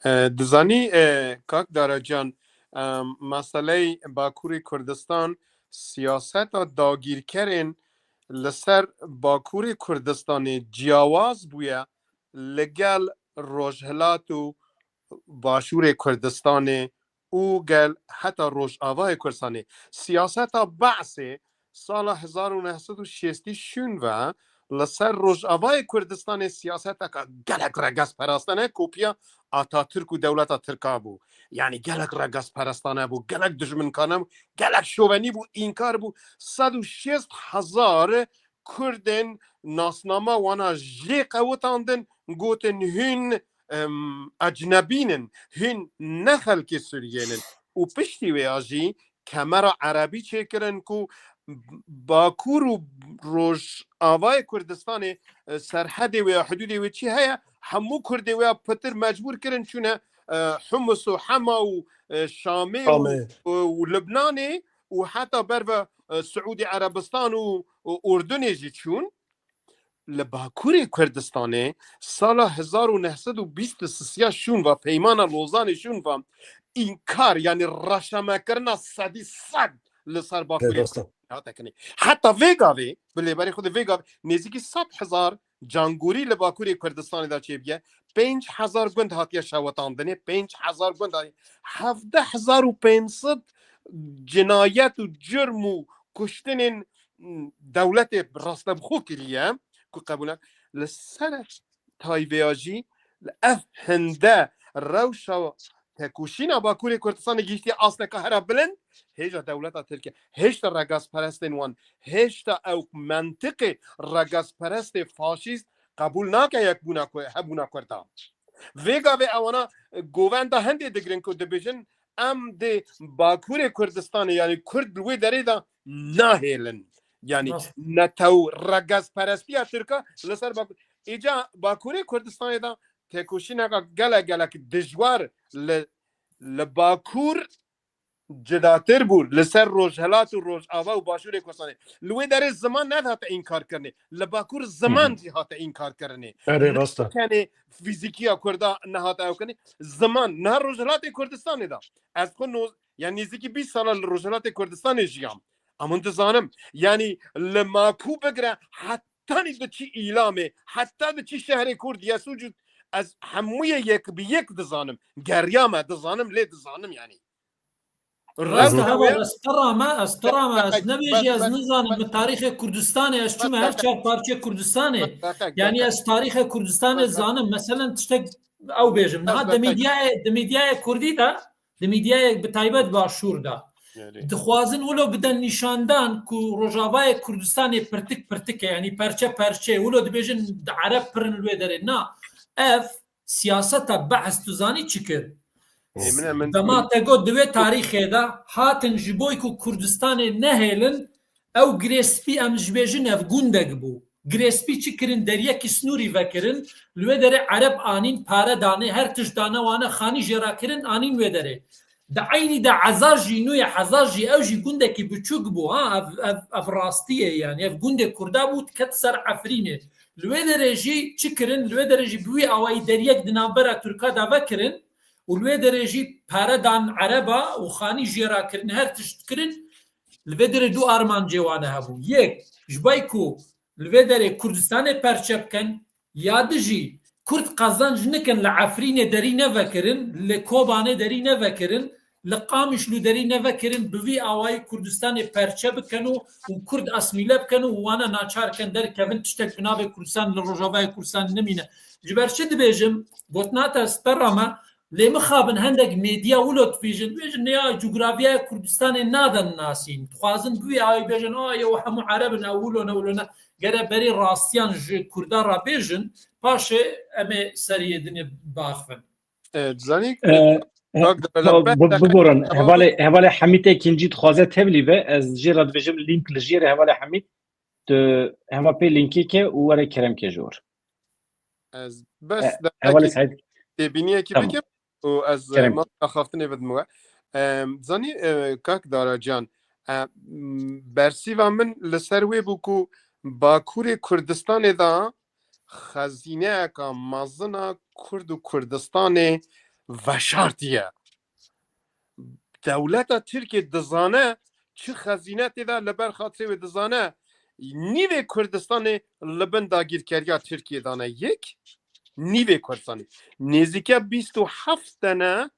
E, dizanî, e, kak Daracan, e, meseley Bakurê Kurdistan, siyaseta dagîrkerên li ser Bakurê Kurdistanê ciyawaz bûye li gel Rojhilat û Başûrê Kurdistanê û gel heta Rojavayê Kurdistanê. Siyaseta Be'sê sala hezar û neh sed û şêstî şûn ve li ser Rojavayê Kurdistanê siyaseteke gelek regezperestane, kopiya Atatürk û dewleta Tirka bû. Yanî gelek regezperestane bû, gelek dijminkane bû, gelek şovenî bû, înkar bû. Sed û şêst hezar Kurdên nasnama wana jê qewitandin, gotin hûn, em, ecnebîn in, hûn ne xelkê Sûriyê nin. Û piştî wê ya jî kemera erebî çêkirin ku Bakur û Rojavayê Kurdistanê, e, serhedê wê ya, hidûdê wê çi heye, hemû Kurdê wê ya pitir mecbûr kirin çûne, e, Humus û Hema û, e, Şamê û, Şamê. Û Libnanê û heta ber ve, e, Siûdî Erebistan û, û Urdunê jî çûn. Li Bakurê Kurdistanê sala hezar û neh sed û bîst û sê ya şûn ve, Peymana Lozanê şûn ve, înkar, yanî reşemekirina sedî sed li ser Bakurê Kurdistanê hate kirin. Heta vê gavê, bi lêberî xwe de vê gavê, nêzîkî sed hezar cangorî li Bakurê Kurdistanê de çêbûye. Pênc hezar gund hatiye şewitandinê, pênc hezar gund hatiye. Hevdeh hezar û pênc sed cinayet û cürm û kuştinên, m, dewletê rastevxwe kiriye ku qebûl e. Li ser tayveya jî li ev hinde rewşa tekoşîna Bakurê Kurdistanê gihîştiye asteka hera bilind, hêja dewleta Tirkiye, hêşta regazperestên wan, hêşta ew mentiqê regazperestê faşîst qebûl nake yekbûna Ku-, hebûna Kurda. Vê gavê ewana govenda hindê digirin ku dibêjin, em dê Bakurê Kurdistanê, yanî Kurd li wê derê de nahêlin. Yanî Rast. netew regazperestiya Tirka li ser Bakur. Îca Bakurê Kurdistanê de tekoşîneka gelek gelek dijwar li, li Bakur cidatir bû, li ser Rojhelat û Rojava û Başûrê Kurdistanê. Li wê derê ziman nedihate înkarkirinê. Li Bakur ziman Hı hı. jî hate înkarkirinê. Erê, rast e. Kenê fîzîkiya Kurda nehate ewkirinê. Ziman, niha Rojhelatê Kurdistanê de. Ez xwe no-, yani nêzîkî bîst sala li Rojhelatê Kurdistanê jiyam. Em hûn dizanim. Yani li Makû bigire hetanî diçî Îlamê, heta diçî şehrê Kurd, Yesûc û ez hemûyê yek bi yek dizanim. Geriyame, dizanim, lê dizanim yani. Rast e, Rewşa heval, wê ez qira me, ez qira me, ez Be-, be-, nebêjî, ez be-, nizanim, be-, min tarîxê Kurdistanê, ez çûme her çar parçê Kurdistanê. Be-, be-, be-, Yani be-, ez tarîxê Kurdistanê be-, be-, zanim. Meselen tiştek ew bêjim. Niha be-, be-, di mîdyayê, di mîdyayê Kurdî de, di mîdyayê bi taybet Başûr de. Yani. Dixwazin wilo bidin nîşandan ku Rojavayê Kurdistanê pirtik pirtik e, yani perçe perçe. Wilo dibêjin di Ereb pirin li wê derê. Na, ev siyaseta Be'es tu zanî çi kir? Ê, min e, min, Dema min te got di wê tarîxê de hatin ji bo ku Kurdistanê nehêlin, ew Girê Spî em ji bêjin ev gundek bû. Girê Spî çi kirin? Deriyekî snûrî vekirin, li wê derê Ereb anîn, pare danê, her tişt dane wane, xanî jê re kirin, anîn wê derê. Di eynî de Hezar jî nû ye, Hezar jî ew jî gundekî biçûk bû, ha, ev, ev, ev rastî ye yani. Ev gundê Kurda bû, diket ser Efrînê. Li wê derê jî çi kirin? Li wê derê jî bi wî awayî deriyek di navbera Tirka de vekirin û li wê derê jî pare dan Ereba û xanî jê re kirin, her tişt kirin. Li vê derê du armancê wane hebû. Yek, ji bay ku li vê derê Kurdistanê perçe bikin, ya di jî Kurd qezenc nikin, li Efrînê derî nevekirin, li Kobanê derî nevekirin, li Qamişlo derî nevekirin, bi vî awayî Kurdistanê perçe bikin û, û Kurd asmîle bikin û wana naçar kin derkevin, tiştek bi navê Kurdistan li Rojavayê Kurdistan nimîne. Ji ber çi dibêjim? Gotina te stera me, lê mixabin hendek medya wilo dibêjin, dibêjin, ya cografyaya Kurdistanê nadin nasîn. Dixwazin bi vî awayî bêjin, a, ew hemû Ereb in, ew wilo ne, wilo ne. Gere berê rastiyan ji Kurda re bêjin, paşê em ê seriyê dinê biaxivin. E, zanî, E, e, bak, bi-, bi-, biborin. Hevalê, hevalê Hemîd Ekincî dixwaze tevlî be. Ez jê re dibêjim link li jêrê hevalê Hemîd. Tu hema pê linkê ke û were kerem ke ji wir. Ez bes E, de hevalê belkî Seîd. Têbîniyekî Tamam. bikim û ez, e, Kerem. mafta xaftinê bidim we. Em, zanî, e, kak Daracan, e, m, bersîva min li ser wê bû ku Bakurê Kurdistanê de xezîneyeka mezin a Kurd û Kurdistanê veşartiye. Dewleta Tirkiyê dizane çi xezîne tê de, li ber xatirê wê dizane nîvê Kurdistanê li bin dagîrkeriya Tirkiyê dane. Yek, nîvê Kurdistanê. Nêzîke bîst û heft tane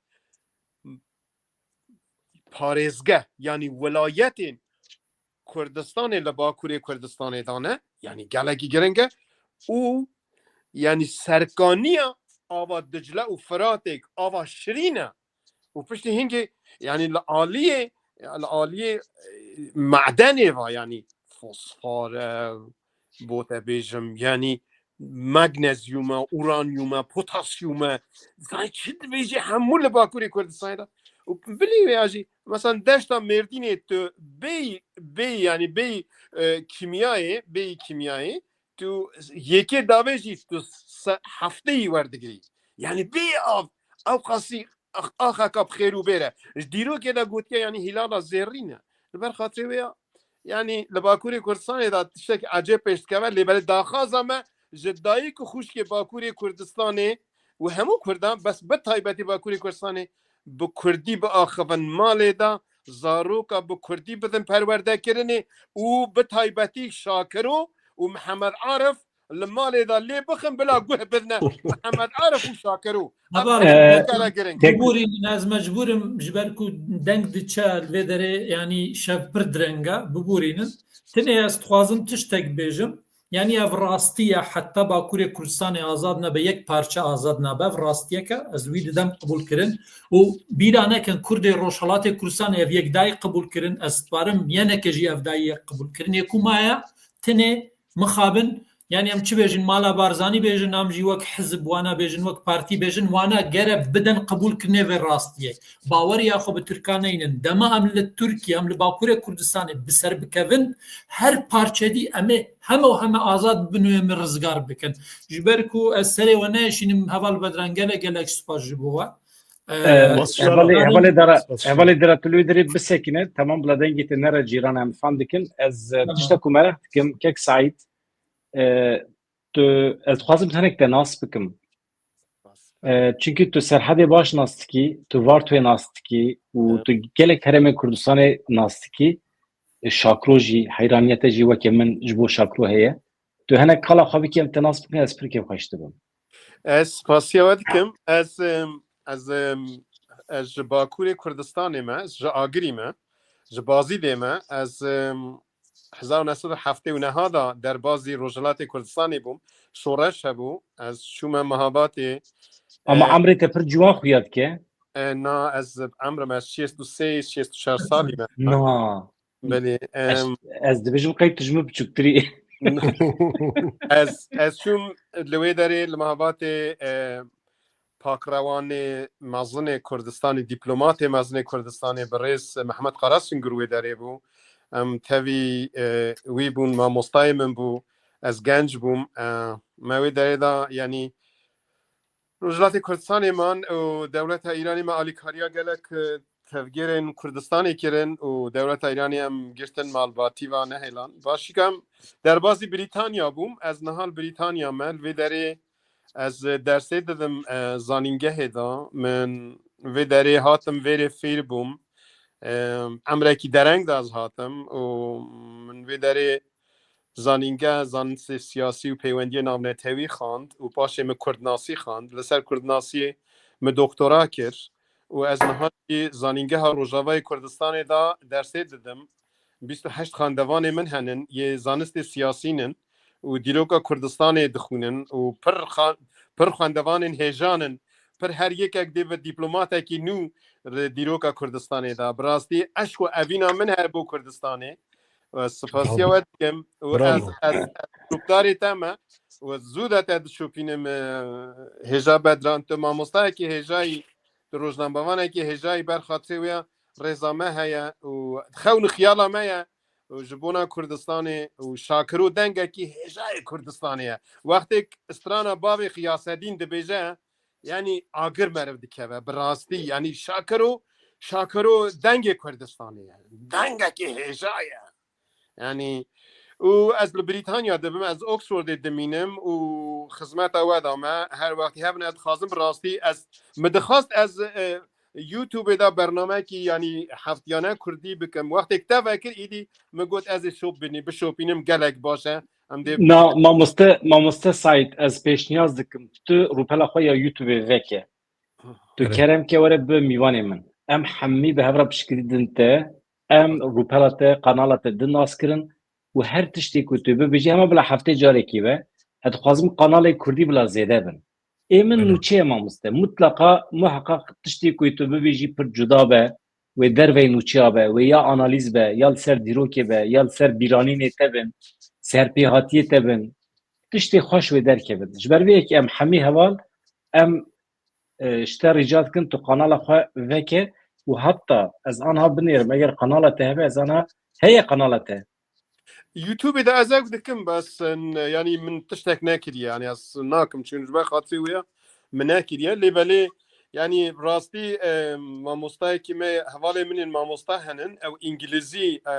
parêzgeh, yanî wilayetên Kurdistanê li Bakurê Kurdistanê dane, yanî gelekî giring e û yanî serkaniya ava Dicle û Firatê, ava şirîn e û piştî hingê, yanî li aliyê, li aliyê, e, medenê va, yanî fosfor e, bo te bêjim, yanî magnezyum e, uranyum e, potasyum e, zanî çi dibêjî, hemû li Bakurê Kurdistanê de. Û bilî wê ya jî, mesela deşta Mêrdînê tu bêyî, bêyî, yanî bêyî, e, kîmyayê, bêyî kîmyayê, tu yekê davê jî tu se-, hefteyî werdigirî. Yanî bêyî av, ew qasî ax-, axeka bi xêr û bêr e. Ji dîrokê de gotiye, yanî hîlala zêrîn e. Li ber xatirê wê ya, yanî li Bakurê Kurdistanê de tiştekî ecêb pêş dikeve, lê belê daxwaza me ji dayik û xwişkê Bakurê Kurdistanê û hemû Kurdan, bes bi taybetî Bakurê Kurdistanê bi Kurdî biaxivin malê de, zaroka bi Kurdî bidin perwerdekirinê û bi taybetî Şakiro û Mihemed Arif li malê de lê bixin bila guh bidine Mihemed Arif û Şakiro. Ev Heval, e, kara giring. Biborînin, ez mecbûr im, ji ber ku deng diçe li vê derê, yanî şev pir direng e, biborînin. Tenê ez dixwazim tiştek bêjim. Yanî ev rastî ye, heta Bakurê Kurdistanê azad nebe, yek parçe azad nabe, ev rastiyeke ez wî didem qebûlkirin. Û bîra nekin, Kurdê Rojhelatê Kurdistanê ev yekdayî qebûlkirin, ez dixwarim yeneke jî ev dayî yek qebûlkirin. Yê ku maye, tenê mixabin, yanî em çi bêjin, mala Barzanî bêjin, em jî wek hizb wana bêjin, wek partî bêjin, wana gere bidin qebûlkirinê vê rastiyê. Baweriya xwe bi Tirkan neynin. Dema em li Tirkiye, em li Bakurê Kurdistanê bi ser bikevin, her parçedî em ê heme û heme azad bibin û em ê rizgar bikin. Ji ber ku ez serê we neşînim, heval Bedran, gelek gelek spas ji bo we. Ee, Ee, Spas hevalê, şara. Hevalê dara, Spas şara. Hevalê dara tu li wê derê bisekine, tamam, bila dengê te nere cîran, em fam dikin. Ez, e, Tamam. Tişta ku meraq dikim, kek Saîd, e, tu, ez dixwazim hinek te nas bikim. E, çünkü tu Serhedê baş nas dikî, tu Vartoyê nas dikî û Evet. tu gelek herêmê Kurdistanê nas dikî. E, Şakro jî, heyraniyete jî weke min ji bo Şakro heye. Tu hinek kala xwe bikî, em te nas bikin, ez pir kêfxweş dibim. Ez spasiya we dikim. Ez, em, ez, em, ez ji Bakurê Kurdistanê me, ez ji Agirî me, ji Bazîdê me. Ez, em, hezar û neh sed û heftê û neh de derbazî Rojhilatê Kurdistanê bûm. Şoreş hebû. Ez çûme Mehabatê. Ama E, emrê te pir ciwan xuya dike. E, na, ez emrim, ez şêst û sê, şêst û çar salî me. Na. Belê, Ez, em, ez dibêjim qey tu ji min biçûktirî. Ez, ez çûm li wê derê li Mehabatê, e, pakrewanê mezinê Kurdistanê, dîplomatê mezinê Kurdistanê, birêz Mehmet Karasungur wê derê bû. Em tevî, e, wî bûn, mamostayê min bû. Ez genc bûm. E, me wê derê de, yanî, Rojhilatê Kurdistanê man û dewleta Îranê me alîkariya gelek, e, tevgêrên Kurdistanê kirin û dewleta Îranê em girtin malbatî va nehêlan. Başîka em derbazî Brîtanya bûm. Ez niha li Brîtanya me. Li vê derê ez dersê didim, e, zanîngehê de. Min vê derê hatim vêrê fêr bûm. E, emrekî dereng de ez hatim û min vê derê zanîngeha zanistê siyasî û peywendiyê navnetewî xwend û paşê min kurdnasî xwend. Li ser kurdnasiyê min doktora kir û ez niha jî zanîngeha Rojavayê Kurdistanê de dersê didim. Bîst û heşt xwendevanê min henin, yê zanistê siyasî nin û dîroka Kurdistanê dixwînin û pir xan-, pir xwendevanên hêja nin. Pir her yekek dê bi dîplomatekî nû li dîroka Kurdistanê de. Bi rastî eşq û evîna min heye bo Kurdistanê. Û ez spasiya Bravo. we dikim. Û Bravo. ez, ez, ez şopdarê te me. Û ez zû de te dişopînim, e, hêja Bedran. Tu mamostayekî hêjayî, tu rojnamevanekî hêjayî, ber xatirê wê ya rêza me heye û xewn û xiyala me ye. Û ji bona Kurdistanê û Şakiro dengekî hêjayê Kurdistanê ye. Wextêk strana bavê Xiyasedîn dibêje, yanî agir meriv dikeve, bi rastî, yanî Şakiro, Şakiro dengê Kurdistanê ye. Dengekî hêja ye. Yanî, û ez li Brîtanya dibim, ez Oxfordê dimînim û xizmeta we de me. Her wextî hev ne, ez dixwazim bi rastî, ez, min dixwast ez, e, YouTubeê de bernamekî, yanî heftiyane kurdî bikim. Wextêk te vekir, îdî min got ez ê şop binî-, bişopînim, gelek baş e. Em dê Na, mamoste, mamoste Saîd, ez pêşniyaz dikim. Tu rûpela xwe ya YouTubeê veke. Tu Evet. kerem ke were bi mîvanê min. Em hemî bi hev re piştgirî din te. Em rûpela te, kanala te din nas kirin û her tiştê ku tu bibêjî, hema bila heftê carekî be, ez dixwazim kanalê kurdî bila zêde bin. Ê min Aynen. nûçe ye mamoste. Mutlaqa, muheqeq tiştê ku tu bibêjî pir cuda be, wê dervey nûçeya be, wê ya analîz be, ya li ser dîrokê be, ya li ser bîranînê te bin, serpêhatiyê te bin. Tiştê xweş wê derkevin. Ji ber vê yekê em hemî heval, em, e, ji te rica dikin tu kanala xwe veke û heta ez anha binêrim, eger kanala te hebe, ez anha heye kanala te. YouTubeê de ez ew dikim, bes, n-, yanî min tiştek nekiriye, yanî ez nakim, çûn ji ber xatirê wê ya min nekiriye. Lê belê, yanî rastî, e, mamostayekî me, hevalê min ên mamosta henin, ew îngilîzî, e,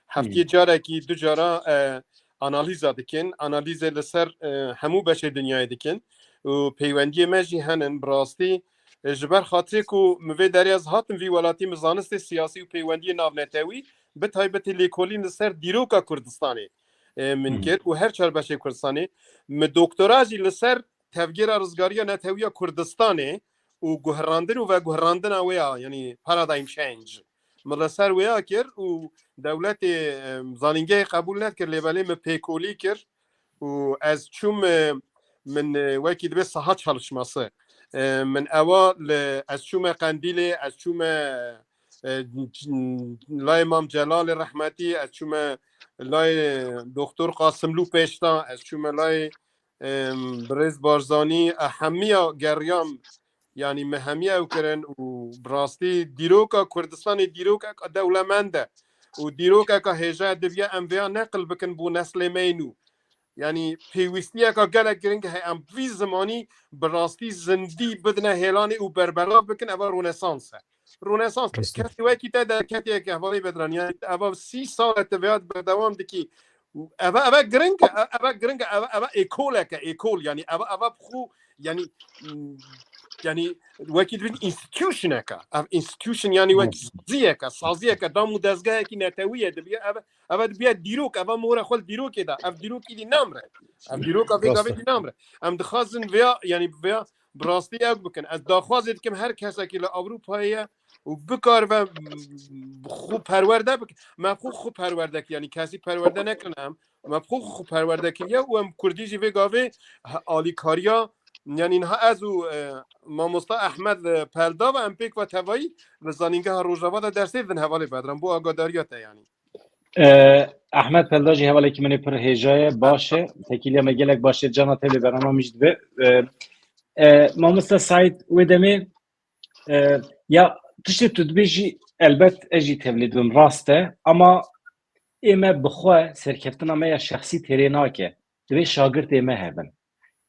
heftiyê Hmm. carekî, du cara, e, analîza dikin, analîzê li ser, e, hemû beşê dinyayê dikin û peywendiyê me jî henin, bi rastî, e, ji ber xatirê ku min vê derê ez hatim vî welatî, min zanistê siyasî û peywendiyê navnetewî, bi taybetî lêkolîn li ser dîroka Kurdistanê, e, min Hmm. kir û her çar beşê Kurdistanê. Min doktora jî li ser tevgera rizgariya netewiya Kurdistanê û guherandin û veguherandina wê ya, yanî paradigm change. Min li ser wê ya kir û dewletê, e, zanîngehê qebûl nekir, lê belê min pêkolî kir. û ez çûm, e, min, e, wekî dibe saha çalışması. E, min ewa li, ez çûme Qendîlê, ez çûme, e, c-, layê Mam Celalê rehmetî, ez çûme layê Doktor Qasimlû Pêşta, ez çûme layê, e, Birêz Barzanî, e, hemiya geriyam, yanî me hemiya ew kirin û bi rastî dîroka Kurdistanê dîrokek dewlemend e û dîrokeka hêja dibiye em vêya neqil bikin bo neslê me yê nû. Yanî pêwîstiyeka gelek giring heye, em vî zimanî bi rastî zindî bidine hêlanê û berbelav bikin, eva Ronesans e. Ronesans e. Rastî. Kesî wekî te derketiyeke hevalê Bedran, yanî eva sî sal e te vêya berdewam dikî. Eva, eva giring e, eva giring e, eva, eva êkolek e, êkol, yanî eva, eva bi xwe, yanî, m, yanî wekî dibin institutionek e. Ev institution, yanî wekî saziyek e, saziyek e, dam û dezgehekî netewî ye, dibiye ev, ev dibiye dîrok, ev mora xwe li dîrokê de, ev dîrokî dî namre. Ev dîroka vê gavê dî namre. Em dixwazin vêya, yanî vêya bi rastî ew bikin. Ez daxwazê dikim her kesekî li Ewropayê ye û bikaribe, m, xwe perwerde bike. Me xwe xwe perwerde kir, yanî kesî perwerde nekirin em. Me bi xwe xwe perwerde kiriye û em kurdî jî vê gavê he-, alîkariya, yanî niha ez û, e, mamosta Ehmed, e, Pelda ve em pêk ve tevayî li Zanîngeha Rojava de dersê didin hevalê Bedran. Bo agadariya te yanî. E, Ehmed Pelda jî hevalekî min ê pir hêja ye, baş e. Tekîliya me gelek baş e, cana te lê bernama min jî dibe. E, e, mamosta Saîd wê demê, e, ya tiştê tu dibêjî elbet ez jî tevlî dibim, rast e, ama ê me bi xwe serkeftina me ya şexsî têrê nake. Divê şagirtê me hebin.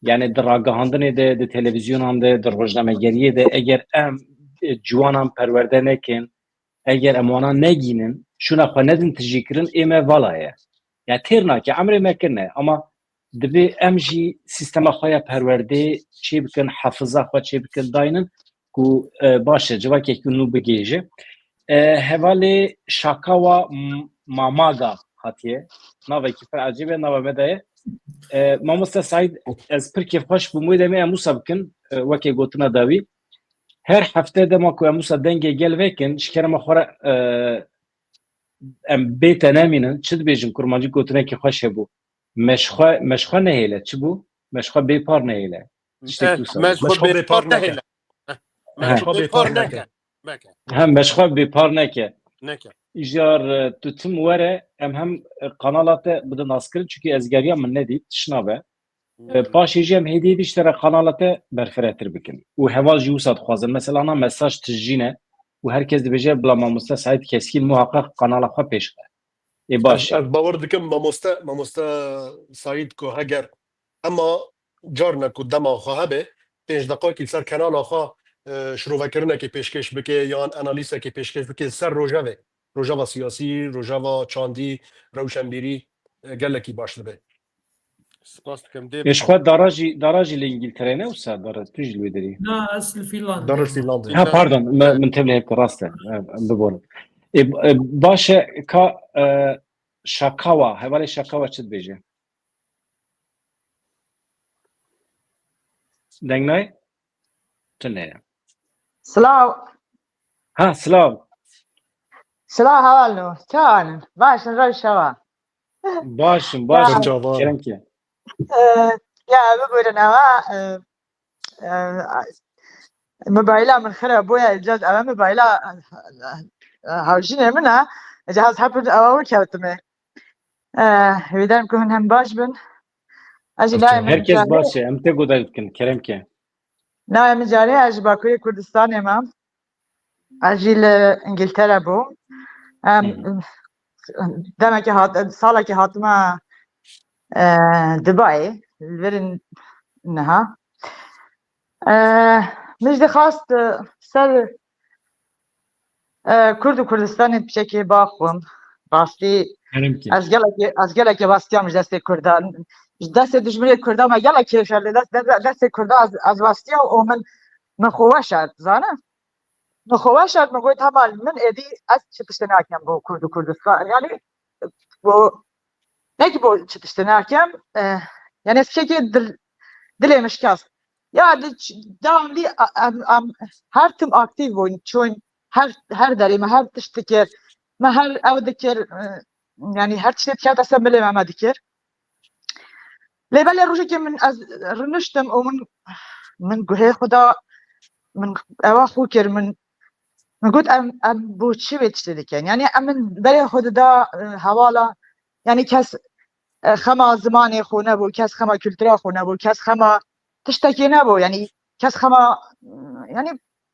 Yani di ragihandinê de, di televîzyonan de, di rojnamegeriyê de eger em, e, ciwanan perwerde nekin, eger em wana negînin, şûna xwe nedin tijîkirin, ê me vala ye. Ya têr nake, emrê me kirine, ama divê em jî sîstema xwe ya perwerdê çê bikin, hefiza xwe çê bikin, daynin ku, e, baş e, civakekî nû bigihêje. E, hevalê Şakawa M-, Mamaga hatiye. Navekî pir ecêb e, nava me de ye. E, mamoste Saîd, ez pir kêfxweş bûm wê demê em wisa bikin, e, weke gotina dawî. Her hefte dema ku em wisa dengê gel vekin, ji kerema xwe re, e, em bê te nemînin, çi dibêjin, kurmancî gotinekî xweş hebû. Me ji xwe, me ji xwe nehêle, çi bû? Me ji xwe bêpar nehêle. Tiştek Eh, wisa. Me ji xwe Me ji xwe bêpar bêpar neke. nehêle. Eh, Me He. ji xwe bêpar neke. Neke. He, me ji xwe bêpar neke. Neke. Îjar, e, tu tim were, em hem, e, kanala te bidin naskirin, çunkî ez geriya min nedît, tişt nabe. E, Hmm. Paşê jî em hêdî hêdî ji te re kanala te berfiretir bikin. Û heval jî wisa dixwazin. Mesela na mesaj tijî ne û her kes dibêje, bila mamoste Saîd Keskîn muhaqqeq kanala xwe pêş xe. Ê baş. Ez, ez bawer dikim mamoste, mamoste Saîd ku heger hema carna ku dema xwe hebe, pênc deqakî ser kanala xwe, e, şirovekirinekê pêşkêş bike yan analîsekê pêşkêş bike ser Rojavê, Rojava siyasî, Rojava çandî, rewşenbîrî, e, gelekî baş dibe. Spas dikim. Dê Ê, ji xwe dara jî, dara jî li Îngiltere ne wisa dara, tu jî li wê derê. Na, ez li Fînlandê. Dara Fînlandê. Ha, pardon, me, min tevlî hevkir, rast e. E, biborin. E, e, baş e, ka, e, Şakawa, hevalê Şakawa çi dibêje? Deng nayê? Tune ye. Silav. Ha, silav. Silav, hevalno. Çawan in? Baş in, rewşa we? Baş im, baş im. Çawa? Kerem ke. Ee, ya, biburin ama, e, e, mobayla min xira bûye, caz eve mobayla, e, e, hawjinê min e, cihaz hepir ewa wir kewtime. E, hêvîdarim ku hûn hem baş bin. Ez jî nayê min Herkes carê baş e, em te guhdar dikin, kerem ke. Nayê min carê, ez ji Bakurê Kurdistanê me. Ez jî li Îngiltere bûm. Em, Hı. demekî hat-, salekî hatime, e, Dubayê, li vir niha. E, min jî dixwest, e, ser, e, Kurd û Kurdistanê piçekê baxwim. Rastî, Kerem ke. ez gelekê, ez gelekê westiyam ji destê Kurdan. Ji destê dijminê Kurdan me gelek kêş e, lê dest, dest, destê Kurdan ez, ez westiyam û min, min xwe weş e, zane? Min xwe weş e, min got, hemal min êdî ez çi tiştê nakem bo Kurd û Kurdistan. Yani, bo, ne ki bo çi tiştê nakem, e, yani ez çekê dil, dilê min şikest. Ya, di ç-, devamlı, a-, em, em, her tim aktif bûn, çûn her, her derê me her tişt dikir, me her ew dikir, e, yani her tiştê dikir, destê milê me, me dikir. Lê belê rojekê min ez riniştim û min, min guhê xwe da, min ewa xwe kir, min, min got, em, em bo çi vê tiştê dikin? Yani em min berê xwe dida, e, hevala, yani kes, e, xema zimanê xwe nebû, kes xema kultura xwe nebû, kes xema tiştekê nebû, yani kes xema, yani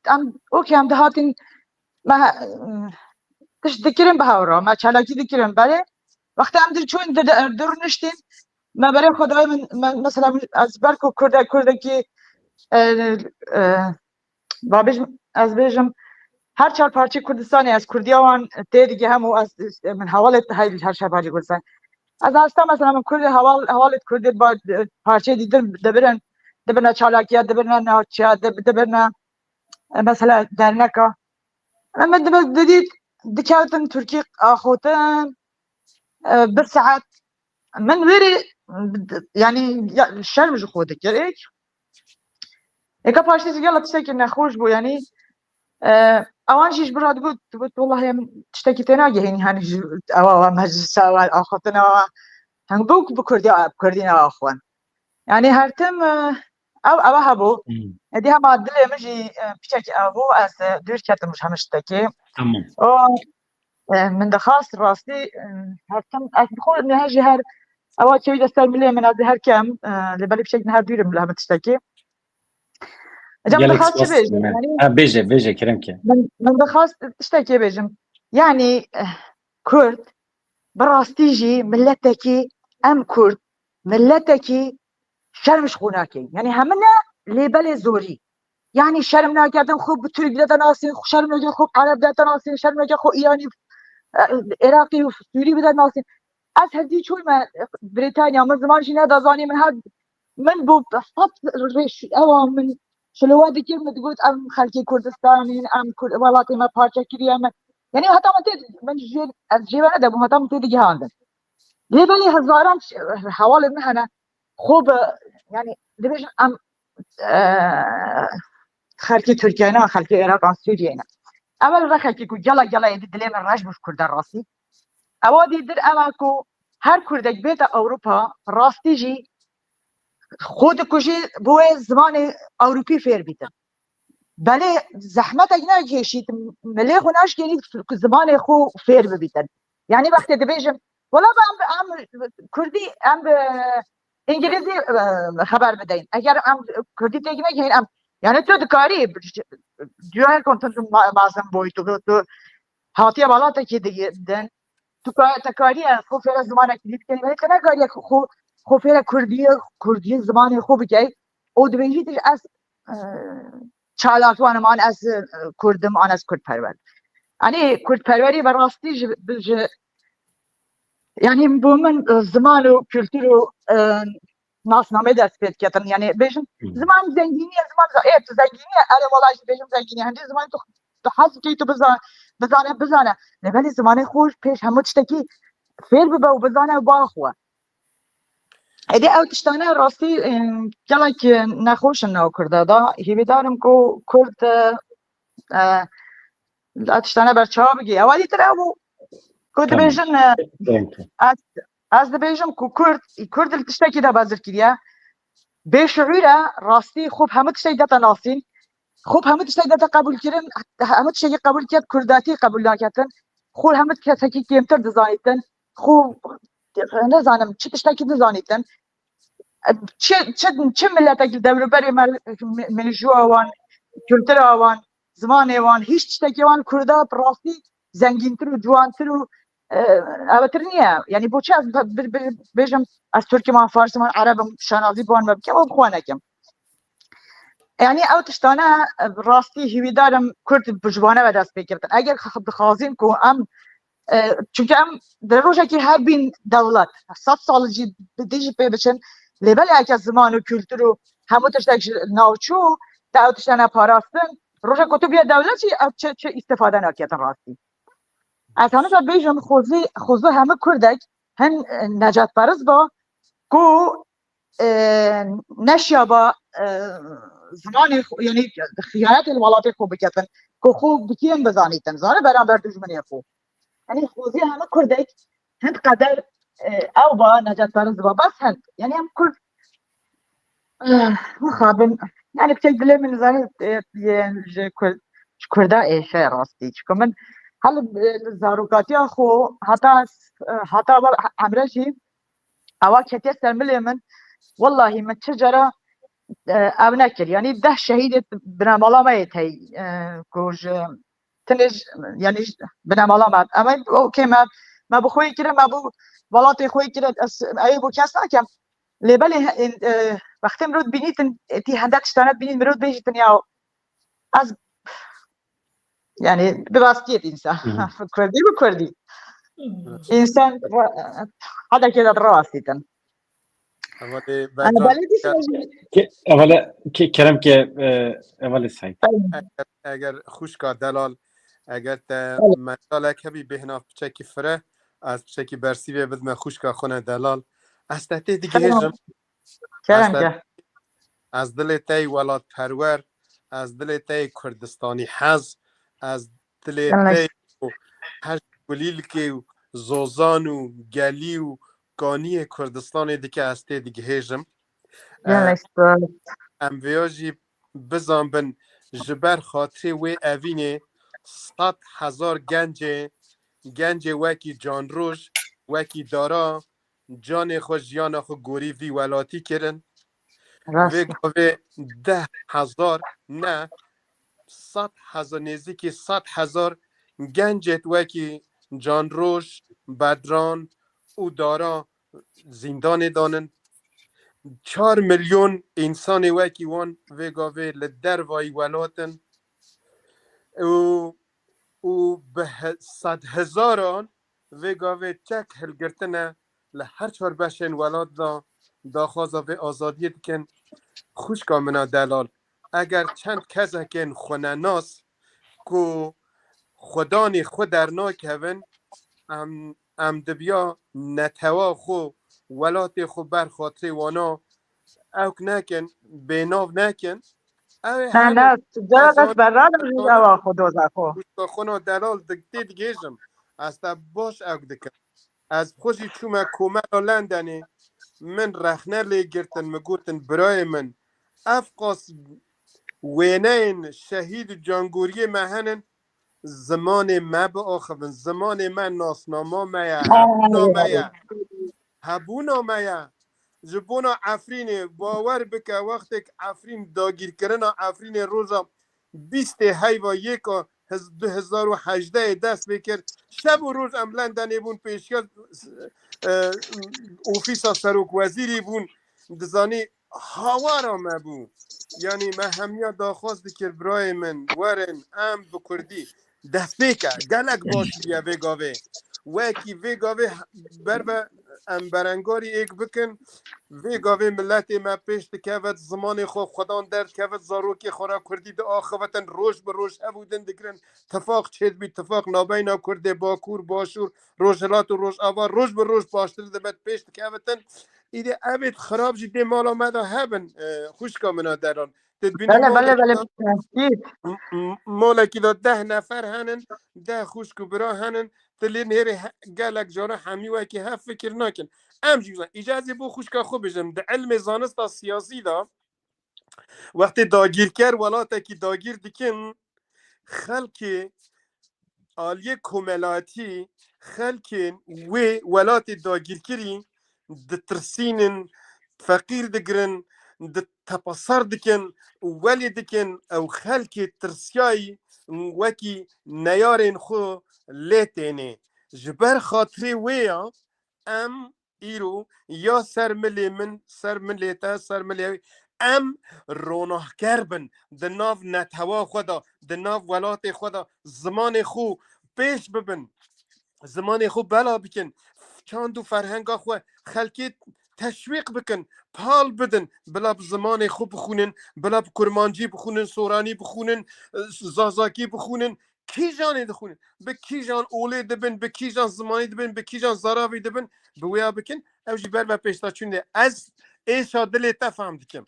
em, okey, em dihatin, me, tişt dikirin bi hev re, me çalakî dikirin, belê wextê em dir çûn, dir, dir, dir niştîn, me berê xwe dayê min, me, mesela min, ez ber ku Kurde, Kurdekî, e, e, ba bêjim, ez bêjim, her çar parçeyê Kurdistanê ez Kurdiya wan tê digihem û ez, min hevalê hey her çar parçeyê Kurdistan. Ez hasta mesela min Kurdê heval, hevalê Kurdê ba, parçeyê dî dir dibirin, dibirne çalakiya, dibirne navçeya, dib-, dibirne, e, mesela derneka. Em dibe didît dikevtin Tirkî axotin, e, bi saet. Min wêrê, yani, ya, şerm ji xwe dikir. Êk, êka paştî jî gela tiştekî nexweş bû, yani, e, ewan jî ji bin re digot, digot, "Wellahî em tiştekî tênagihînî, hani ji ewa, ewa meclisa, ewa axotina, hem bi, bi Kurdî, bi Kurdî neaxwin." Yani her tim, e, ew, ewa hebû. Hmm. Êdî hema dilê min jî, e, piçekî ew bû, ez, e, dûr ketim ji hemî tiştekî. Tamam. O, e, min dixwest rastî, e, her tim, ez bi xwe niha jî her ewa çêwî de ser milê min, ez ê her kem, e, lê belê piçekî niha dûr im li hemî tiştekî. Ecem Gelek dixwest çi spas bêjim? Min. Yani, ha, bêje, bêje, kerem ke. Min, min dixwest tiştekê bêjim. Yani, eh, Kurd, bi rastî jî miletekî, em Kurd, miletekî şerm ji xwe nakin. Yani hemine lê belê zorî. Yani şerm nakin xwe bi Tirk de nasîn, şerm nakin xwe bi Ereb de nasîn, şerm nakin xwe Îranî, eh, Iraqî û Sûrî bide nasîn. Ez hevdî çûyme Brîtanya, min ziman jî nedazanî, min her, min bû sed rêş, ewa min şilowa dikir, min digot, "Em xelkê Kurdistanê ne, em Kur-, welatê me parçe kiriye me." Yani heta min tê, min jê, ez jê ve nedebûm, heta min tê digihandin. Lê belê hezaran ş-, hevalên min hene, xwe bi, yani dibêjin em, e, xelkê Tirkiye ne, xelkê Iraq an Sûriye ne. Ew li vê xelkê ku gela, gela êdî dilê min reş bû ji Kurda rastî. Ewa dî dir ew e ku her Kurdek bête Ewropa, rastî jî xwe dikujî bo wê zimanê Ewropî fêr bîtin. Belê zehmetek nekêşît, milê xwe naşkênît ku zimanê xwe fêr bibîtin. Yani wextê dibêjim, wela bi em, em Kurdî, em bi Îngilîzî, e, xeber bideyin. Eger em Kurdî têk nekînin, em, yani tu dikarî, duyar kon tu ma-, mazin boy, tu, tu hatiye welatekî di-, din. Tu ka-, te kariye xwe fêre zimanekî dî bikî, belê te nekariye xwe, xwe fêre Kurdî, Kurdî zimanê xwe bikey. Û dibêjî tu ez, e, çalakvan im, an ez, e, Kurd im, an ez Kurdperwer. Hani Kurdperwerî bi rastî ji, ji, yani bo min, e, ziman û kultur û, e, nasnameyê dest pê diketin. Yani bêjin, Hı. Ziman zengînî ye, ziman za-, ê, tu zengînî ye, erê wala jî bêjim zengînî ye. Hindî zimanê tu, tu hez dikey tu biza-, bizane, bizane. Lê belê zimanê xwe pêş hemû tiştekî fêr bibe û bizane û baxwe. Êdî ew tiştane rastî, e, gelek nexweş in nav Kurda da. Hîvîdar im ku Kurd, e, e, ev tiştane berçawa bigî. Ew alî tire bû. Ku Tamam. dibêjin, e, Thank you. ez, ez dibêjim ku Kurd, Kurd li tiştekî de bezir kiriye. Bêşuûr e, rastî xwe bi hemû tiştekî dete nasîn. Xwe bi hemû tiştekî dete qebûl kirin, hemû tiştekî qebûl ket, Kurdatî qebûl naketin. Xwe hemû kesekî kêmtir dizanîtin. Xwe, nezanim, çi tiştekî dizanîtin. Çi, çi, çi miletek li dewruberê me, me-, mêjûya wan, kultura wan, zimanê wan, hîç tiştekî wan Kurda bi rastî zengîntir û ciwantir û, e, evetir niye. Yani bo çi ez bi-, bi-, bi-, bêjim ez Tirk im, an Fars im, an Ereb im, şanazî bi wan me bikim û bi xwe nekim. Yani ew tiştane, e, bi rastî hîvîdar im Kurd bi ji wana ve dest pê girtin. Eger x-, dixwazin ku em, e, çunke em di rojekî herbîn dewlet, sed sal jî bi dî jî pê biçin, lê belê eke ziman û kultur û hemû tiştek ji nav çû, te ew tiştane parastin, rojek ku tu bûye dewlet jî ew çi, çi îstifade naketin rastî. Ez hemî bêjim, xwezî, xwezî hemû Kurdek hin, e, necatperist ba ku, e, neşiya ba, e, zimanê xwe, yani xiyanetê li welatê xwe biketin, ku xwe bikîrin bizanîtin, zane beramber dijminê xwe. Yani xwezî hemû Kurdek hin qeder, e, ew ba necatperist ba, bas hin. Yani em Kurd Eh, mixabin, yani, piçek dilê min zanî, e, e, ji Kur-, ji Kurda êşe rastî. Çiko min hel, e, li zarokatiya xwe heta ez, e, heta va-, emre jî ewa ketiye ser milê min. Wallahî min çi cara, e, ev nekir. Yani deh şehîdê binemala me yê tey, e, ku ji tinê ji, yani ji binemala me. Em ê, okey, me, me bi xwe kirin, me bi welatê xwe kirin, ez eyê bo kes nakem. Lê belê, e, e, wextê mirov dibînîtin, e, tî hende tiştane dibînît, mirov dibêjîtin ya, ez, yani, bi rastiyê dî insan. Hı hı. Kurdî bi kurdî. Hı hı. İnsan ra-, hada kê de rastîtin. Ama de Yani, belê dî Ke-, evvela ke-, kerem ke, e, evvela Sait. Eger, eger xwişka delal, eger te Evet. mesalek hebî bêhna piçekî fire, ez piçekî bersîvê bidme xwişka xwe ne delal. Ez te tê digihêjim. Kerem. Kerem Ez te-, ke. Ez dilê te yê welatperwer, ez dilê te yê Kurdistanî hez, ez dilê Gelek. te yê her kulîlkê û zozan û gelî û kaniyê Kurdistanê dike ez tê digihêjim. Gelek E, spas. Em vêya jî bizanbin, ji ber xatirê wê evînê sed hezar gencê, gencê wekî Canroj, wekî Dara, canê xwe, jiyana xwe gorî vî welatî kirin. Rast Vê e. gavê deh hezar ne, sed hezar, nêzîkî sed hezar gencêt wekî Canroj, Bedran û Dara zîndanê danin. Çar milyon însanê wekî wan vê gavê li dervayî welat in. Û, û bi he-, sed hezaran vê gavê çek hilgirtine li her çar beşên welat de daxwaza vê azadiyê dikin. Xwişka min a delal, eger çend kesekên xwenenas ku xwedanê xwe dernakevin, em, em dibiya netewa xwe, welatê xwe ber xatirê wana ewk nekin, bênav nekin. Ew ê Ne, hemin ne, tu cara dest berra de ji yawa xwe doza xwe. Xwişka xwe na delal dig-, tê digêjim. Ez te baş ewk dikim. Ez xwe jî çûme komela Lendenê, min rexne lê girtin, min gotin, birayê min, ev qas wêneyên şehîd û cangoriyê me henin, zimanê me biaxivin. Zimanê me nasnama me ye, hebûna me ye. Hebûna me ye. Ji bona Efrînê, bawer bike, wextêk Efrîn, dagîrkirina Efrînê roja bîstê heyva yeka hez-, du hezar û hejdehê dest pê kir. Şev û roj em Lendenê bûn, pêşiya, e, ofîsa serokwezîrî bûn. Dizanî hawara me bû. Yanî me hemiya daxwaz dikir, birayê min, werin, em bi kurdî destpêke. Gelek baş bûye vê gavê. Wekî vê gavê he-, berve em berengarî êk bikin. Vê gavê miletê me pêş dikevit, zimanê xwe xwedan derdikevit, zarokê xwe re kurdî diaxivitin, roj bi roj hev û din digirin. Tifaq çêdibî, tifaq nabeyna Kurdê Bakur, Başûr, Rojhilat û Rojava roj bi roj baştir dibet, pêş dikevitin. Îdî evêt xirab jî dê mala me de hebin, e, xwişka min a deran. Te dibînî Bele, bele, bele, molekî de, m-, m-, molekî de deh nefer henin, deh xwişk û bira henin. Ti lê nêrê he-, gelek cara hemî wekî hev fikir nakin. Em jî bizan. Îca ez ê bo xwişka xwe bijim. Di ilmê zanista siyasî de wextê dagîrker welatekî dagîr dikin, xelkê aliyê komelatî, xelkên wê welatê dagîrkirî ditirsînin, feqîr digirin, di tepasar dikin û welê dikin ew xelkê tirsiyayî wekî neyarên xwe lê tênê. Ji ber xatirê wê ya em îro ya ser milê min, ser milê te, ser milê wî, em ronahker bin di nav netewa xwe de, di nav welatê xwe de, zimanê xwe pêş bibin, zimanê xwe bela bikin, çand û ferhenga xwe xelkê teşwîq bikin, pal bidin, bila bi zimanê xwe bixwînin, bila bi kurmancî bixwînin, soranî bixwînin, zazakî bixwînin, kîjanê dixwînin, bi kîjan olê dibin, bi kîjan zimanî dibin, bi kîjan zaravî dibin, bi wêya bikin, ew jî ber ve pêşdaçûnê. Ez êşa dilê te fehm dikim.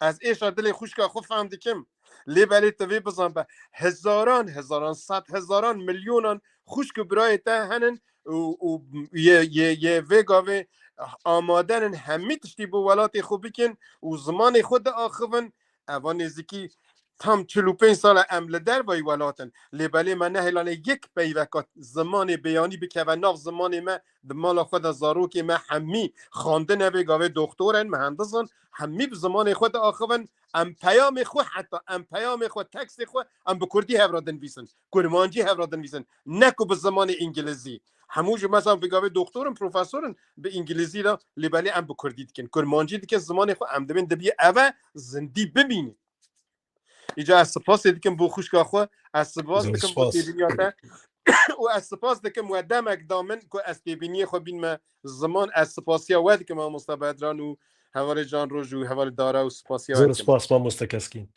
Ez êşa dilê xwişka xwe fehm dikim. Lê belê tu vê bizan be. Hezaran, hezaran, sed hezaran, milyonan xwişk û birayê te henin, û, û yê, yê, yê vê gavê amade nin hemî tiştî bo welatê xwe bikin û zimanê xwe diaxivin. Eva nêzîkî tam çil û pênc sal e em li dervayî welat in. Lê belê me nehêlanê yek peyveka zimanê beyanî bikeve nav zimanê me, di mala xwe de zarokê me hemî xwendine vê gavê doktor in, muhendis in, hemî bi zimanê xwe diaxivin. Em peyamê xwe, heta em peyamê xwe, tekstê xwe em bi kurdî hev re dinivîsin, kurmancî hev re dinivîsin, ne ku bi zimanê îngilizî. Hemû ji mesela vê gavê doktor in, profesor in, bi îngilizî re, lê belê em bi kurdî dikin, kurmancî dikin, zimanê xwe em dibên dibî eve zindî bimîne. Îca ez sipasê dikim bo xwişka xwe, ez spas Zor dikim bo spas. Têbîniya te û ez spas dikim we demek da min ku ez têbîniyê xwe bînme ziman. Ez sipasiya we dikim mamosta Bedran û hevalê Can Roj û hevalê Dara û sipasiya we Zor dikim. Spas mamosta Keskîn.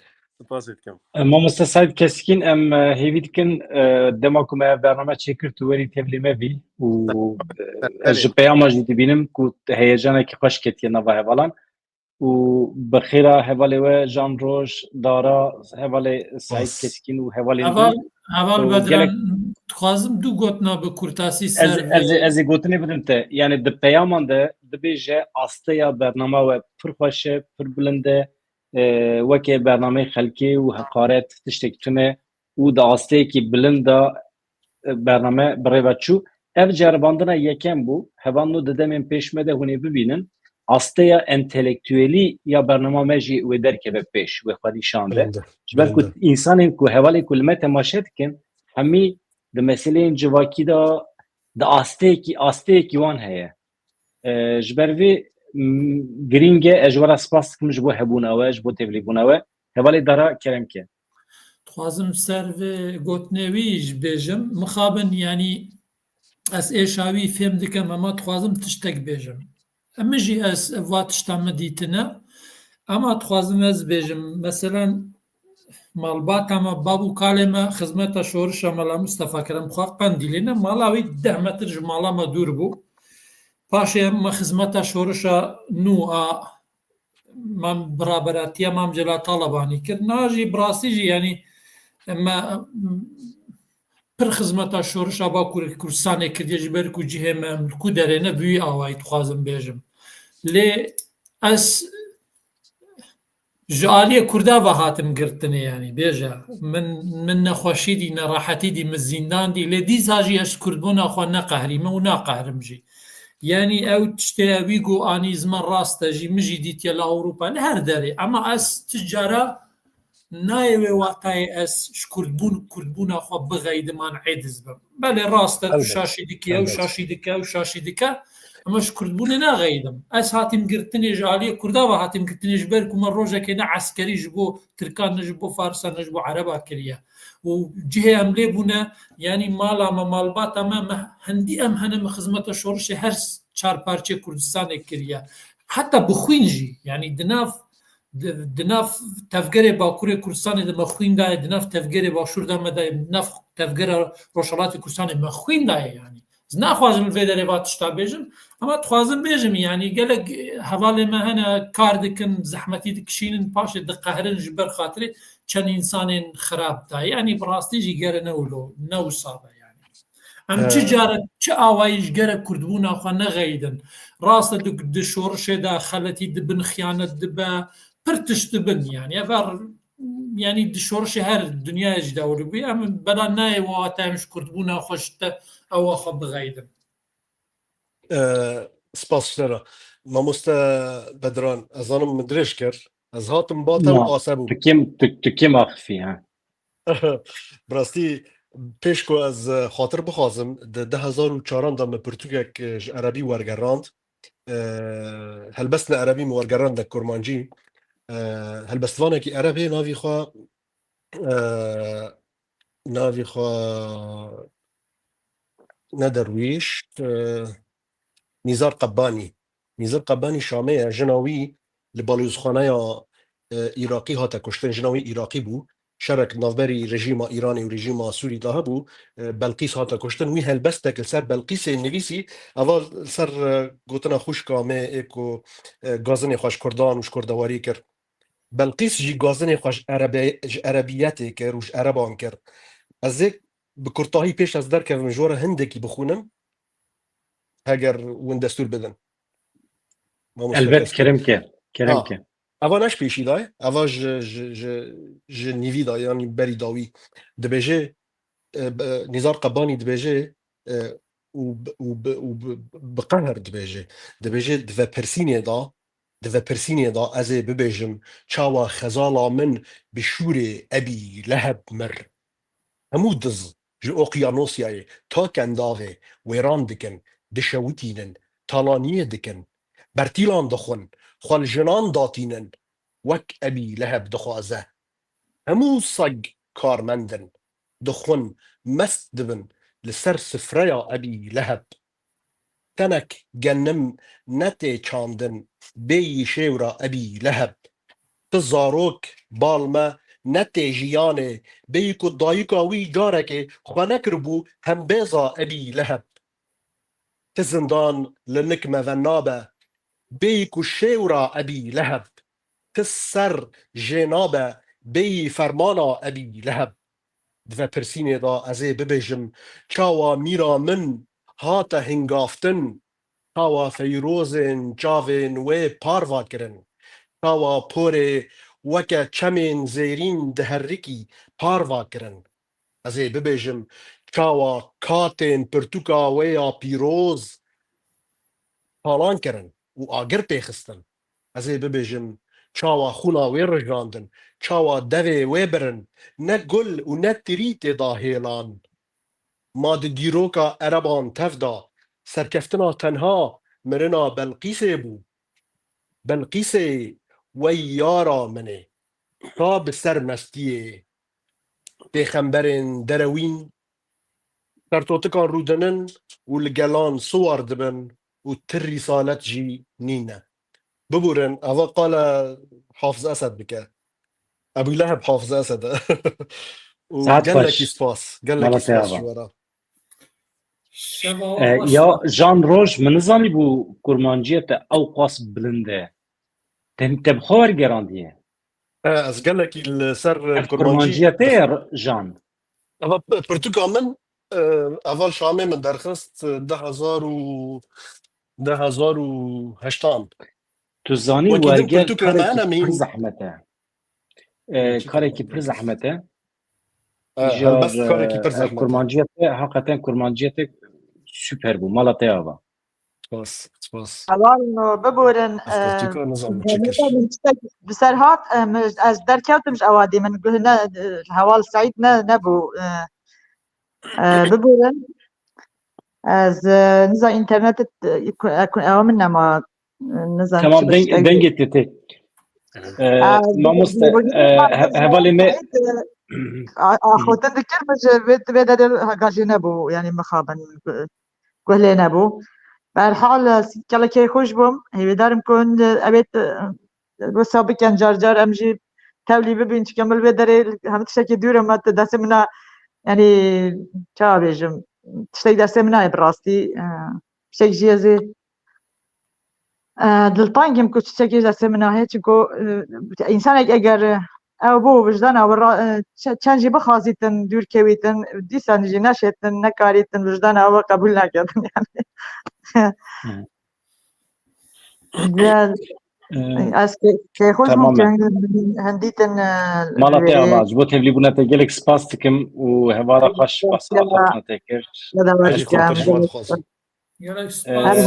Sipasê dikim. E, mamosta Saîd Keskîn, em, e, hêvî dikin, e, dema ku me ev bername çêkir tu werî tevlî me bî û, e, ez Belê. Ji peyama jî dibînim ku heyecanekî xweş ketiye nava hevalan. Û bi xêra hevalê we Can Roj, Dara, hevalê Saîd Spas. Keskîn û hevalên Heval, din. Heval Û Bedran, gelek dixwazim du gotina bi kurtasî Ez, ser vê ez, ez ê gotinê bidim te. Yani di peyaman de dibêje asteya bernama we pir xweş e, pir bilind e. E, weke bernameyê xelkê û heqaret tiştek tune û di asteyekî bilind de, e, bername bi rê ve çû. Ev ceribandina yekem bû. Hevalno di demên pêş me de hûn ê bibînin. Asteya entelektuelî ya bernama me jî wê derkeve pêş, wê xwe nîşan de. Bilind e, Ji ber ku bilind e. Însanên ku, hevalên ku li me temaşe dikin, hemî di meseleyên civakî de di asteyekî, asteyekî wan heye. E, ji ber vê, m, girîng e, ez ji we re spas dikim ji bo hebûna we, ji bo tevlîbûna we. Hevalê Dara kerem ke. Dixwazim ser vê gotinê wî jî bêjim. Mixabin, yanî ez êşa wî fêm dikim, ema dixwazim tiştek bêjim. Min jî ez va tişta min dîtine. Ema dixwazim ez bêjim, meselen, malbata me, bab û kalê me xizmeta şorişa Mela Mustafa kirin, xwe Qendîlê ne, mala wî deh metr ji mala me dûr bû. Paşê me xizmeta şorişa nû a mam biraberatiya Mam Celal Talebanî kir. Na jî bi rastî jî, yanî me pir xizmeta şorişa Bakurê Kurdistanê kiriye, ji ber ku cihê me em li ku derê ne, bi wî awayî dixwazim bêjim. Lê ez ji aliyê Kurda ve hatim girtinê, yanî bêje min, min nexweşî dî, nerahetî dî, min zîndan dî, lê dîsa jî ez ji Kurdbûna xwe neqehrîme û naqehrim jî. Yanî ew tiştê ew wî got anî ji me rast e jî, min jî dîtiye li Ewropa, li her derê. Ema ez ti cara nayê wê watayê ez ji Kurdbûn, Kurdbûna xwe bixeydim an êdiz bim. Belê rast e, tu Elbet. Şaşî dike, ew Elbet. Şaşî dike, ew şaşî dike. Ema ji Kurdbûnê naxeydim. Ez hatîm girtinê ji aliyê Kurda ve hatîm girtinê, ji ber ku me rojekê ne eskerî ji bo Tirkan, ne ji bo Farsan, ne ji bo Ereba kiriye. Û cihê em lê bûne, yanî mala me, malbata me, me hindî em hene, me xizmeta şorişê her çar parçeyê Kurdistanê kiriye. Heta bi xwîn jî, yanî di nav, di, di nav tevgerê Bakurê Kurdistanê de me xwîn daye, di nav tevgerê Başûr de me daye, di nav tevgera Rojhelatê Kurdistanê me xwîn daye yanî. Ez naxwazim li vê derê va tişta bêjim, ema dixwazim bêjim, yanî gelek hevalê me hene kar dikin, zehmetî dikişînin, paşê diqehrin ji ber xatirê çend însanên xirab da. Yanî bi rastî jî gere ne wilo, ne wisa be yanî. Em çi He. Care, çi awayî ji gere Kurdbûna xwe nexeyidin. Rast e di, di şorişê de xeletî dibin, xiyanet dibe, pir tişt dibin yanî. Ev her, yanî di şorişê her dinyayê jî de wilo bûye. Em bela nayê wata em ji Kurdbûna xwe ji te ewa xwe bixeyidin. E, spas ji te re. Mamoste Bedran, ez zanim min dirêj kir. Ez hatim ba te û Na, ase bûm. Tu kêm, tu, tu kêm axifî, ha. Bi rastî, pêş ku ez, e, xatir bixwazim, di du hezar û çaran de min pirtûkek, e, ji erebî wergerand. E, helbestine erebî min wergerandine kurmancî. E, helbestvanekî ereb heye, navî xwe, e, navî xwe ne Derwîş, e, Nîzar Qebbanî. Nîzar Qebbanî Şamê ye, jina wî li balozxaneya, e, Îraqî hate kuştin, jina wî Îraqî bû. Şerek navberî rejîma Îranê û rejîma Sûrî de hebû, e, Belqîs hate kuştin. Wî helbestek li ser Belqîsê nivîsî, eva li ser, e, gotina xwişka me ê ku, e, gazinê xwe ji Kurdan û ji kurdewarî kir. Belqîs jî gazinê xwe ji erebe-, ji erebiyetê kir û ji ereban kir. Ez ê bi kurtahî pêş ez derkevim ji we re hindekî bixwînim. heger win destûr bidin. Mamoste Elbet, Kesko. Kerem ke. Kerem Ha. ke. Eva ne ji pêşî de ye. Eva ji, ji, ji, ji nîvî de, yanî berî dawî. Dibêje, e, b-, Nîzar Qebanî dibêje, e, û bi, û bi, û bi, bi qehr dibêje. Dibêje, di vepirsînê de, di vepirsînê de ez ê bibêjim, çawa xezala min bi şûrê Ebî Leheb mir. Hemû diz ji Oqyanosyayê ta Kendavê wêran dikin, dişewitînin, talaniyê dikin, bertîlan dixwin, xwe li jinan datînin, wek Ebî Leheb dixwaze. Hemû seg karmend in, dixwin, mest dibin li ser sifreya Ebî Leheb. Tenek genim netê çandin bêyî şêwra Ebî Leheb. Ti zarok bal me netê jiyanê bêyî ku dayika wî carekê xwe nekiribû hembêza Ebî Leheb. Ti zindan li nik me ve nabe bêyî ku şêwra Ebî Leheb. Ti ser jê nabe bêyî fermana Ebî Leheb. Di vepirsînê de ez ê bibêjim, çawa mîra min hate hingaftin, çawa feyrozên çavên wê parva kirin, çawa porê weke çemên zêrîn diherikî parva kirin. Ez ê bibêjim, çawa katên pirtûka wê ya pîroz talan kirin û agir pêxistin. Ez ê bibêjim, çawa xûna wê rijandin, çawa devê wê birin, ne gul û ne tirî tê de hêlan. Ma di dîroka ereban tev de serkeftina tenha mirina Belqîsê bû. Belqîsê wey yara min ê, ka bi ser mestiyê pêxemberên derewîn sertotikan rûdinin û li gelan siwar dibin û ti rîsalet jî nîne. Biburin, eva qala Hafiz Esed bike. Ebû Leheb Hafiz Esed e. Û Saet gelekî xweş. Spas, gelekî Mala te spas ava. Ji we re. Şeva E, xweş. Ya Jan Roj, min nizanîbû kurmanciyê te ew qas bilind e. Te, te bi xwe wergerandiye. E, ez gelekî li ser Ev kurmancî kurmanciya te ye, Jan? Eva p-, pirtûka min, e, eva li Şamê min derxist, e, du hezar û, du hezar û heştan. Tu zanî Wekî din werger pirtûka me karekî hene pir mîn. Zehmet e. E, Çi karekî pir pirtûka? Zehmet e. E, Îcar, helbest karekî pir e, zehmet e. Kurmanciya te, heqeten kurmanciya te super bû. Mala te ava. Spas, spas. Hevalno, biborin, Ez e, pirtûka nizam çi kir. Bi ser hat, e, min, ez derkewtim ji ewadî, min guh ne, e, heval Seîd ne, nebû, e, e, biborin. Ez, e, niza internet, e, ku-, e, ku-, ewa min nema, e, nizam Tamam, çi deng-, biştek. Dengê te tê. E, Aa, mamoste, bu, bu, e, he-, hevalê me. A-, axotin dikir, ji vê, vê derê hagajê nebû, yani mixabin, guhlê nebû. Berhal, e, gelekê xweş bûm. Hêvîdarim ku hûn, e, evêt, e, wisa bikin car car em jî tevlî bibin, çike min li vê derê hemû tiştekî dûr e, me tu destê min a, yani, çawa bêjim, tiştek destê min a ye bi rastî, e, tiştek jî ez ê E, diltengim ku çiçekê ji destê min nahê, çunku, e, însanek eger, e, ew bû wijdana wî ra-, e, çe-, çend jî bixwazîtin, dûr kewîtin, dîsan jî neşêtin, nekarîtin, wijdana wî qebûl nekirin yani. Hı. Güzel. E, Ez kê-, kêxweş bûm Tamam. ku hindîtin, e, Mala te vê ava, ji bo tevlîbûna te gelek spas dikim û hevara xweş, spas axaftina te kir. Ya da Ez jî xwe te ji we dixwazim. Gelek Ee, spas.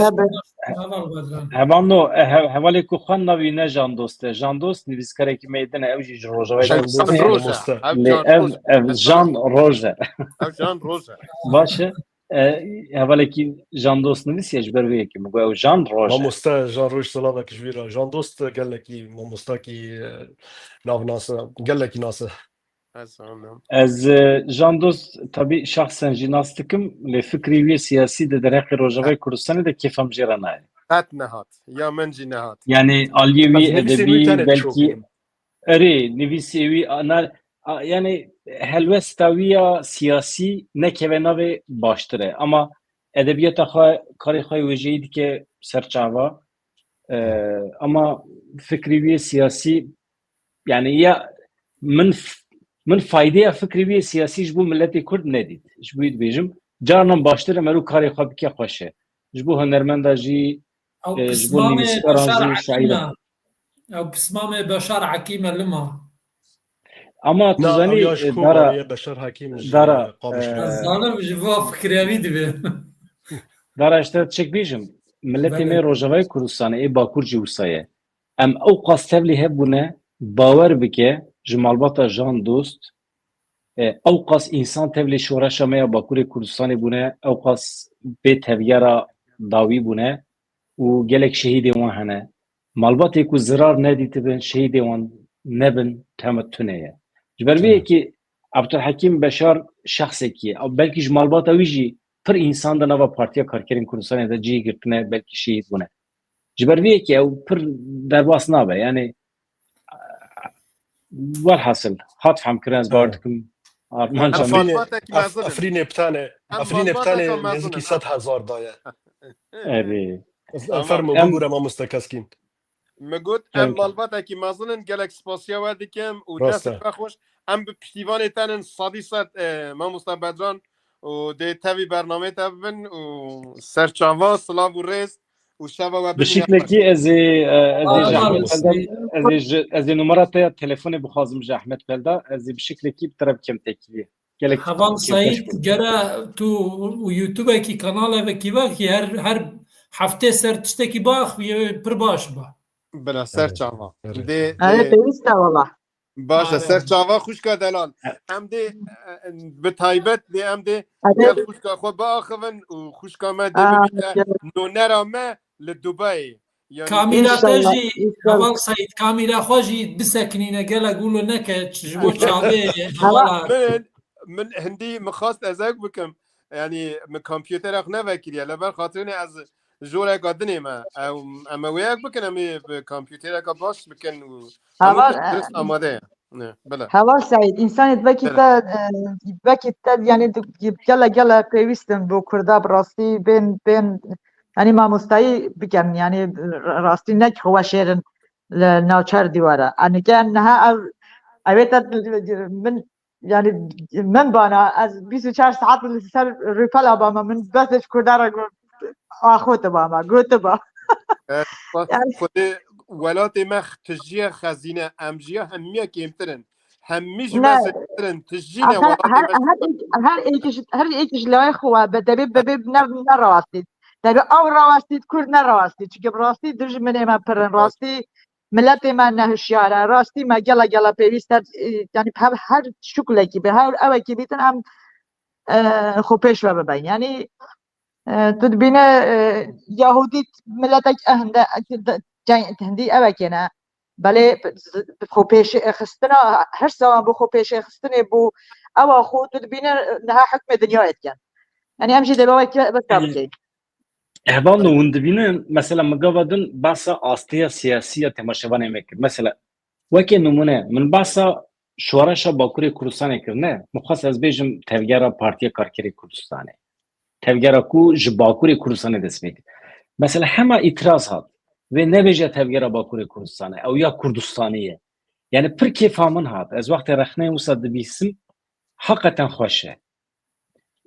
Heval Bedran. Hevalno, e, he-, hevalê ku xwend navî ne Jan Dost e. Jan Dost nivîskarekî me yê din e, ew jî ji Rojavayê Kurdistan e. Jan Roj e. Lê ev, ev Jan Roj e. Ev Jan Roj e. Baş e. E, hevalekî Jan Dost nivîsiye, ji ber vê yekê min got ew Jan Roj e. Mamoste Jan Roj, silavek ji wî re. Jan Dost gelekî mamostakî, e, navnas e, gelekî nas e. Ez anlam. Ez, e, Jan Dost, tabî şexsen jî nas dikim, lê fikrê wî yê siyasî di derheqê Rojavayê Kurdistanê de kêfa min jê re nayê. Qet nehat. Ya min jî nehat. Yani aliyê wî edebî, belkî, erê, nivîsê wî, ana, a, yani helwesta wî ya siyasî nekeve navê baştir e. Ama edebiyata xwe, karê xwe yê wêjeyî dike ser çava. E, ama fikrê wî yê siyasî Yani ya min f-, min faydeya fikrê wî yê siyasî ji bo miletê Kurd nedît. Ji bo wî dibêjim, carnan baştir e mero karê xwe bike xweş e. ji bo hunermenda jî, e, ji bo nivîskaran jî, şaîran. Ew pismamê Beşar Hekîm e lima. Ama tu zanî, e, Dara, Beşar Hekîm ji Dara, Qamişlo. Ez zanim ji bo fikirê wî dibe. Dara, ji te çek bêjim. Miletê me Rojavayê Kurdistanê, ê Bakur jî wisa ye. Em ew qas tevlî hebûne, bawer bike, ji malbata Jan Dost, e, ew qas însan tevlî şoreşa me ya Bakurê Kurdistanê bûne, ew qas bê tevgera dawî bûne û gelek şehîdê wan hene. Malbatê ku zirar nedîtibin, şehîdê wan nebin, tema tune ye. Ji ber vê yekê Abdulhekîm Beşar şexsekî ye. Belkî ji malbata wî jî pir însan di nava Partiya Karkerên Kurdistanê de cihê girtine, belkî şehîd bûne. Ji ber vê yekê ew pir derbas nabe. Yanî, welhasil, hat fehmkirin, ez bawer dikim armanca me. Efrînê, Efrînê bi tenê, Efrînê bi tenê nêzîkî sed hezar daye. Erê. Fermo, bibûre mamoste Keskîn. Min got, em malbatekî mezin in, gelek spasiya we dikim û desteke xweş. Em bi piştîvanê te nin sedî sed, e, mamoste Bedran û dê tevî bernameyê te bibin û serçava, silav û rêz û şeva we bimîne. Bi şiklekî ez ê, e, ez ê ji Ehmed Felda, ez ê ji, ez ê numara te ya telefonê bixwazim ji Ehmed Felda, ez ê bi şiklekî bi te re bikim têkiliyê. Gelek Heval Seîd, gere tu û YouTubeekî kanalê vekî vekî her, her heftê ser tiştekî bax, pir baş ba. Bila ser çava. Dê, dê pêwîst e wala. Baş e, ser çava xwişka delal. Em dê, e, bi taybet dê em dê gel xwişka xwe biaxivin û xwişka me dê bibîte nonera me li Dubayê. Kamîra te jî, Heval Seîd, kamîra xwe jî bisekinîne, gelek wilo neke, ji bo çavê hevala. Min, min hindî min xwest ez ek bikim. Yanî min kompûtera xwe nevekiriye. Li ber xatirê ez joreka dinê me. Em, em ê wê ek bikin, em ê bi kompûtereka baş bikin û hemû tişt dirist amade ye. Heval Seîd, însanê wekî te, e, wekî te, yanî gele gele pêwîst in bo Kurda bi rastî bên, bên, yanî mamostayî bikin, yanî rastî ne xwe weşêrin li navçer dîwara. Anike niha ev, ev ê te min, yanî min bana, ez bîst û çar saet li ser rûpela bama, min behsê ji Kurda re got, axo tu bama, got tu ba. Yanî Xwedê welatê me tijî ye xezîne, em ji ya hemiya kêmtir in. Hemî ji me zêdetir in, tijî ne welatê me. Her êkî ji, her êkî ji layê xwe be, debê bebe ne, ne rawastî. Debê ew rawastî, Kurd ne rawastî. Çunke bi rastî dijminê me pir in, rastî miletê me nehişyar e. Rastî me gela gela pêwîst e, e, yanî her, her şuklekî be, her ewekî bîtin em, e, xwe pêş ve bibeyin. Yanî, e, tu dibîne, e, Yahûdî miletek ehinde, hindî ewekê ne. Belê xwe pêşê xistina, her zaman bû xwe pêşê xistinê bû. Ewa xwe tu dibîne niha hikmê dinyayê dikin. Yanî em jî dê bawekî bes bikin. Hevalno hûn dibînin, mesela min gava din behsa astiya siyasî ya temaşevanê me kir. Mesela, weke nimûne, min behsa şoreşa Bakurê Kurdistanê kir, ne? Min xwest ez bêjim tevgera Partiya Karkerê Kurdistanê. Tevgera ku ji Bakurê Kurdistanê dest pê kir. Mesela hema îtiraz hat. Vê nebêje tevgera Bakurê Kurdistanê, ew ya Kurdistanê ye. Yani pir kêfa min hat. Ez wextê rexneyê wisa dibîsim, heqeten xweş e.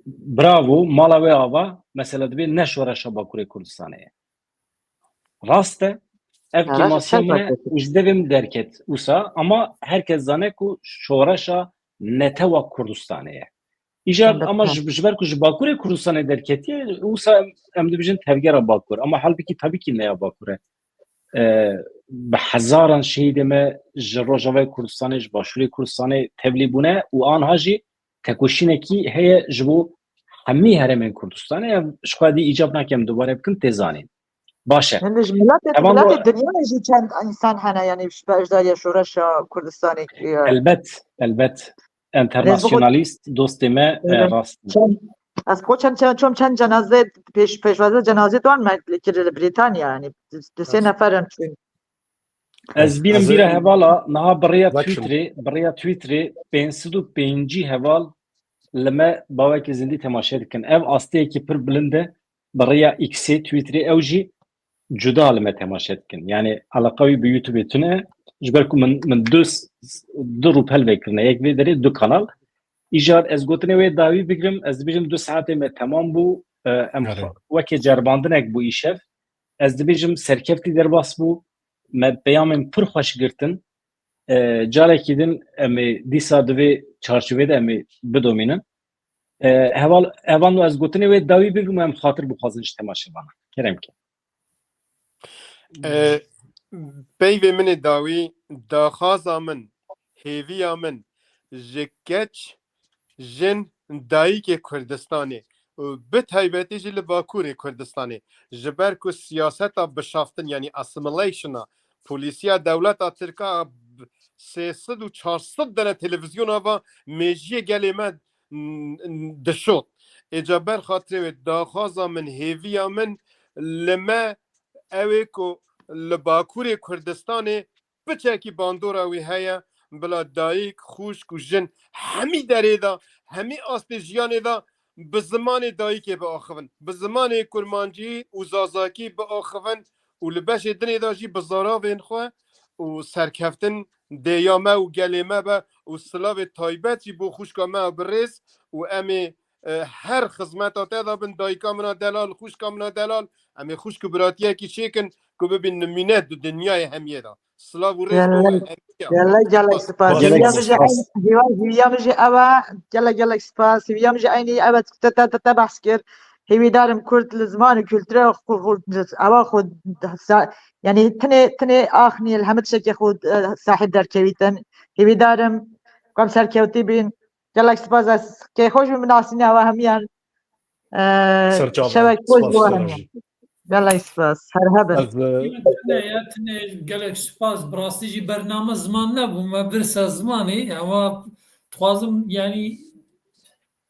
Bravo, mala wê ava, mesela dibê ne şoreşa Bakurê Kurdistanê ye. Rast e, ev kêmasiya min e û ji devê min derket wisa, ama herkes zane ku şoreşa netewa Kurdistanê ye. Îcar ama ji, ji ber ku ji Bakurê Kurdistanê derketiye, wisa em, em dibêjin tevgera Bakur. Ama halbikî tabii ki ne ya Bakur e. E, bi hezaran şehîdê me ji Rojavayê Kurdistanê, ji Başûrê Kurdistanê tevlî bûne û anha jî tekoşînekî heye ji bo hemî herêmên Kurdistanê. Ev ji xwe dî îcab nake em dubare bikin, tê zanîn. Baş e. Hindê ji miletê, miletê dinyayê jî çend însan hene, yanî ji beşdariya şoreşa Kurdistanê, e, Elbet, elbet. Enternasyonalîst dostê me, e, rast. Çend, ez xwe çend, çend, çom çend cenaze pêş, pêşwaze cenazê wan me kir li Brîtanya, yanî du sê nefer em çûn. Ez bînim bîra hevala, niha bi rêya Twitterê, bi rêya Twitterê pênc sed û pêncî heval li me bawekî zindî temaşe dikin. Ev asteyekî pir bilind e, bi rêya X-ê, Twitterê ew jî cuda li me temaşe dikin. Yani eleqa wî bi YouTube-ê tune. Ji ber ku min, min du s-, du rûpel vekirine. Yek vê derê du kanal. Îcar ez gotinê wê dawî bigrim, ez dibêjim du saetê me temam bû. E, em Erê. xwe-, weke ceribandineke bû îşev. Ez dibêjim serkeftî derbas bû. Me peyamên pir xweş girtin. E, carekî din em ê dîsa di vê çarçovê de em ê bidomînin. E, heval, hevalno ez gotinê wê dawî bibim, em xatir bixwazin ji temaşevanan. Kerem ke. E, peyvê min ê dawî, daxwaza min, hêviya min ji keç, jin, dayikê Kurdistanê û bi taybetî jî li Bakurê Kurdistanê, ji ber ku siyaseta bişaftin, yanî assimilation-a polîsiya dewleta Tirk a b-, sê sed û çar sed dene televîzyona va mêjiyê gelê me n-, n-, dişot. Êca ber xatirê wê daxwaza min, hêviya min li me ew ê ku li Bakurê Kurdistanê piçekî bandora wî heye, bila dayik, xwişk û jin hemî derê de, hemî astê jiyanê de bi zimanê dayikê biaxivin, bi zimanê kurmancî û zazakî biaxivin û li beşê dinê de jî bi zaravên xwe û serkeftin dê ya me û gelê me be û silavê taybet jî bo xwişka me bi rêz û em ê, e, her xizmeta te de bin, dayika min a delal, xwişka min a delal, em ê xwişk û biratiyekî çêkin ku bibîn nimûne di dinyayê hemiyê de. Silav û rêz bo we hemiya. Gelek, gelek spas. Gelek spas. Hêviya min jî eynî, hêviya, hêviya min jî ew e, gelek, gelek spas. Hêviya min jî eynî ew e, te, te, te, te behs kir. Hêvîdar im Kurd li ziman û kulturê xwe, xwe, ewa xwe sa-, yanî tinê, tinê axnî li hemî tiştekê xwe, e, sahîb derkevîtin. Hêvîdar im ku em serkewtî bîn. Gelek spas, ez kêfxweş bûm bi nasîna we hemiyan. E, Serçava, şevek xweş spas bo we hemiyan. Gelek spas. Her hebin. Ez, e, Tune ye, tune gelek spas. Bi rastî jî bername ziman nebû, me birse zimanê, ama dixwazim, yanî,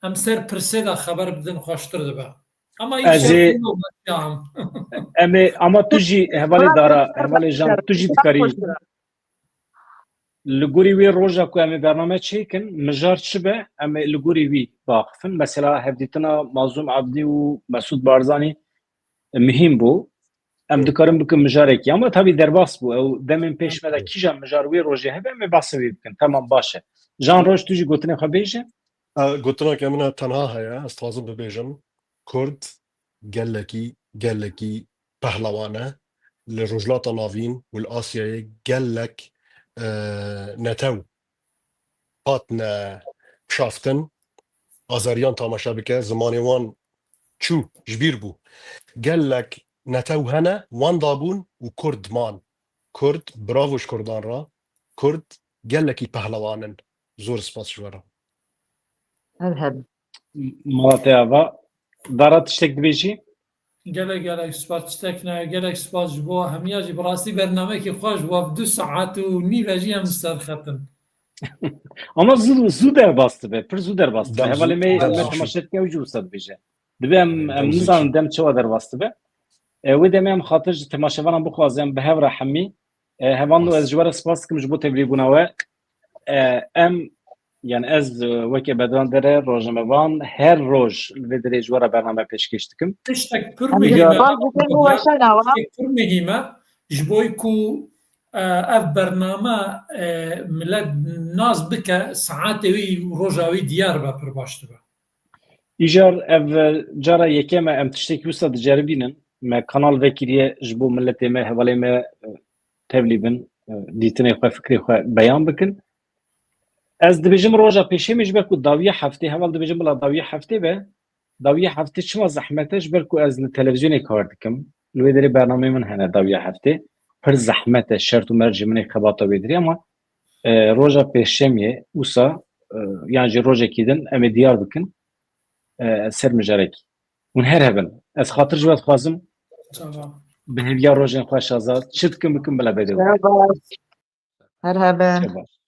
em ser pirsê de xeber bidin, xweştir dibe. Ama Ez ê, em ê, ama tu jî hevalê Dara, hevalê Jan, tu jî dikarî. Li gorî wê roja ku em ê bername çêkin, mijar çi be, em ê li gorî wî biaxifin. Mesela hevdîtina Mazlûm Abdî û Mesûd Barzanî muhîm bû. Em dikarin bikin mijarekî. Ama tabî derbas bû. Ew demên pêş me de kîjan mijar wê rojê hebe, em ê behsê wê bikin. Temam, baş e. Jan Roj, tu jî gotinê xwe bêje. E, gotineke min e tenha heye, ez dixwazim bibêjim. Kurd gelekî, gelekî pehlewan e. Li Rojhilata Navîn û li Asyayê gelek, e, netew hatine kişaftin. Azeriyan tamaşe bike, zimanê wan çû, ji bîr bû. Gelek netew hene, wan dabûn û Kurd man. Kurd, bravo ji Kurdan re. Kurd gelekî pehlewan in. Zor spas ji we re. Her hebin. Mala te ava. Dara, tiştek dibêjî? Gelek, gelek spas, tiştek ne, gelek spas ji bo hemiya jî. Bi rastî bernamekî xweş bû, du saet û nîv e jî em li ser xet in. Ama zû, zû derbas dibe, pir zû derbas dibe. Dem zû, Hevalê me, dem me zû çû. Temaşe dike, ew jî wisa dibêje. Dibe em, em Dem zû nizanin çû. Dem çawa derbas dibe. E, wê demê em xatir ji temaşevanan bixwazin, em bi hev re hemî. E, hevalno, ez ji we re spas dikim ji bo tevlîbûna we. E, em, yani ez, e, weke Bedran Dere, rojnamevan, her roj li vê derê ji we re bername pêşkêş dikim. Tiştek pir Em muhîm e. Spas dikin bo we şena we. Tiştek pir muhîm e. Ji bo ku, e, ev bername, e, milet nas bike, saetê wî û roja wî diyar be, pir baş dibe. Îcar ev, e, cara yekem e, em tiştekî wisa diceribînin. Me kanal vekiriye ji bo miletê me, hevalê me, e, tevlî bin, e, dîtinê xwe, fikrê xwe beyan bikin. Ez dibêjim roja pêşemê ji ber ku dawiya heftê, heval dibêjim bila dawiya heftê be. Dawiya heftê çima zehmet e? Ji ber ku ez li televîzyonê kar dikim. Li wê derê bernameyê min hene dawiya heftê. Pir zehmet e, şert û mercê min ê xebata wê derê, ama, e, roja pêşemê wisa, e, yan jî rojekî din em ê diyar bikin, e, ser mijarekî. Hûn her hebin. Ez xatir ji we dixwazim. Tamam. Bi hêviya rojên xweş, azad. Çi dikin bikin bila bedê. Her hebin. Şebaş.